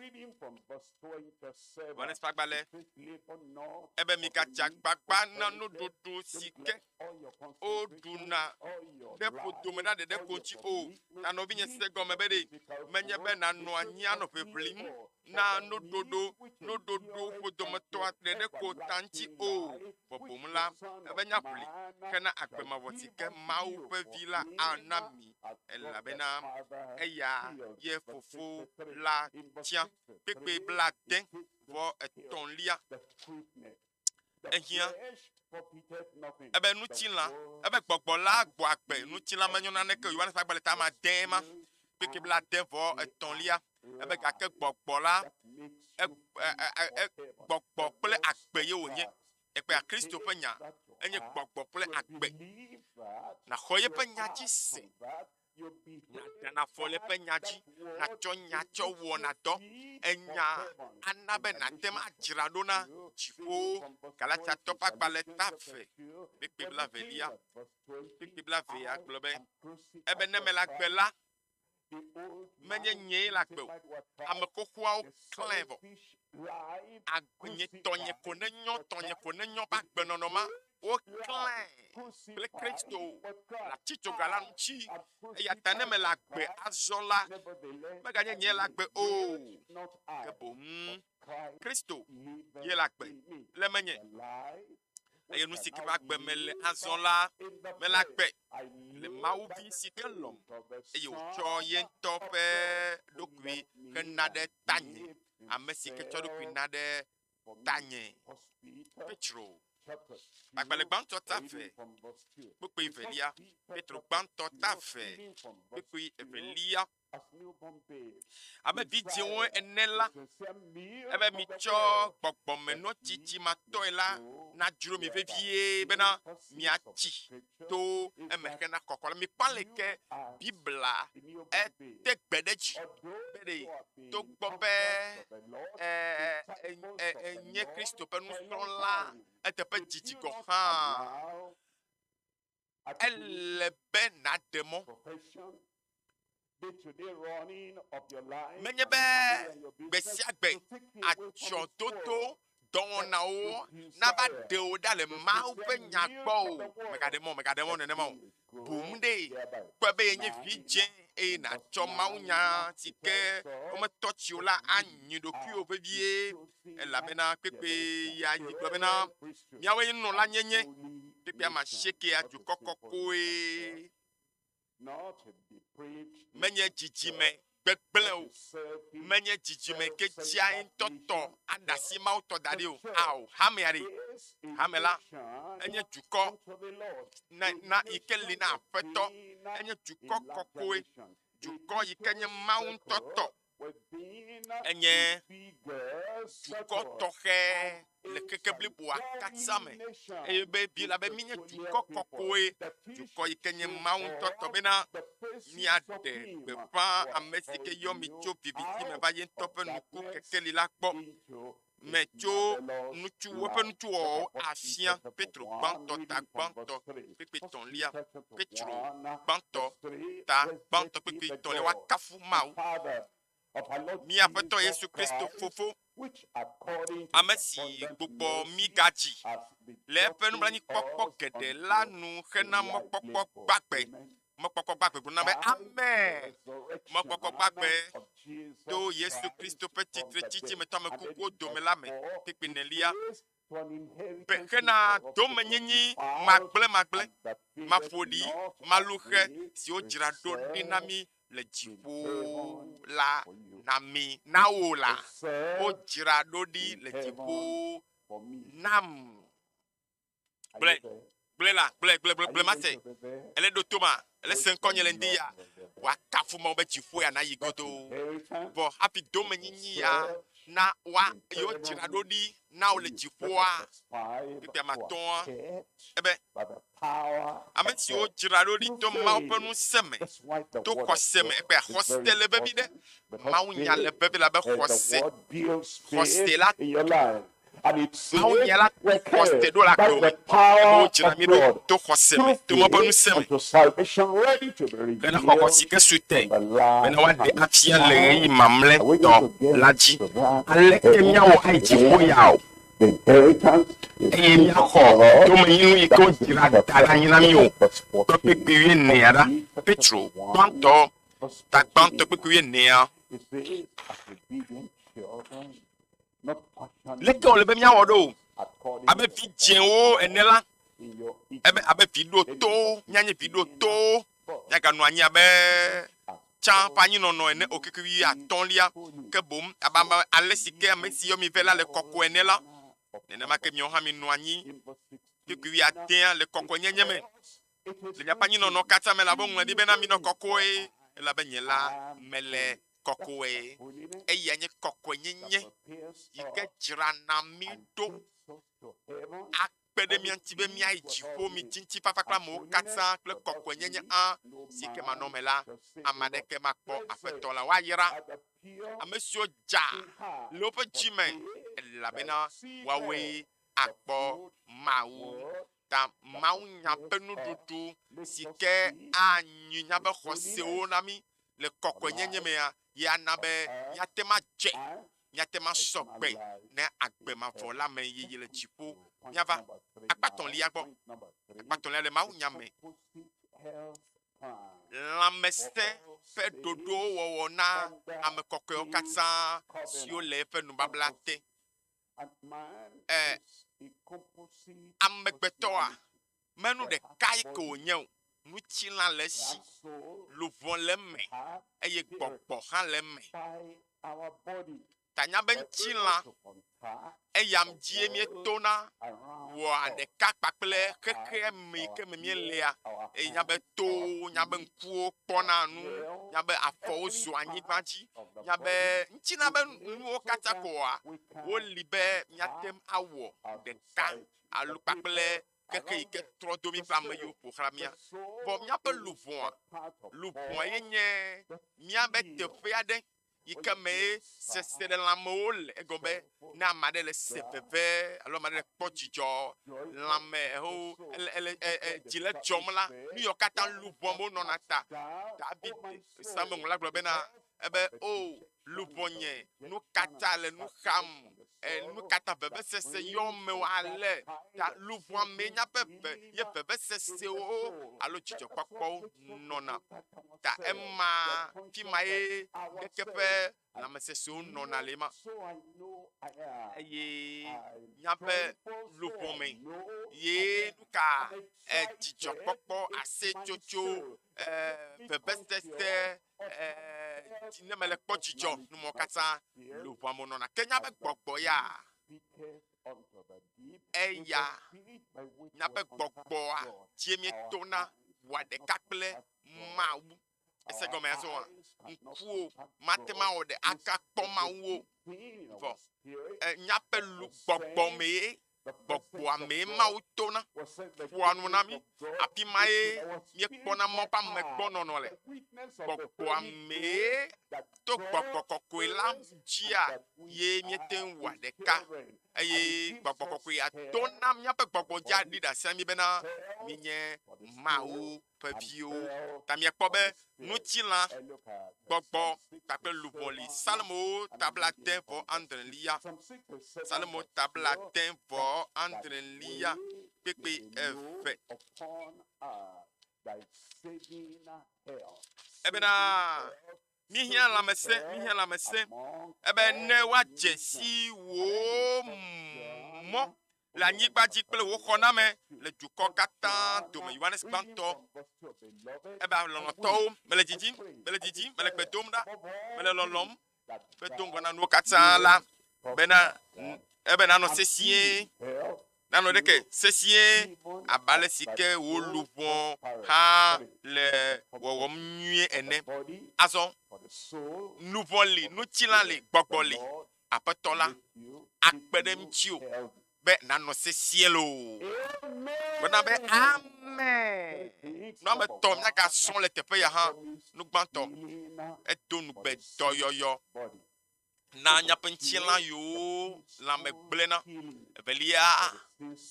Yohanes ƒe agbalẽ ebe migadze agbagba na nuɖuɖu si ke woɖuna ɖe ƒodome ɖa ɖeɖe ko ŋuti o. Ta nɔvinye se gɔme be ɖe menye be nànɔ anyi anɔ ʋiʋlim na nuɖoɖo nuɖoɖo ƒodometɔ ɖeɖe ko ta ŋuti o. Vɔ boŋ la, ebe nya ʋli hena agbe mavɔ si ke Mawu ƒe Vi la ana mi, elabena eya ye Fofo la tia. Kpekpe blaade vɔ etɔ̃lia. Ehiã ebe ŋutilã, ebe gbɔgbɔ la gbɔ agbe, ŋutilã menyo naneke o. Yohanes ƒe agbalẽ ta ade ma, kpekpe blaade vɔ etɔ̃lia, ebe gake gbɔgbɔ la, e, e, e, gbɔgbɔ kple agbe ye wònye. Ekpea Kristo ƒe nya enye gbɔgbɔ kple agbe. Nàxɔ yeƒe nya dzi se. Nàɖe afɔ le eƒe nya dzi, nàtsɔ nya tsɔ wɔna dɔ. Enya ana be nàte ŋu adzra ɖo na dziƒowo. Galatiatɔ ƒe agbalẽ ta eve, kpukpui blaevelia, kpukpui blaevea gblɔ be, Ebe ne mele agbe la, menye nyee le agbe o. Ame xoxoawo klãe vɔ. Nye tɔnye ko nenyɔ, tɔnye ko nenyɔ ƒe agbenɔnɔ ma, woklãe kple Kristo le atitsoga la ŋuti. Eya ta ne mele agbe azɔ la, meganye nye le agbe o, ke boŋ Kristo ye le agbe le menye. Eye nu si ke ƒe agbe mele azɔ la, mele agbe le Mawu Vi si ke lɔ̃m, eye wòtsɔ ye ŋutɔ ƒe ɖokui hena ɖe tanye, ame si ke tsɔ eɖokui na ɖe tanye. Petro, agbalẽ gbãtɔ ta eve, kpukpui evelia. Petro gbãtɔ ta eve, kpukpui evelia. Abe vidzĩwo ene la, ebe mitsɔ gbɔgbɔmenotsitsimatɔe la nadzro mi vevie bena miatsi to eme hena kɔkɔ la. Mikpɔ aleke Biblia ete gbe ɖe edzi be ɖe togbɔ be enye Kristo ƒe nusrɔ̃la eteƒe didi gɔ̃ hã, ele be nàɖe mɔ. Menye be gbe sia gbe atsyɔ̃dodo dɔwɔnawo nava ɖe wò ɖa le Mawu ƒe nya gbɔ o. Mègaɖe mɔ, mègaɖe mɔ nenema o. Boŋ ɖe kpɔe be yenye vidzĩ eye nàtsɔ mawunya si ke wometɔ tsi o la anyi ɖokuiwò vevie, elabena kpekpe ya yi gblɔ bena, Míawoe nye nunɔlanyenye, kpekpe ame asiekea dukɔ kɔkɔe. Menye dzidzime gbegblẽ o, menye dzidzime ke dzia ŋutɔ tɔ aɖe asi Mawu tɔ da ɖi o. Ao, hamea ɖe, hame la enye dukɔ na, na yi ke li na Aƒetɔ, enye dukɔ kɔkɔe, dukɔ yi ke nye Mawu ŋutɔ tɔ. Enye dukɔ tɔxɛ le keke bliboa katã me eye be Biblia be míenye dukɔ kɔkɔe, dukɔ yi ke nye Mawu ŋutɔ tɔ bena míaɖe gbeƒã ame si ke yɔ mi tso viviti me va ye ŋutɔ ƒe nuku kekeli la gbɔ me tso nutsu woƒe nutsuwɔwɔwo afia. Petro gbãtɔ ta gbãtɔ kpekpe tɔ̃lia. Petro gbãtɔ ta gbãtɔ kpekpe tɔ̃lia woakafu Mawu. Mía Aƒetɔ Yesu Kristo Fofo, ame si gbugbɔ mí gadzi le eƒe nublanuikpɔkpɔ geɖe la nu hena mɔkpɔkpɔ gbagbe. Mɔkpɔkpɔ gbagbe gblɔ na be Amen. Mɔkpɔkpɔ gbagbe to Yesu Kristo ƒe tsitretsitsi me to ame kukuwo dome la me. Kpukpui enelia be hena domenyinyi magblẽmagblẽ, maƒoɖi, maluxe si wodzra ɖo ɖi na mí le dziƒo la na mí, na wò la, wodzra ɖo ɖi le dziƒo nam. Gblɔe, gblɔe la, gblɔe, gblɔe, gblɔe, gblɔe mase. Ele ɖo to ma, ele se ŋkɔ nye le ŋdi ya. Woakafu Mawu be dziƒo ya nayi godoo. Vɔ hafi domenyinyi ya na woa yewo dzra ɖo ɖi na wò le dziƒoa, kpukpui ame atɔ̃a, ebe, Ame siwo dzra ɖo ɖi to Mawu ƒe ŋusẽ me, to xɔse me, egbea xɔse le vevi ɖe. Mawu nya le vevi la be xɔse, xɔse la Mawu nya la xɔse ɖo le agbe me. Ebe wodzra mí ɖo to xɔse me, to Mawu ƒe ŋusẽ me, bena xɔxɔ si ke su te bena woaɖe afia le ɣeyiɣi mamlɛtɔ la dzi. Aleke míawɔ ayi dziƒo ya o? Eye míaxɔ domenyinu yi ke wodzra da ɖe anyi na mí o. Kpɔ kpukpui wuienea ɖa. Petro gbãtɔ, ta gbãtɔ kpukpui wuienea. Leke wòle be míawɔ ɖo? Abe vidzĩwo ene la, ebe abe vi ɖotowo, míanye vi ɖotowo, míaganɔ anyi abe tsã ƒe anyinɔnɔ ene o, keke wuiatɔ̃lia, ke boŋ abe ame ale si ke ame si yɔ mi vɛ la le kɔkɔe ene la, nenema ke miawo hã minɔ anyi keke wuiadea le kɔkɔenyenye me. Le miaƒe anyinɔnɔ katã me la, woŋlɔe ɖi bena, Minɔ kɔkɔe, elabe nye la mele kɔkɔe. Eya nye kɔkɔenyenye yi ke dzrana mí ɖo akpe ɖe mía ŋuti be míayi dziƒo. Midi ŋutifafa kple amewo katã kple kɔkɔenyenye hã si ke manɔ eme la, ame aɖeke makpɔ Aƒetɔ la. Woayra ame siwo dza le woƒe dzi me, elabena woawoe akpɔ Mawu. Ta mawunya ƒe nuɖuɖu si ke anyi míaƒe xɔsewo na mí le kɔkɔenyenye mea, ye ana be míate ŋu adze, míate ŋu asɔ gbe ne agbe mavɔ la me yiyi le dziƒo. Míava akpa tɔ̃lia gbɔ. Akpa tɔ̃lia le mawunya me. Lãmesẽ ƒe ɖoɖowo wɔwɔ na ame kɔkɔewo katã siwo le eƒe nubabla te. E, amegbetɔa, menu ɖekae ko wònye o. Ŋutilã le esi, luʋɔ le eme, eye gbɔgbɔ hã le eme. Ta nya be ŋutilã, eya dzie míetona wɔa ɖeka kpakple xexea me yi ke me míelea. Eye nya be towo, nya be ŋkuwo kpɔna nu, nya be afɔwo zɔa anyigba dzi, nya be ŋutilã be nuwo katã koa, woli be míate ŋu awɔ ɖeka alo kpakple xexe yi ke trɔ do mí kple ame yiwo ƒo xlã mía. Vɔ míaƒe luʋɔa, luʋɔa ye nye míaƒe teƒe aɖe yi ke mee seselelãmewo le. Egɔme be ne ame aɖe le se veve alo ame aɖe le kpɔ dzidzɔ, lãme alo ele ele e e dzi le dzɔm la, nu yawo katã luʋɔ me wonɔna ta. David psalmoŋlɔla gblɔ bena ebe, O luʋɔnye, nu ka ta le nu xam? E, nu ka ta vevesese yɔ mewò ale? Ta luʋɔa mee míaƒe ve, ye vevesesewo alo dzidzɔkpɔkpɔwo nɔna. Ta ema, fi ma ye ɖeke ƒe lãmesesewo nɔna le ema. Eye míaƒe luʋɔ me ye nu ka e, dzidzɔkpɔkpɔ, aseyetsotso, e, vevesese, Ee, ne mele kpɔ dzidzɔ numɔ katã luʋɔa me nɔna. Ke míaƒe gbɔgbɔ ya, eya míaƒe gbɔgbɔa dzie míetona wɔa ɖeka kple Mawu. Ese gɔme azɔa? Ŋkuwo mate ŋu awɔ ɖe agakpɔ Mawu o. Vɔ míaƒe lu gbɔgbɔmee gbɔgbɔa mee Mawu tona ƒoa nu na mí. Afi mae míekpɔna Mawu ƒe amegbɔnɔnɔ le. Gbɔgbɔa mee to gbɔgbɔ kɔkɔe la dzia ye míete ŋu wɔa ɖeka eye gbɔgbɔ kɔkɔea tona míaƒe gbɔgbɔ dzi aɖi ɖase na mí bena míenye Mawu ƒe viwo. Ta míekpɔ be ŋutilã, gbɔgbɔ kpakple luʋɔ li. Psalmowo ta blaade vɔ adrelia. Psalmo ta blaade vɔ adrelia kpekpe eve. Ebena míehiã lãmesẽ, míehiã lãmesẽ ebe ne woadze si wò mɔ le anyigba dzi kple wò xɔname le dukɔ katã dome. Yohanes gbãtɔ ebe lɔlɔ̃tɔwo, mele dzidzim, mele dzidzim, mele gbe dom ɖa, mele lɔlɔ̃m be do ŋgɔ na nuwo katã la bena ebe nanɔ sesĩe, nanɔ ɖeke sesĩe abe ale si ke wò luʋɔ hã le wɔwɔm nyuie ene. Azɔ luʋɔ li, ŋutilã li, gbɔgbɔ li. Aƒetɔ la akpe ɖe ŋutiwò be nànɔ sesĩe loo. Gblɔna be, Amen. Nu ame etɔ̃ míagasrɔ̃ le teƒe ya hã. Nu gbãtɔ, edo ŋugbe dɔyɔyɔ na míaƒe ŋutilã yiwo lãme gblẽna. Evelia,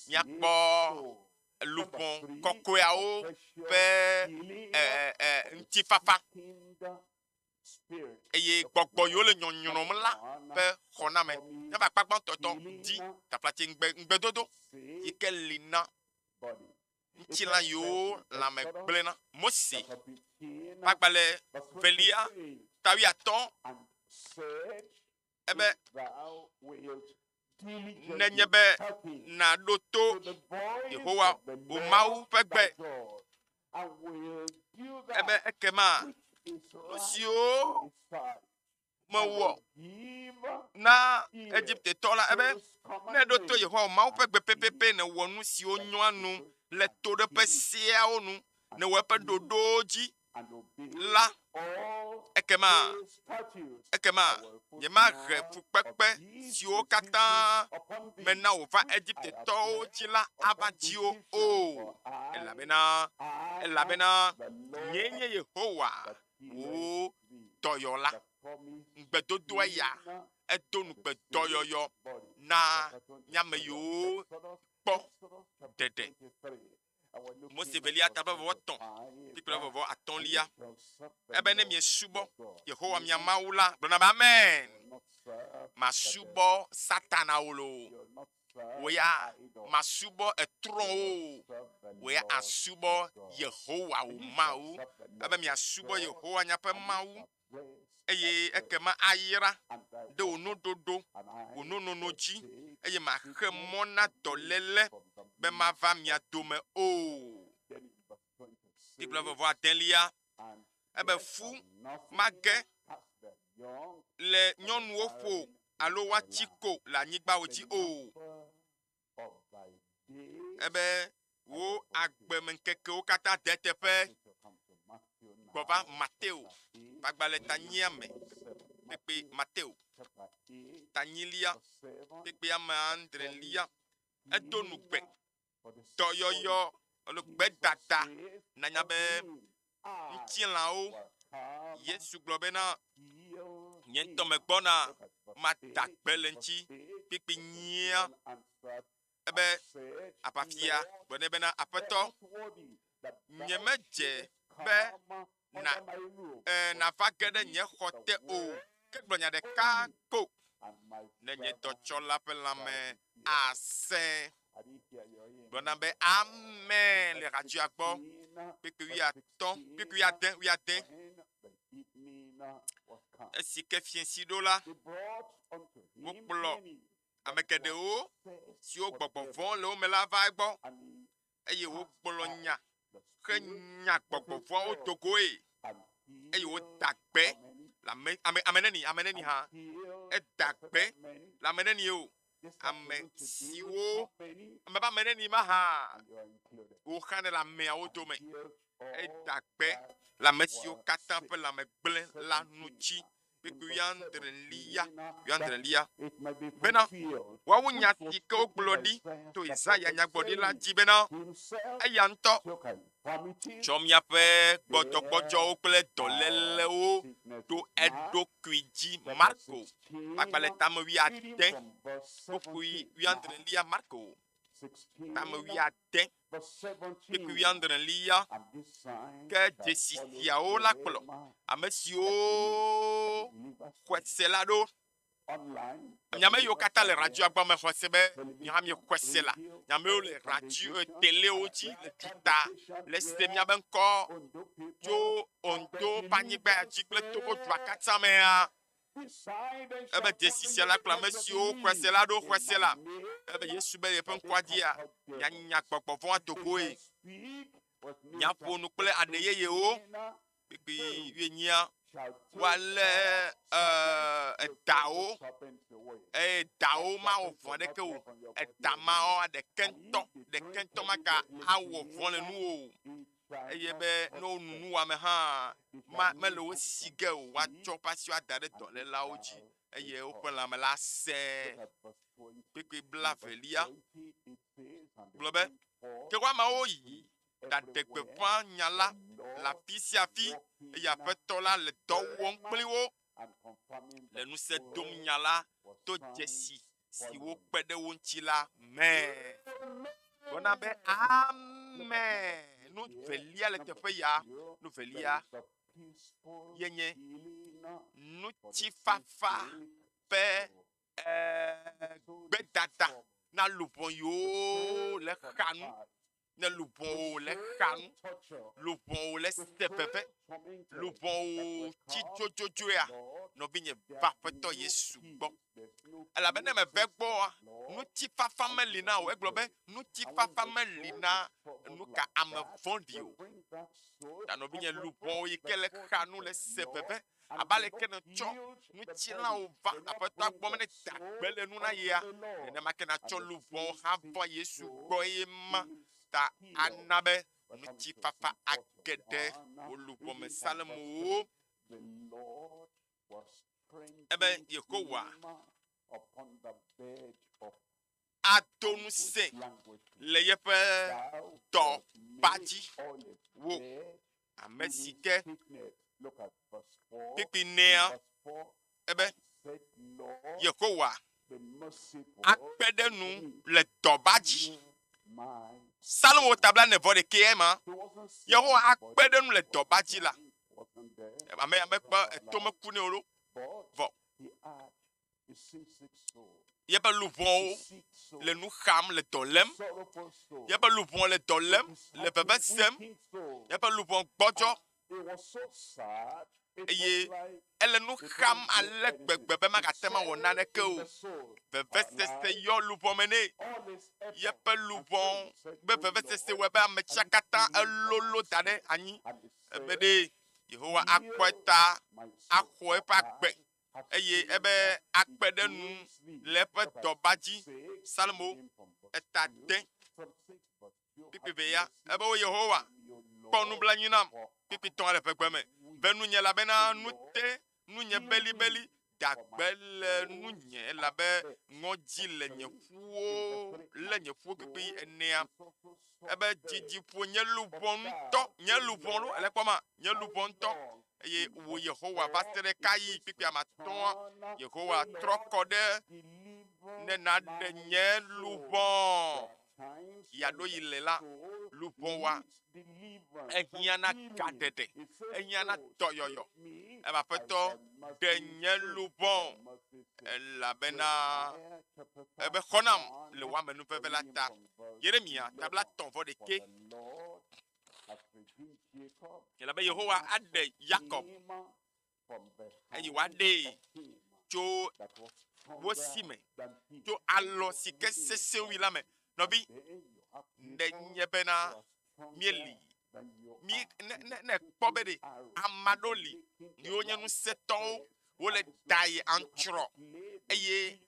míakpɔ luʋɔ kɔkɔeawo ƒe ŋutifafa. eye gbɔgbɔ yiwo le nyɔnyrɔm la ƒe xɔname. Míaƒe akpa gbãtɔ tɔ di taflatse ŋugbe ŋugbedodo yi ke li na ŋutilã yiwo lãme gblẽna. Mose ƒe agbalẽ velia ta wuiatɔ̃ ebe nenye be nàɖo to Yehowa wò Mawu ƒe gbe, ebe ekema nu siwo mewɔ na Egiptetɔ la, ebe ne èɖo to Yehowa wò Mawu ƒe gbe pɛpɛpɛ, nèwɔ nu siwo nyoa nu le toɖoƒe seawo nu, nèwɔ eƒe ɖoɖowo dzi la, ekema, ekema nyemahe fukpekpe siwo katã mena wòva Egiptetɔwo dzi la ava dziwò o, elabena, elabena nyee nye Yehowa, wò dɔyɔla. Ŋugbedodoa ya, edo ŋugbe dɔyɔyɔ na mía ame yiwo kpɔ ɖeɖe. Mose velia ta ƒe vɔvɔ tɔ̃ kpikple vɔvɔ atɔ̃lia. Ebe ne miesubɔ Yehowa mia Mawu la, gblɔna be amen. Masubɔ Satana o loo. Wò ya masubɔ etrɔ̃wo o. Wò ya asubɔ Yehowa wò Mawu. Ebe miasubɔ Yehowa miaƒe Mawu eye ekema ayra ɖe wò nuɖoɖo, wò nunono dzi, eye maxe mɔ na dɔléle be mava mia dome o. Biblia vɔvɔ adelia, ebe fu mage le nyɔnuwo ƒo alo woatsi ko le anyigbawo dzi o. Ebe wò agbemeŋkekewo katã de eteƒe. Gbɔ va Mateo ƒe agbalẽ tanyia me, kpekpe Mateo tanyilia, kpekpe ame adrelia. Edo nugbe dɔyɔyɔ alo gbedada nanya be ŋutilãwo. Yesu gblɔ bena, Nye ŋutɔ megbɔna, mada gbe le ŋuti kpikpi nyia. Ebe aʋafia gblɔ nɛ bena, Aƒetɔ, nyemedze be na, e, nàva ge ɖe nye xɔ te o, ke gblɔ nya ɖeka ko, ne nye dɔtsɔla ƒe lãme asẽ. Gblɔ nam be, Amen le radioa gbɔ. Kpekpe wuiatɔ̃, kpekpe wuiade, wuiade. Esi ke fiẽsi ɖo la, wokplɔ ame geɖewo siwo gbɔgbɔ vɔ̃ le wo me la va egbɔ, eye wogblɔ nya henya gbɔgbɔ vɔ̃awo do goe, eye woda gbe le ame, ame, ame neni, ame neni hã. Eda gbe le ame neni o. Ame siwo, ame be ame neni ma hã, woxanɛ le ameawo dome. Eda gbe le ame siwo katã ƒe lãme gblẽ la ŋuti. Kpukpui wuiadrelia, wuiadrelia bena woawo nya si ke wogblɔ ɖi to Yesaya nyagblɔɖila dzi bena eya ŋutɔ tsɔ míaƒe gbɔdzɔgbɔdzɔwo kple dɔlélewo ɖo eɖokui dzi. Marko, agbalẽ tame wuiade, kpukpui wuiadrelia, Marko, tame wuiade, kpukpui wuiadrelia. Ke dzesi siawo la kplɔ ame siwo xɔe se la ɖo. Ame yiwo katã le radioa gbɔ me xɔ se be miawo miexɔe se la. Ame yiwo le radio, telewo dzi le duta le se miabe ŋkɔ tso Ondo ƒe anyigba ya dzi kple Togo dua katã mea. Ebe dzesi sia la kplɔ ame siwo xɔe se la ɖo xɔe se la. Ebe Yesu be yeƒe ŋkɔa dzia, mianya gbɔgbɔ vɔ̃ ado goe. Miaƒo nu kple aɖe yeyewo. Kpekpe wuienyia, woalé edawo eye dawo mawɔ vɔ̃ aɖeke o. Eda mawo ɖeke ŋutɔ, ɖeke ŋutɔ maga awɔ vɔ̃ le nuwò o. Eye be ne wonu nuwɔame hã, ma mele wo si ge o. Woatsɔ woƒe asiwo ada ɖe dɔlélawo dzi eye woƒe lãme la asẽ. Kpekpe blaevelia gblɔ be, Ke woamawo yi ɖaɖe gbeƒã nya la le afi sia afi, eye Aƒetɔ la le dɔ wɔm kpli wo le ŋusẽ dom nya la to dzesi siwo kpe ɖe wo ŋuti la me. Gblɔna be, Amen! Nu velia le teƒe ya, nu velia ye nye ŋutifafa ƒe gbedada na luʋɔ yiwo le xa nu, ne luʋɔwo le xa nu, luʋɔwo le se veve, luʋɔwo tsi dzodzodzoea, nɔvinye va Aƒetɔ Yesu gbɔ. Elabe ne meve gbɔa, ŋutifafa meli na o. Egblɔ be ŋutifafa meli na nuka ame vɔ̃ɖi o. Ta nɔvinye luʋɔwo yi ke le xa nu le se veve, Abe aleke nètsɔ ŋutilãwo va Aƒetɔa gbɔ be neda gbe le nu na yea, nenema ke nàtsɔ luʋɔwo hã va Yesu gbɔ eye ma ta ana be ŋutifafa age ɖe wò luʋɔ me. Psalmowo ebe Yehowa ado ŋusẽ le yeƒe dɔba dzi wò ame si ke kpikpi nɛa ebe Yehowa akpe ɖe nu le dɔba dzi. Salomo tabla ne vɔ ɖekɛ ema. Yehowa akpe ɖe nu le dɔba dzi la. Ame ame kpe eto meku ne o ɖo. Vɔ Yeƒe luʋɔwo le nu xam le dɔ lém. Yeƒe luʋɔ le dɔ lém, le veve sem. Yeƒe luʋɔ gbɔdzɔ eye ele nu xam ale gbegbe be magate ŋu awɔ naneke o. Vevesese yɔ luʋɔ me nɛ. Yeƒe luʋɔ be vevesese wɔe be ame tsia katã elolo da ɖe anyi. Ebe ɖe Yehowa akpɔ eta, axɔ eƒe agbe eye ebe akpe ɖe nu le eƒe dɔba dzi. Psalmo eta de kpikpi ve ya. Ebe wo Yehowa, kpɔ nublanui nam kpikpi tɔ̃ le ƒegbe me. Ve nunye elabena nu te nunye belibeli, da gbe le nunye elabe ŋɔdzi le nye ƒuwo le nye ƒuwo kpikpi enea. Ebe dzidzi ƒo nye luʋɔ ŋutɔ, nye luʋɔ ɖo, ele kpɔ ma, nye luʋɔ ŋutɔ. Eye wò Yehowa, va se ɖe kayi kpikpi ame atɔ̃a, Yehowa trɔ kɔ ɖe ne nàɖe nye luʋɔ yeaɖo yi le la, luʋɔ wa ehiã na gaɖeɖe, ehiã na dɔyɔyɔ. Ebe Aƒetɔ, ɖe nye luʋɔ, elabena ebe xɔ nam le wò amenuveve la ta. Yeremya tabla tɔ̃ vɔ ɖekɛ. Elabe Yehowa aɖe Yakob eye wòaɖee tso wo si me, tso alɔ si ke sesẽ wui la me. Nɔvi, ɖe nye bena míeli mi ne ne ne kpɔ be ɖe ame aɖewo li yiwo nye ŋusẽtɔwo wole da yi aŋtrɔ eye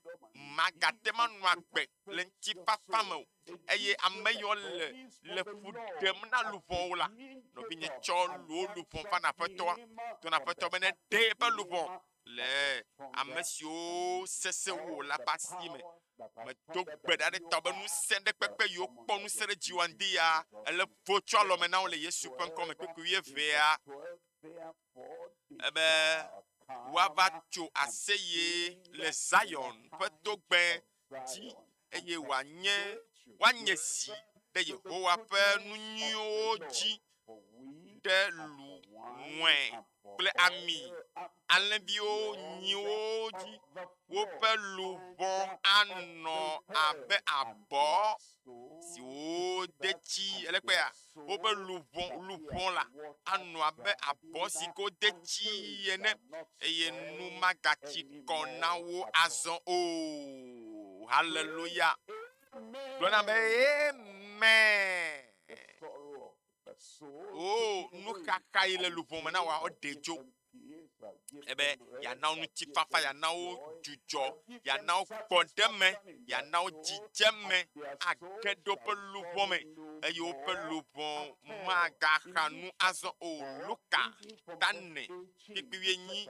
Magate ŋu anɔ agbe le ŋutifafa me o. Eye ame yiwo le le fu ɖem na luʋɔwo la, nɔvinye tsɔ wò luʋɔ va na Aƒetɔa. To na Aƒetɔ be neɖe eƒe luʋɔ le ame siwo sesẽ wu wò la ƒe asi me. Medo gbe ɖa ɖe tawò be ŋusẽ ɖe kpekpe yiwo kpɔ ŋusẽ ɖe dziwò ŋdi ya, ele vo tso alɔme na wò le Yesu ƒe ŋkɔ me. Kpukpui wuievea ebe woava tso aseye le Zion ƒe togbɛ dzi eye wòanye woanye zi ɖe Yehowa ƒe nu nyuiwo dzi ɖe lu, ŋɔe kple ami, alẽviwo, nyiwo dzi. Woƒe luʋɔ anɔ abe abɔ si wode tsi elekpea. Woƒe luʋɔ, luʋɔ la anɔ abe abɔ si ke wode tsi ene eye nu magatsi kɔ na wo azɔ o. Haleluya. Gblɔ na be amen. O, nuxaxa yi le luʋɔ me na wòa, eɖe dzo. Ebe yeana wo ŋutifafa, yeana wo dzudzɔ, yeana wo gbɔɖeme, yeana wo dzidzeme age ɖe woƒe luʋɔ me eye woƒe luʋɔ magaxa nu azɔ o. Luka tane kpekpe wuienyi,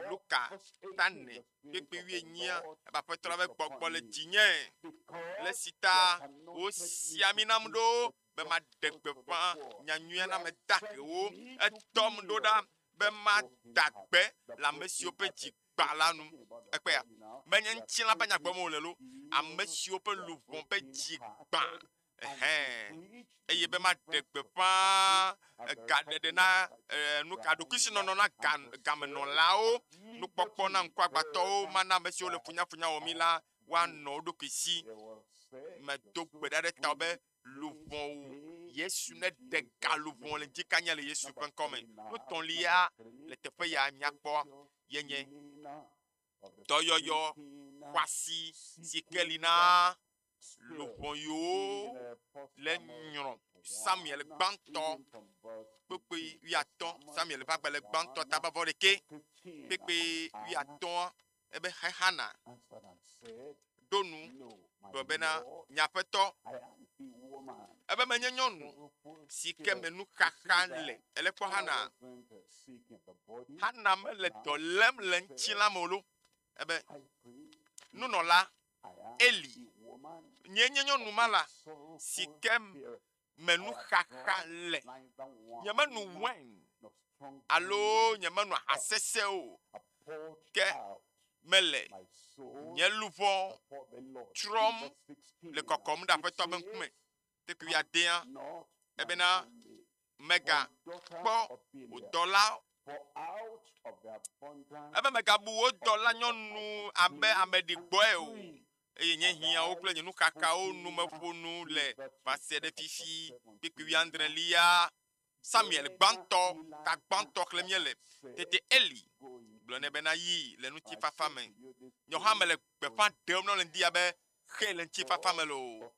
Luka tane kpekpe wuienyia, ebe Aƒetɔ la ƒe gbɔgbɔ le dzinye le esi ta wosi ami nam ɖo be maɖe gbeƒã nyanyuia na ame dahewo. Edɔm ɖo ɖa be mada gbe le ame siwo ƒe dzi gbã la nu. Ekpɔea? Menye ŋutilã ƒe nya gblɔm wòle loo, ame siwo ƒe luʋɔ ƒe dzi gbã. Ɛhɛ̃. Eye be maɖe gbeƒã egaɖeɖe na e, nu ka ɖokuisinɔnɔ na ga, gamenɔlawo, nukpɔkpɔ na ŋkuagbãtɔwo, mana ame siwo le funyafunya wɔm la woanɔ wo ɖokui si. Medo gbe ɖa ɖe tawò be luʋɔwo. Yesu neɖe ga luʋɔ le ŋdikanya le Yesu ƒe ŋkɔ me. Nu tɔ̃lia le teƒe ya míakpɔ ye nye dɔyɔyɔ xɔasi si ke li na luʋɔ yiwo le nyrɔ. Samuel gbãtɔ kpukpui wuiatɔ̃, Samuel ƒe agbalẽ gbãtɔ tabavɔ ɖekɛ kpukpui wuiatɔ̃a ebe Hana ɖo nu gblɔ bena, Nye aƒetɔ, ebe menye nyɔnu si ke me nuxaxa le. Ele kpɔ Hana. Hana mele dɔ lém le ŋutilã me o lo. Ebe nunɔla Eli, nyee nye nyɔnu ma la si ke me nuxaxa le. Nyemenu wain alo nyemenu aha sesẽ o, ke mele nye luʋɔ trɔm le kɔkɔm ɖe Aƒetɔ ƒe ŋkume. Kpukpui wuiadea, ebena mègakpɔ wò dɔla ebe mègabu wò dɔlanyɔnu abe ame ɖigbɔe o, eye nye hiãwo kple nye nuxaxawo nu meƒo nu le vaseɖe fifi. Kpukpui wuiadrelia, Samuel gbãtɔ, ta gbãtɔ xlẽm míele. Tete Eli gblɔ nɛ bena, Yi le ŋutifafa me. Nye hã mele gbeƒã ɖem na wò le ŋdi ya be, Xee le ŋutifafa me loo.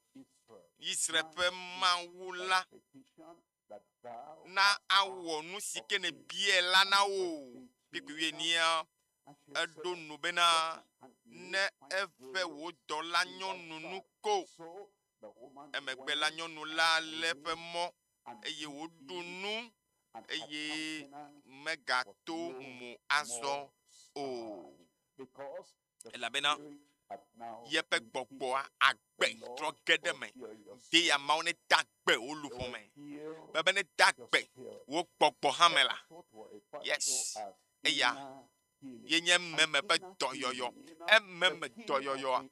Israel ƒe Mawu la na awɔ nu si ke nèbiae la na wò. Kpukpui wuienyia, eɖo nu bena, Ne eve wò dɔlanyɔnu nu ko. Emegbe la nyɔnu la lé eƒe mɔ eye wòɖu nu eye megato mo azɔ o. Elabena yeƒe gbɔgbɔa agbe trɔ ge ɖe eme. De ya Mawu neda agbe wò luʋɔ me. Bebe neda agbe wò gbɔgbɔ hã me la. Yes. Eya ye nye ememe ƒe dɔyɔyɔ. Ememe dɔyɔyɔa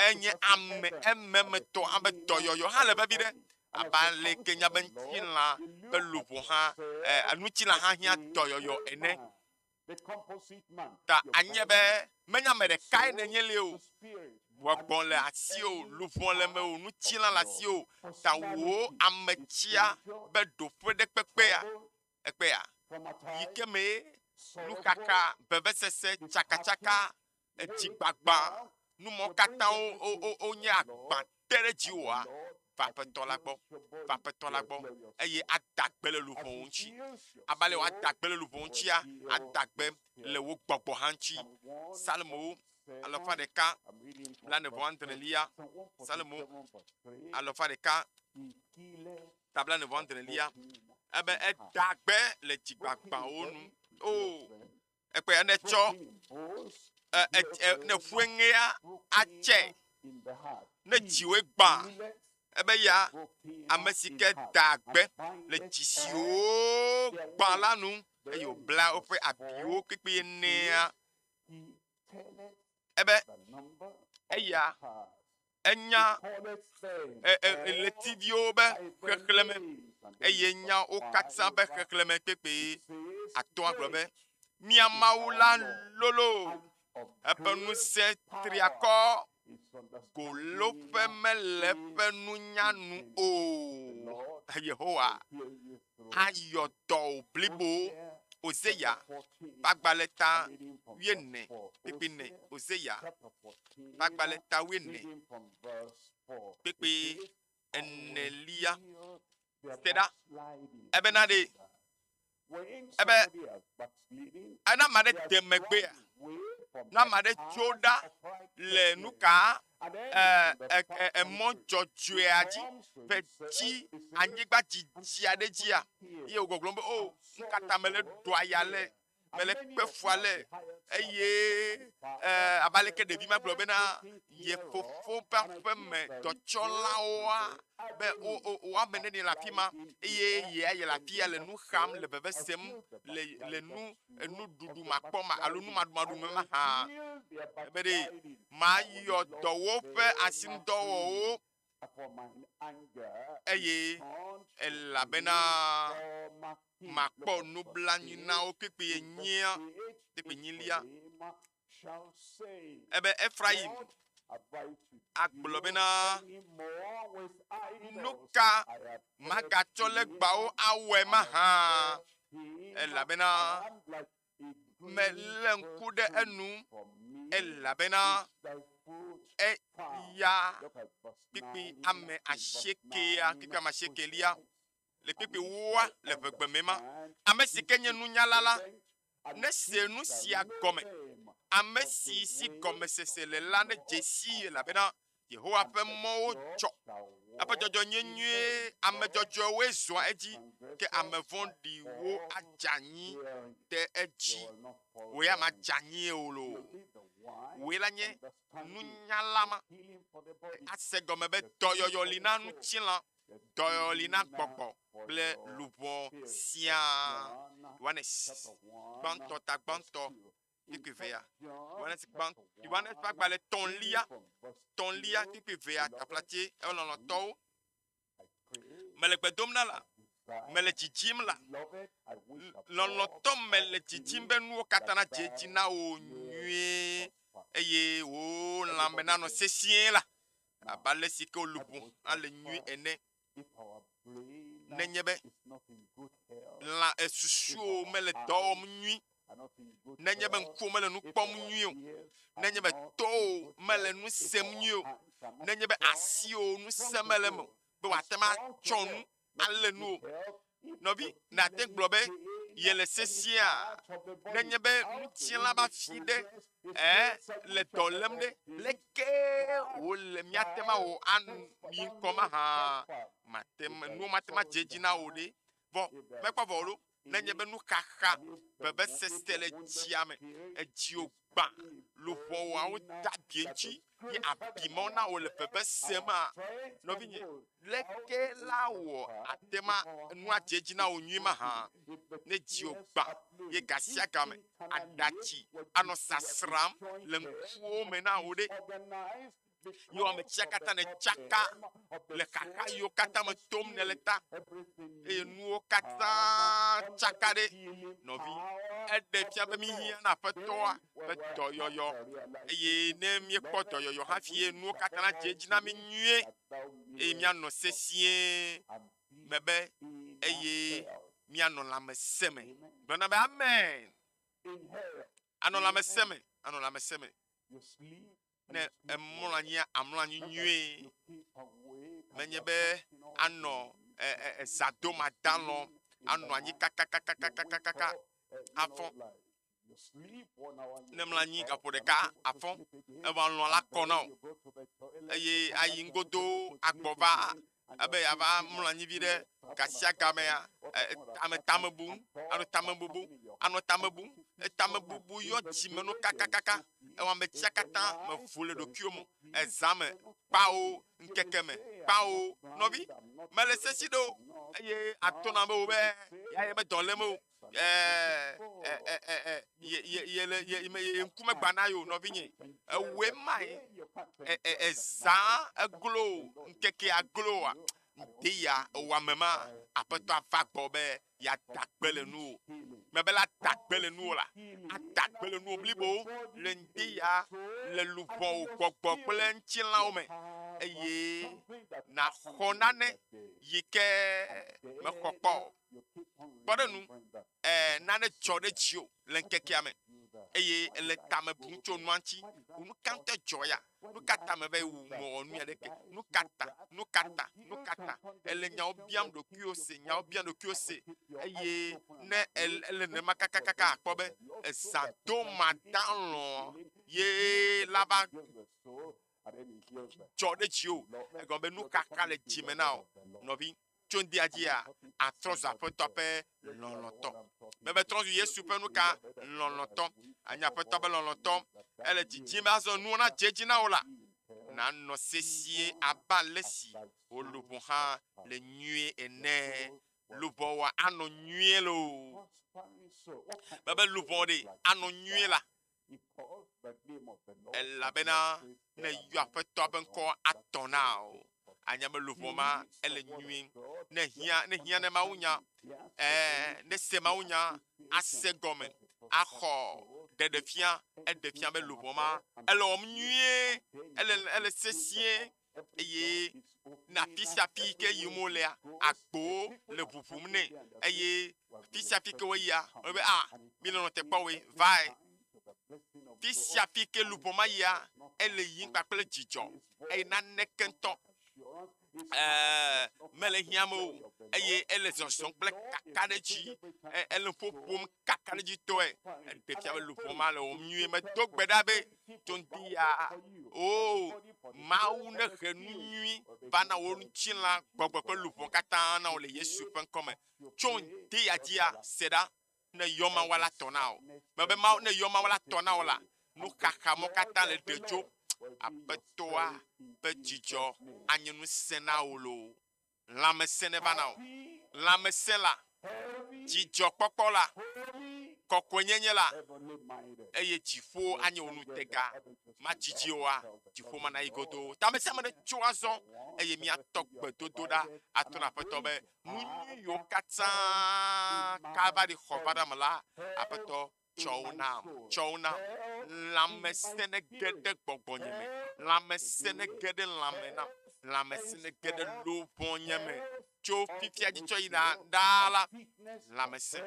enye ame ememetɔ abe dɔyɔyɔ hã le vevi ɖe. Abe aleke nya be ŋutilã ƒe luʋɔ hã, eh, ŋutilã hã hiã dɔyɔyɔ ene. Ta anye be menye ame ɖekae nènye li o. Gbɔgbɔ le asiwò, luʋɔ le mewò, ŋutilã le asiwò. Ta wò ametsia be ɖoƒe ɖe kpekpea, ekpea, yi ke mee nuxaxa, vevesese, tsakatsaka, edzigbagba, numɔ katã wonye agba te ɖe dziwòa, va Aƒetɔ la gbɔ, va Aƒetɔ la gbɔ, eye ada gbe le luʋɔwo ŋuti. Abe ale wòada gbe le luʋɔwo ŋutia, ada gbe le wò gbɔgbɔ hã ŋuti. Psalmowo. Alɔfa ɖeka 46lia. Salomo alɔfa ɖeka ta 46lia. Ebe eda gbe le dzigbagbawo nu. O ekpe ne tsɔ ɛ ɛ ne ƒue ŋea atse ne dziwoe gbã ebe ya ame si ke da gbe le dzi siwo gbã la nu eye wòbla woƒe abiwo kpekpe enea ebe eya enya ɛ ɛ ɣletiviwo be xexlẽme eye nya wo katã be xexlẽme kpekpe atɔ̃a gblɔ be mía Mawu la lolo eƒe ŋusẽ triakɔ goloƒe mele eƒe nunya nu o. Yehowa ayɔ dɔ wò blibo. Ozeya ƒe agbalẽ ta 40 kpukpui 4. Ozeya ƒe agbalẽ ta 40 kpukpui 4. Se ɖa ebena ɖe ebe ena ame aɖe de megbea ne ame aɖe tso ɖa le nu ka ɛ ɛ emɔ dzɔdzɔea dzi ƒe tsi anyigba dzidzi aɖe dzia eye wògbɔgblɔm be o nu ka ta mele ɖua ya le mele kpe fua le eye ɛ abe aleke ɖevi ma gblɔ bena ye fofo ƒe aƒeme dɔtsɔlawoa be wo wo wo ame neni le afi ma eye yea ye le afi ya le nu xam le veve sem le le nu enuɖuɖu makpɔma alo numaɖumaɖu me mahã ebe ɖe mayɔ dɔ woƒe asinudɔwɔwɔwo eye elabena makpɔ nublanui na wo kpekpe enyia kpekpe enyilia ebe Efraim agblɔ bena nu ka magatsɔ legbawo awɔe mahã elabena melé ŋku ɖe enu elabena eya kpikpi ame asiekea kpikpi ame asiekelia le kpikpi woa le ʋegbeme ma ame si ke nye nunyala la ne se nu sia gɔme ame si si gɔmesese le la ne dze sii elabena Yehowa ƒe mɔwo dzɔ eƒe dzɔdzɔ nye nyuie ame dzɔdzɔewoe zɔa edzi ke ame vɔ̃ɖiwo adze anyi ɖe edzi wò ya madze anyi o loo wòe la nye nunyala ma ase gɔme be dɔyɔyɔ li na ŋutilã dɔyɔyɔ li na gbɔgbɔ kple luʋɔ siaa Yohanes gbãtɔ ta gbãtɔ kpukpui evea Yohanes gbã Yohanes ƒe agbalẽ tɔ̃lia tɔ̃lia kpukpui evea taflatse elɔlɔ̃tɔwo mele gbe dom na la mele dzidzim la lɔlɔ̃tɔ mele dzidzim be nuwo katã nadze edzi na wò nyuie eye wò lãme nanɔ sesĩe la abe ale si ke wò luʋɔ ale nyuie ene nenye be lã esusuwo mele dɔ wɔm nyui nenye be ŋkuwo mele nu kpɔm nyuie o nenye be towo mele nu sem nyuie o nenye be asiwo nu sem mele eme o be wòate ŋu atsɔ nu alé nu o nɔvi nàte gblɔ be yele sesĩa nenye be ŋutilã be afi ɖe ɛ le dɔ lém ɖe leke wòle míate ŋu awɔ anyi ŋkɔ mahã mate ŋu nuwo mate ŋu adze edzi na wò ɖe vɔ mekpɔ vɔ o ɖo nenye be nuxaxa vevesese le dzia me edziwò gbã luʋɔwoawo da abi ŋuti ye abi mawo na wò le veve sema nɔvinye leke la wɔ ate ma nu adze edzi na wò nyuie mahã ne dziwò gbã ye gasia game aɖatsi anɔ sasram le ŋkuwo me na wò ɖe ye ame tsia katã ne tsaka le xaxa yiwo katã me tom ne le ta eye nuwo katã tsaka ɖe nɔvi eɖe fia be mi hiã na aƒetɔa ƒe dɔyɔyɔ eye ne míekpɔ dɔyɔyɔ hafi ye nuwo katã nadze edzi na mi nyuie eye míanɔ sesĩe me be eye míanɔ lãmesẽ me gblɔna be amen anɔ lãmesẽ me anɔ lãmesẽ me ne emlɔ anyia amlɔ anyi nyuie menye be anɔ ɛ ɛ zãdomadalɔ anɔ anyi kakakakakakaka afɔ. Ne mlɔ anyi gaƒo ɖeka afɔ, evɔ alɔ̃ la kɔ na wò eye ayi ŋgodo agbɔ va ebe yeava mlɔ anyi vi ɖe gasiagamea, ame tame bum, anɔ tame bubum, anɔ tame bum. Etamebubu yɔ dzime nu kakakaka. Ewɔ ame tsia katã mevo le ɖokuiwo me o. Ezã me, kpao, ŋkeke me, kpao. Nɔvi, mele sesi ɖe o eye atɔ na amewo be ya ye medɔ lém o. Ɛɛ, ɛ, ɛ, ɛ, ɛ, ye, ye, ye le, ye, ye, ye ŋkume gbana ye o, nɔvinye. Ewɔe mae. Ɛ, ɛ, ezã eglo, ŋkekea gloa. Ŋde ya ewɔ ame ma, Aƒetɔ ava gbɔ be yeada gbe le nuwò. Mebe la da gbe le nuwò la, ada gbe le nuwò blibo le ŋdi ya le luʋɔwò, gbɔgbɔ kple ŋutilãwo me, eye nàxɔ nane yi ke mexɔ kpɔ o. Kpɔ ɖe nu, e, nane dzɔ ɖe dziwò le ŋkekea me eye èle tame bum tso nua ŋuti. Nu ka ŋutɔe dzɔ ya? Nu ka ta meva yi wu mewɔ nu ya ɖeke? Nu ka ta? Nu ka ta? Nu ka ta? Èle nyawo biam ɖokuiwò se, nyawo biam ɖokuiwò se eye ne ele nenema kakakaka akpɔ be ezã do madalɔ̃ ye la va dzɔ ɖe dziwò. Egɔme be nuxaxa le dzime na wò nɔvi. Tso ŋdia dzia, atrɔ zu Aƒetɔ ƒe lɔlɔ̃tɔ. Mebe trɔ zu Yesu ƒe nuka? Lɔlɔ̃tɔ. Anye Aƒetɔ ƒe lɔlɔ̃tɔ. Ele didim be azɔ nuwo nadze edzi na wò la, nànɔ sesĩe abe ale si wò luʋɔ hã le nyuie ene. Luʋɔwòa anɔ nyuie loo. Mebe luʋɔ ɖe anɔ nyuie la, elabena ne yɔ Aƒetɔa ƒe ŋkɔ atɔ na wò. Anya be luʋɔ ma ele nyuie. Ne hiã, ne hiã ne mawunya, ɛɛ, ne se mawunya, ase gɔme, axɔ ɖeɖefia, eɖe fia be luʋɔ ma ele wɔm nyuie, ele, ele sesĩe eye ne afi sia afi yi ke yim wolea, agbowo le ʋuʋum nɛ eye afi sia afi ke woyia, wobe a, mi le nɔte kpɔ woe, vae. Fi sia fi ke luʋɔ ma yia, ele yiyim kpakple dzidzɔ eye naneke ŋutɔ ɛɛ mele hiã me o eye ele zɔzɔm kple kakaɖedzi, ele ƒo ƒom kakaɖedzitɔe. Eɖe fia be luʋɔ ma le wɔm nyuie. Medo gbe ɖa be tso ŋdi ya, o Mawu nehe nu nyui va na wò ŋutilã, gbɔgbɔ kple luʋɔ katã na wò le Yesu ƒe ŋkɔ me. Tso ŋdi ya dzia, se ɖa, ne yɔ Mawu la tɔ na wò. Mebe Mawu ne yɔ Mawu la tɔ na wò la, nuxaxa mɔ katã le ɖe tso Aƒetɔa ƒe dzidzɔ anye ŋusẽ na wò loo. Lãmesẽ neva na wò. Lãmesẽ la, dzidzɔkpɔkpɔ la, kɔkɔenyenye la, eye dziƒo anye wò nutega. Madzidzi oa, dziƒo mana yi godoo. Ta ame sia ame netso azɔ eye míatɔ gbedodoɖa ato na Aƒetɔ be nu nyui yiwo katã Kalvari xɔ va ɖe eme la, Aƒetɔ, tsɔ wo nam, tsɔ wo nam. Lãmesẽ nege ɖe gbɔgbɔnye me, lãmesẽ nege ɖe lãme nam, lãmesẽ nege ɖe luʋɔnye me. Tso fifia dzi tsɔ yina ɖaa la, lãmesẽ,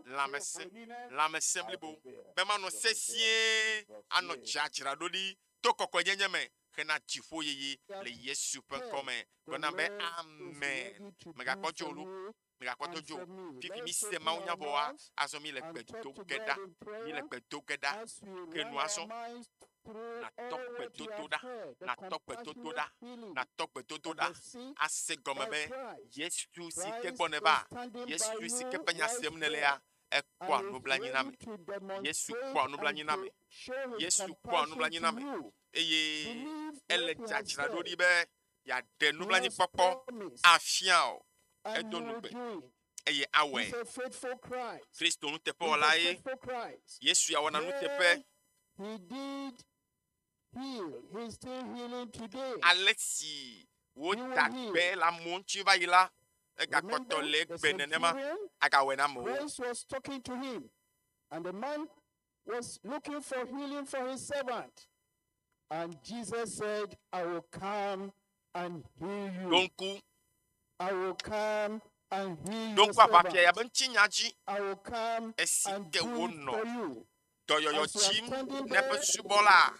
lãmesẽ, lãmesẽ blibo, be manɔ sesĩe, anɔ dzadzraɖoɖi to kɔkɔenyenye me hena dziƒo yeye le Yesu ƒe ŋkɔ me. Gblɔ nam be, Amen. Mègakpɔ dzo o lo. Migakpɔtɔ dzo o. Fifi míse Mawu nya vɔa, azɔ míle gbe do ge ɖa. Míle gbe do ge ɖa. Ke nu azɔ. Nàtɔ gbe dodo ɖa. Nàtɔ gbe dodo ɖa. Nàtɔ gbe dodo ɖa. Ase gɔme be Yesu si ke gbɔ nèva, Yesu si ke ƒe nya sem nèlea, ekpɔa nublanui na ame. Yesu kpɔa nublanui na ame. Yesu kpɔa nublanui na ame. Eye ele dzadzraɖo ɖi be yeaɖe nublanuikpɔkpɔ afia wò. Edo ŋugbe eye awɔe. Kristo nuteƒewɔla ye. Yesu ya wɔna nuteƒe. Ale si wòda gbe le amewo ŋuti va yi la, egakpɔtɔ le egbe nenema. Agawɔe na amewo. Was looking for healing for his servant. And Jesus said, I will come and heal you. Ɖo ŋku. I will come and heal Ɖo your ŋku aʋafia ya servant. be ŋutinya dzi I will come esi and ke do it wònɔ for you. dɔyɔyɔ As you are dzim standing na eƒe there, subɔla.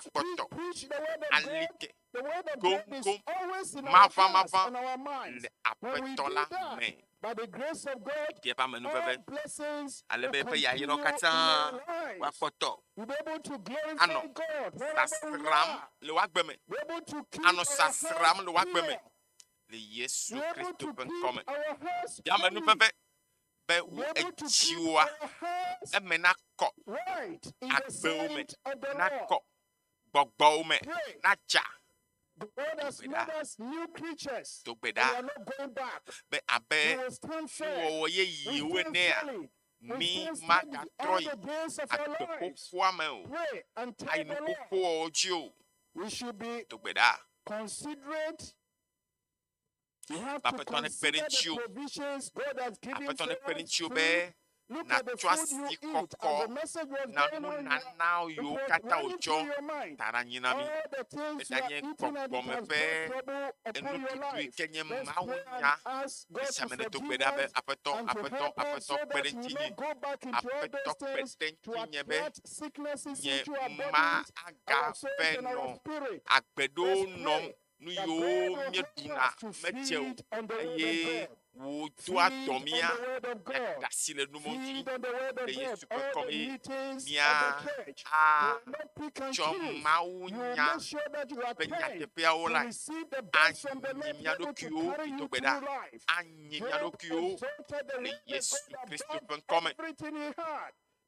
Akpɔtɔ alike goŋgoŋ maʋamaʋã le Aƒetɔ la me. Bia eƒe amenuveve ale be eƒe yayrawo katã woakpɔtɔ anɔ sasram le wò agbe me, anɔ sasram le wò agbe me le Yesu Kristo ƒe ŋkɔ me. Bia amenuveve. Be wò edziwoa, eme nakɔ, agbewo me nakɔ, gbɔgbɔwo me nadza. Do gbe ɖa. Do gbe ɖa be abe nuwɔwɔ yeyewo enea, mí magatrɔ yi agbe xoxoa me o, ayi nu xoxo wɔwɔ dzi o. Do gbe ɖa. Aƒetɔ nekpe ɖe ŋutiwò. Aƒetɔ nekpe ɖe ŋutiwò be nàtsɔ asikɔkɔ na nunana yiwo katã wòtsɔ da ɖe anyi na mí. Eɖanye gbɔgbɔme ƒe enuɖuɖu yi ke nye mawunya. Esi ame nedo gbe ɖa be, Aƒetɔ, Aƒetɔ, Aƒetɔ, kpe ɖe ŋutinye. Aƒetɔ, kpe ɖe ŋutinye be nye ma agave nɔ agbe ɖewo nɔm nu yiwo míeɖuna medze o, eye wòdoa dɔ mía, míaɖe asi le nu mawo ŋuti le Yesu ƒe ŋkɔ me, mía atsɔ mawunya ƒe nyateƒeawo la anyi mía ɖokuiwo, mido gbe ɖa, anyi mía ɖokuiwo le Yesu Kristo ƒe ŋkɔ me.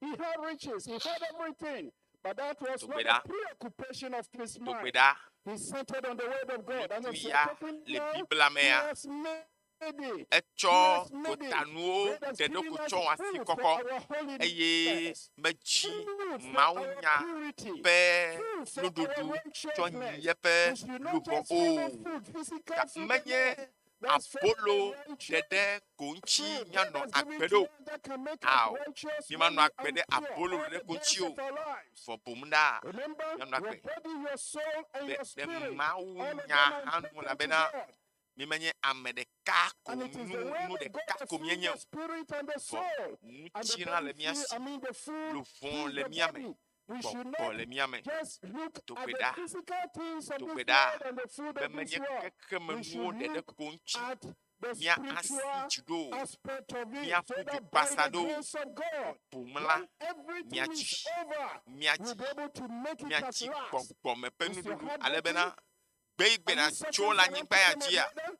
He had riches, he had everything, but that was Do not gbe the ɖa. preoccupation of his Do gbe mind. ɖa. He centered on the word of God. And Nuɖu as we ya are talking le now, Biblia he mea, has made it. etsɔ He has made it. gotanuwo God has ɖe given ɖokui us tsɔ wɔ food for asikɔkɔ our holiness, eye medzi food for our mawunya purity, ƒe food for our nuɖuɖu tsɔ nyi righteousness. yeƒe We should not luʋɔ just o. follow food, physical Ga food menye alone. That's for abolo our ɖeɖe ko ŋuti food míanɔ God has given agbe to ɖo. us that can make us Ao, righteous, mímanɔ holy, agbe and ɖe pure abolo all ɖeɖe the ko days ŋuti o. of our lives. Vɔ boŋ ɖa, Remember, míanɔ your agbe body, your soul, and be your ɖe spirit, all Mawu of nya them are hã nu important to elabena God. mímenye ame ɖeka ko And it is nu the word nu of God ɖeka that ko feeds míenye the o. spirit and the Vɔ soul. And the ŋutilã body le mía feed, si, I mean, the food luʋɔ feeds le the mía me, body. We should gbɔgbɔ not le mía me. just look Do at gbe the ɖa. physical things of Do this gbe ɖa world and the food be of this menye world. We xexemenuwo should ɖeɖe look ko ŋuti at the mía asi spiritual dzi ɖo o, aspect of it, míaƒu so du that by kpasa the ɖo o. grace of God, Boŋ la, when everything míatsi, is over, míatsi, we'll be able to make it at míatsi last. gbɔgbɔme ƒe Is your nuɖuɖu heart ale broken? bena gbe yi gbe Are you nàtso suffering le from anyigba ya one thing or dzia, the other?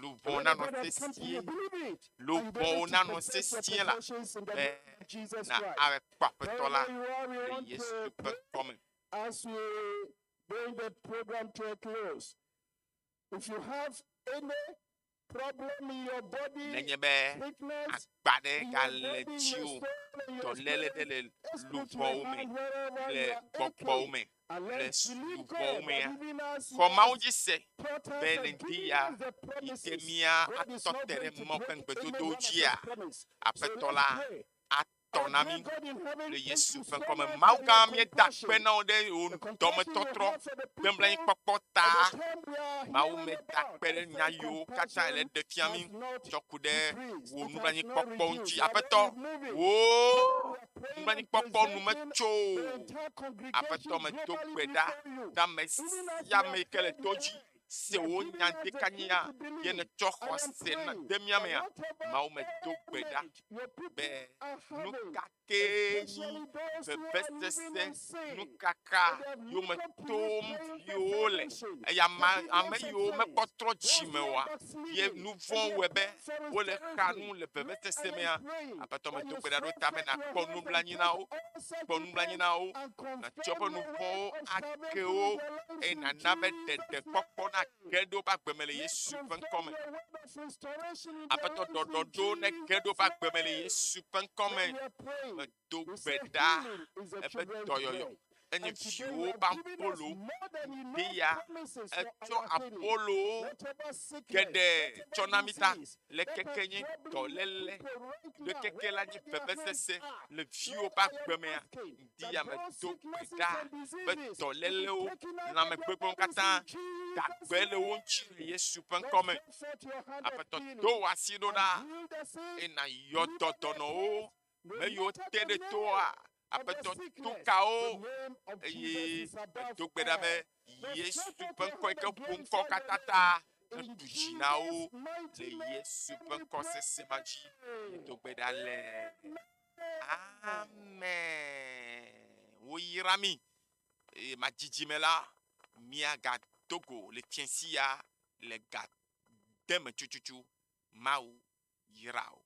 luʋɔ Let the nanɔ God have come to sesĩe, you. Believe it. And you'll be luʋɔwo able to nanɔ perfect your sesĩe la possessions in the be name of Jesus na Christ. ave kpɔ Aƒetɔ la Wherever you are, we le want Yesu to ƒe pray ŋkɔ me. as we bring the program to a close. If you have any problem in your body, Nenye be sickness agba ɖe in your gale body, in your dziwò, soul, and your dɔléle ɖe spirit, le just put your luʋɔwo me, hand wherever le you are gbɔgbɔwo aching. me, And le let's believe luʋɔwo God mea, that even as He xɔ Mawu has dzi se taught us be le and ŋdi given ya us the yi ke promises, mía God is atɔ not te ɖe going to Mawu ƒe break any ŋugbedodowo one of dzia, His promise. So Aƒetɔ let's la pray. atɔ Our na great mí God in heaven, le thank Yesu you ƒe so ŋkɔ me. much Mawu for gã, your míeda akpe compassion. na wò ɖe wò The compassion you dɔmetɔtrɔ have for the kple people kpɔkpɔ at ta. the time we are Mawu hearing meda about, akpe ɖe the nya same yiwo katã le compassion ɖe fia mí has not tsɔ ku ɖe decreased, wò it has not nublanuikpɔkpɔ ŋuti. reduced. Already Aƒetɔ, moving. wò We are praying and nublanuikpɔkpɔ nu presenting metso the o. entire Aƒetɔ, congregation medo globally gbe ɖa before you. ɖe ame Even as sia we ame have yi ke le prayed, to we dzi heard. se You have wò given nya us the ɖekanyia key to ye believe. nètsɔ I am xɔse na praying de mía that mea, whatever Mawu medo gbe ɖa ailment your people be are nu having, ka kee nyi especially those who are living vevesese, in sin, nu kaka and they have yome become tom praying for viwo le salvation, eye ame the ame biblical yiwo mekpɔ saints, trɔ those dzime who oa are ye backsliding, nu and vɔ̃ they are wɔe be praying for wole xa nu restoration. le Lord, I vevesese am mea praying Aƒetɔ that medo you gbe ɖa ɖo stretch ta be forth your nàkpɔ hands and nublanui touch na wo all such kpɔ nublanui people na wo and nàtsɔ woƒe confirm nu your word vɔ̃wo of ake salvation wo in their lives eye in nàna be Jesus' ɖeɖekpɔkpɔ name. nage ɖe woƒe agbe me le Lord, Yesu ƒe confirm ŋkɔ me. your word of restoration in their Aƒetɔ lives in ɖɔɖɔɖo nege ɖe Jesus' woƒe agbe me le name. Yesu ƒe ŋkɔ Lord, me. we are praying. Medo We gbe say ɖa healing is the eƒe children's dɔyɔyɔ bread. enye And today viwo you have ƒe given us abolo more than enough ɖeya promises for etsɔ our healing. abolowo Whatever sickness, geɖe whatever tsɔ na mí ta disease le that keke are nye troubling your dɔléle people right le now, keke la wherever nye their hands vevesese are, le viwo Lord, ƒe I am agbe mea asking ŋdi that ya medo those gbe sicknesses ɖa and be diseases will be dɔlélewo taken out of their lãmegbegblẽwo bodies katã in Jesus' dagbe le wo ŋuti le name. Yesu ƒe Lord, ŋkɔ me. stretch forth your hand of Aƒetɔ healing do wò asi ɖo and ɖa heal the sick, eye nàyɔ deliver dɔ the dɔnɔwo oppressed, no me yiwo matter te the ɖe name toa of the Aƒetɔ to sickness, kawo the name of eye Jesus is above medo gbe ɖa be all. Lord, Yesu stretch ƒe forth your ŋkɔ yi hand ke ƒo against ŋkɔ every katã name. ta In neɖu dzi na wo Jesus' mighty le name Yesu ƒe we ŋkɔ sesẽ ma dzi. pray. Medo gbe ɖa le. Amen. Woyra mí eye madzidzime la míagado go le fiẽsi ya le ga de me tututu. Mawu yra wò.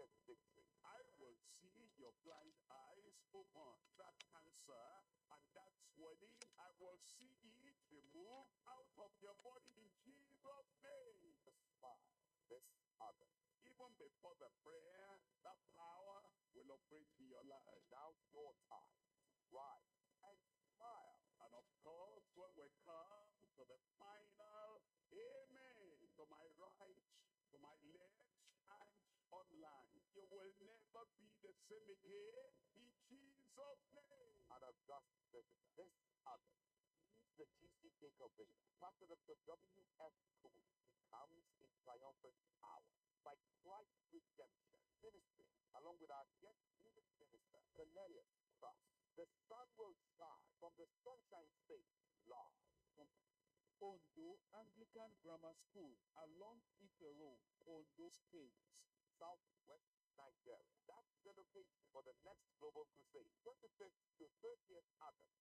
Perfect victory. I will see your blind eyes open. That cancer and that swelling, I will see it removed out of your body in Jesus' name. The smile this August. Even before the prayer, that power will operate in your life. Now your time to rise and smile. And of course, when we come to the final amen, to my right, to my left, and online, you will never be the same again in Jesus' name. An august visitor this August. Meet the GCK convener, Pastor Dr. W.F. Kumuyi. He comes in triumphant power by Christ's redemption ministry, along with our guest music minister, Cornelius Cross. The sun will shine from the Sunshine State live from Ondo Anglican Grammar School along Ife Road, Ondo State. Southwest Nigeria. That's the location for the next Global Crusade, 25th to 30th August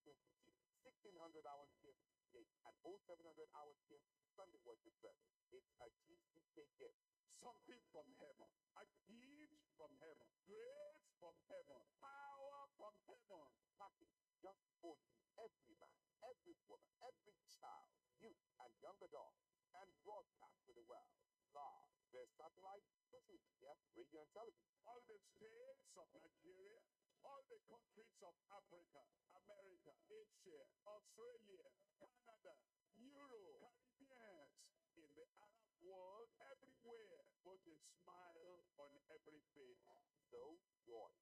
2022, 1600 hours PMT and 0700 hours PMT Sunday worship service. It's a GCK gift. Something from heaven, a gift from heaven, grace from heaven, power from heaven. Package just for you, every man, every woman, every child, youth, and young adult, and broadcast to the world live via satellite, social media, radio, and television. All the states of Nigeria, all the countries of Africa, America, Asia, Australia, Canada, Europe, Caribbeans, in the Arab world, everywhere, put a smile on every face. So join.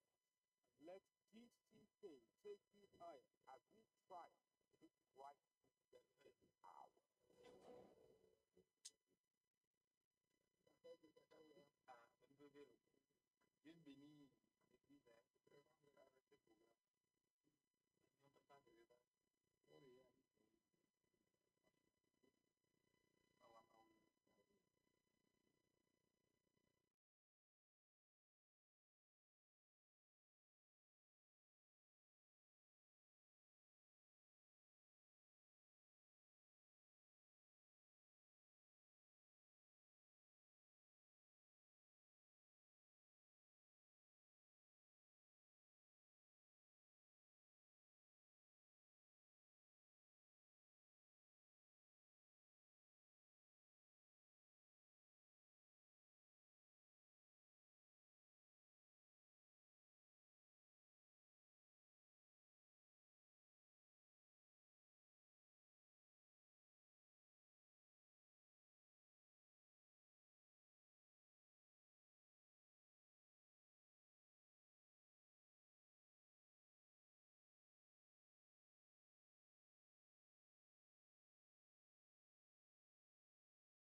Let GCK take you higher as we triumph through Christ's redemptive power. Bienvenue.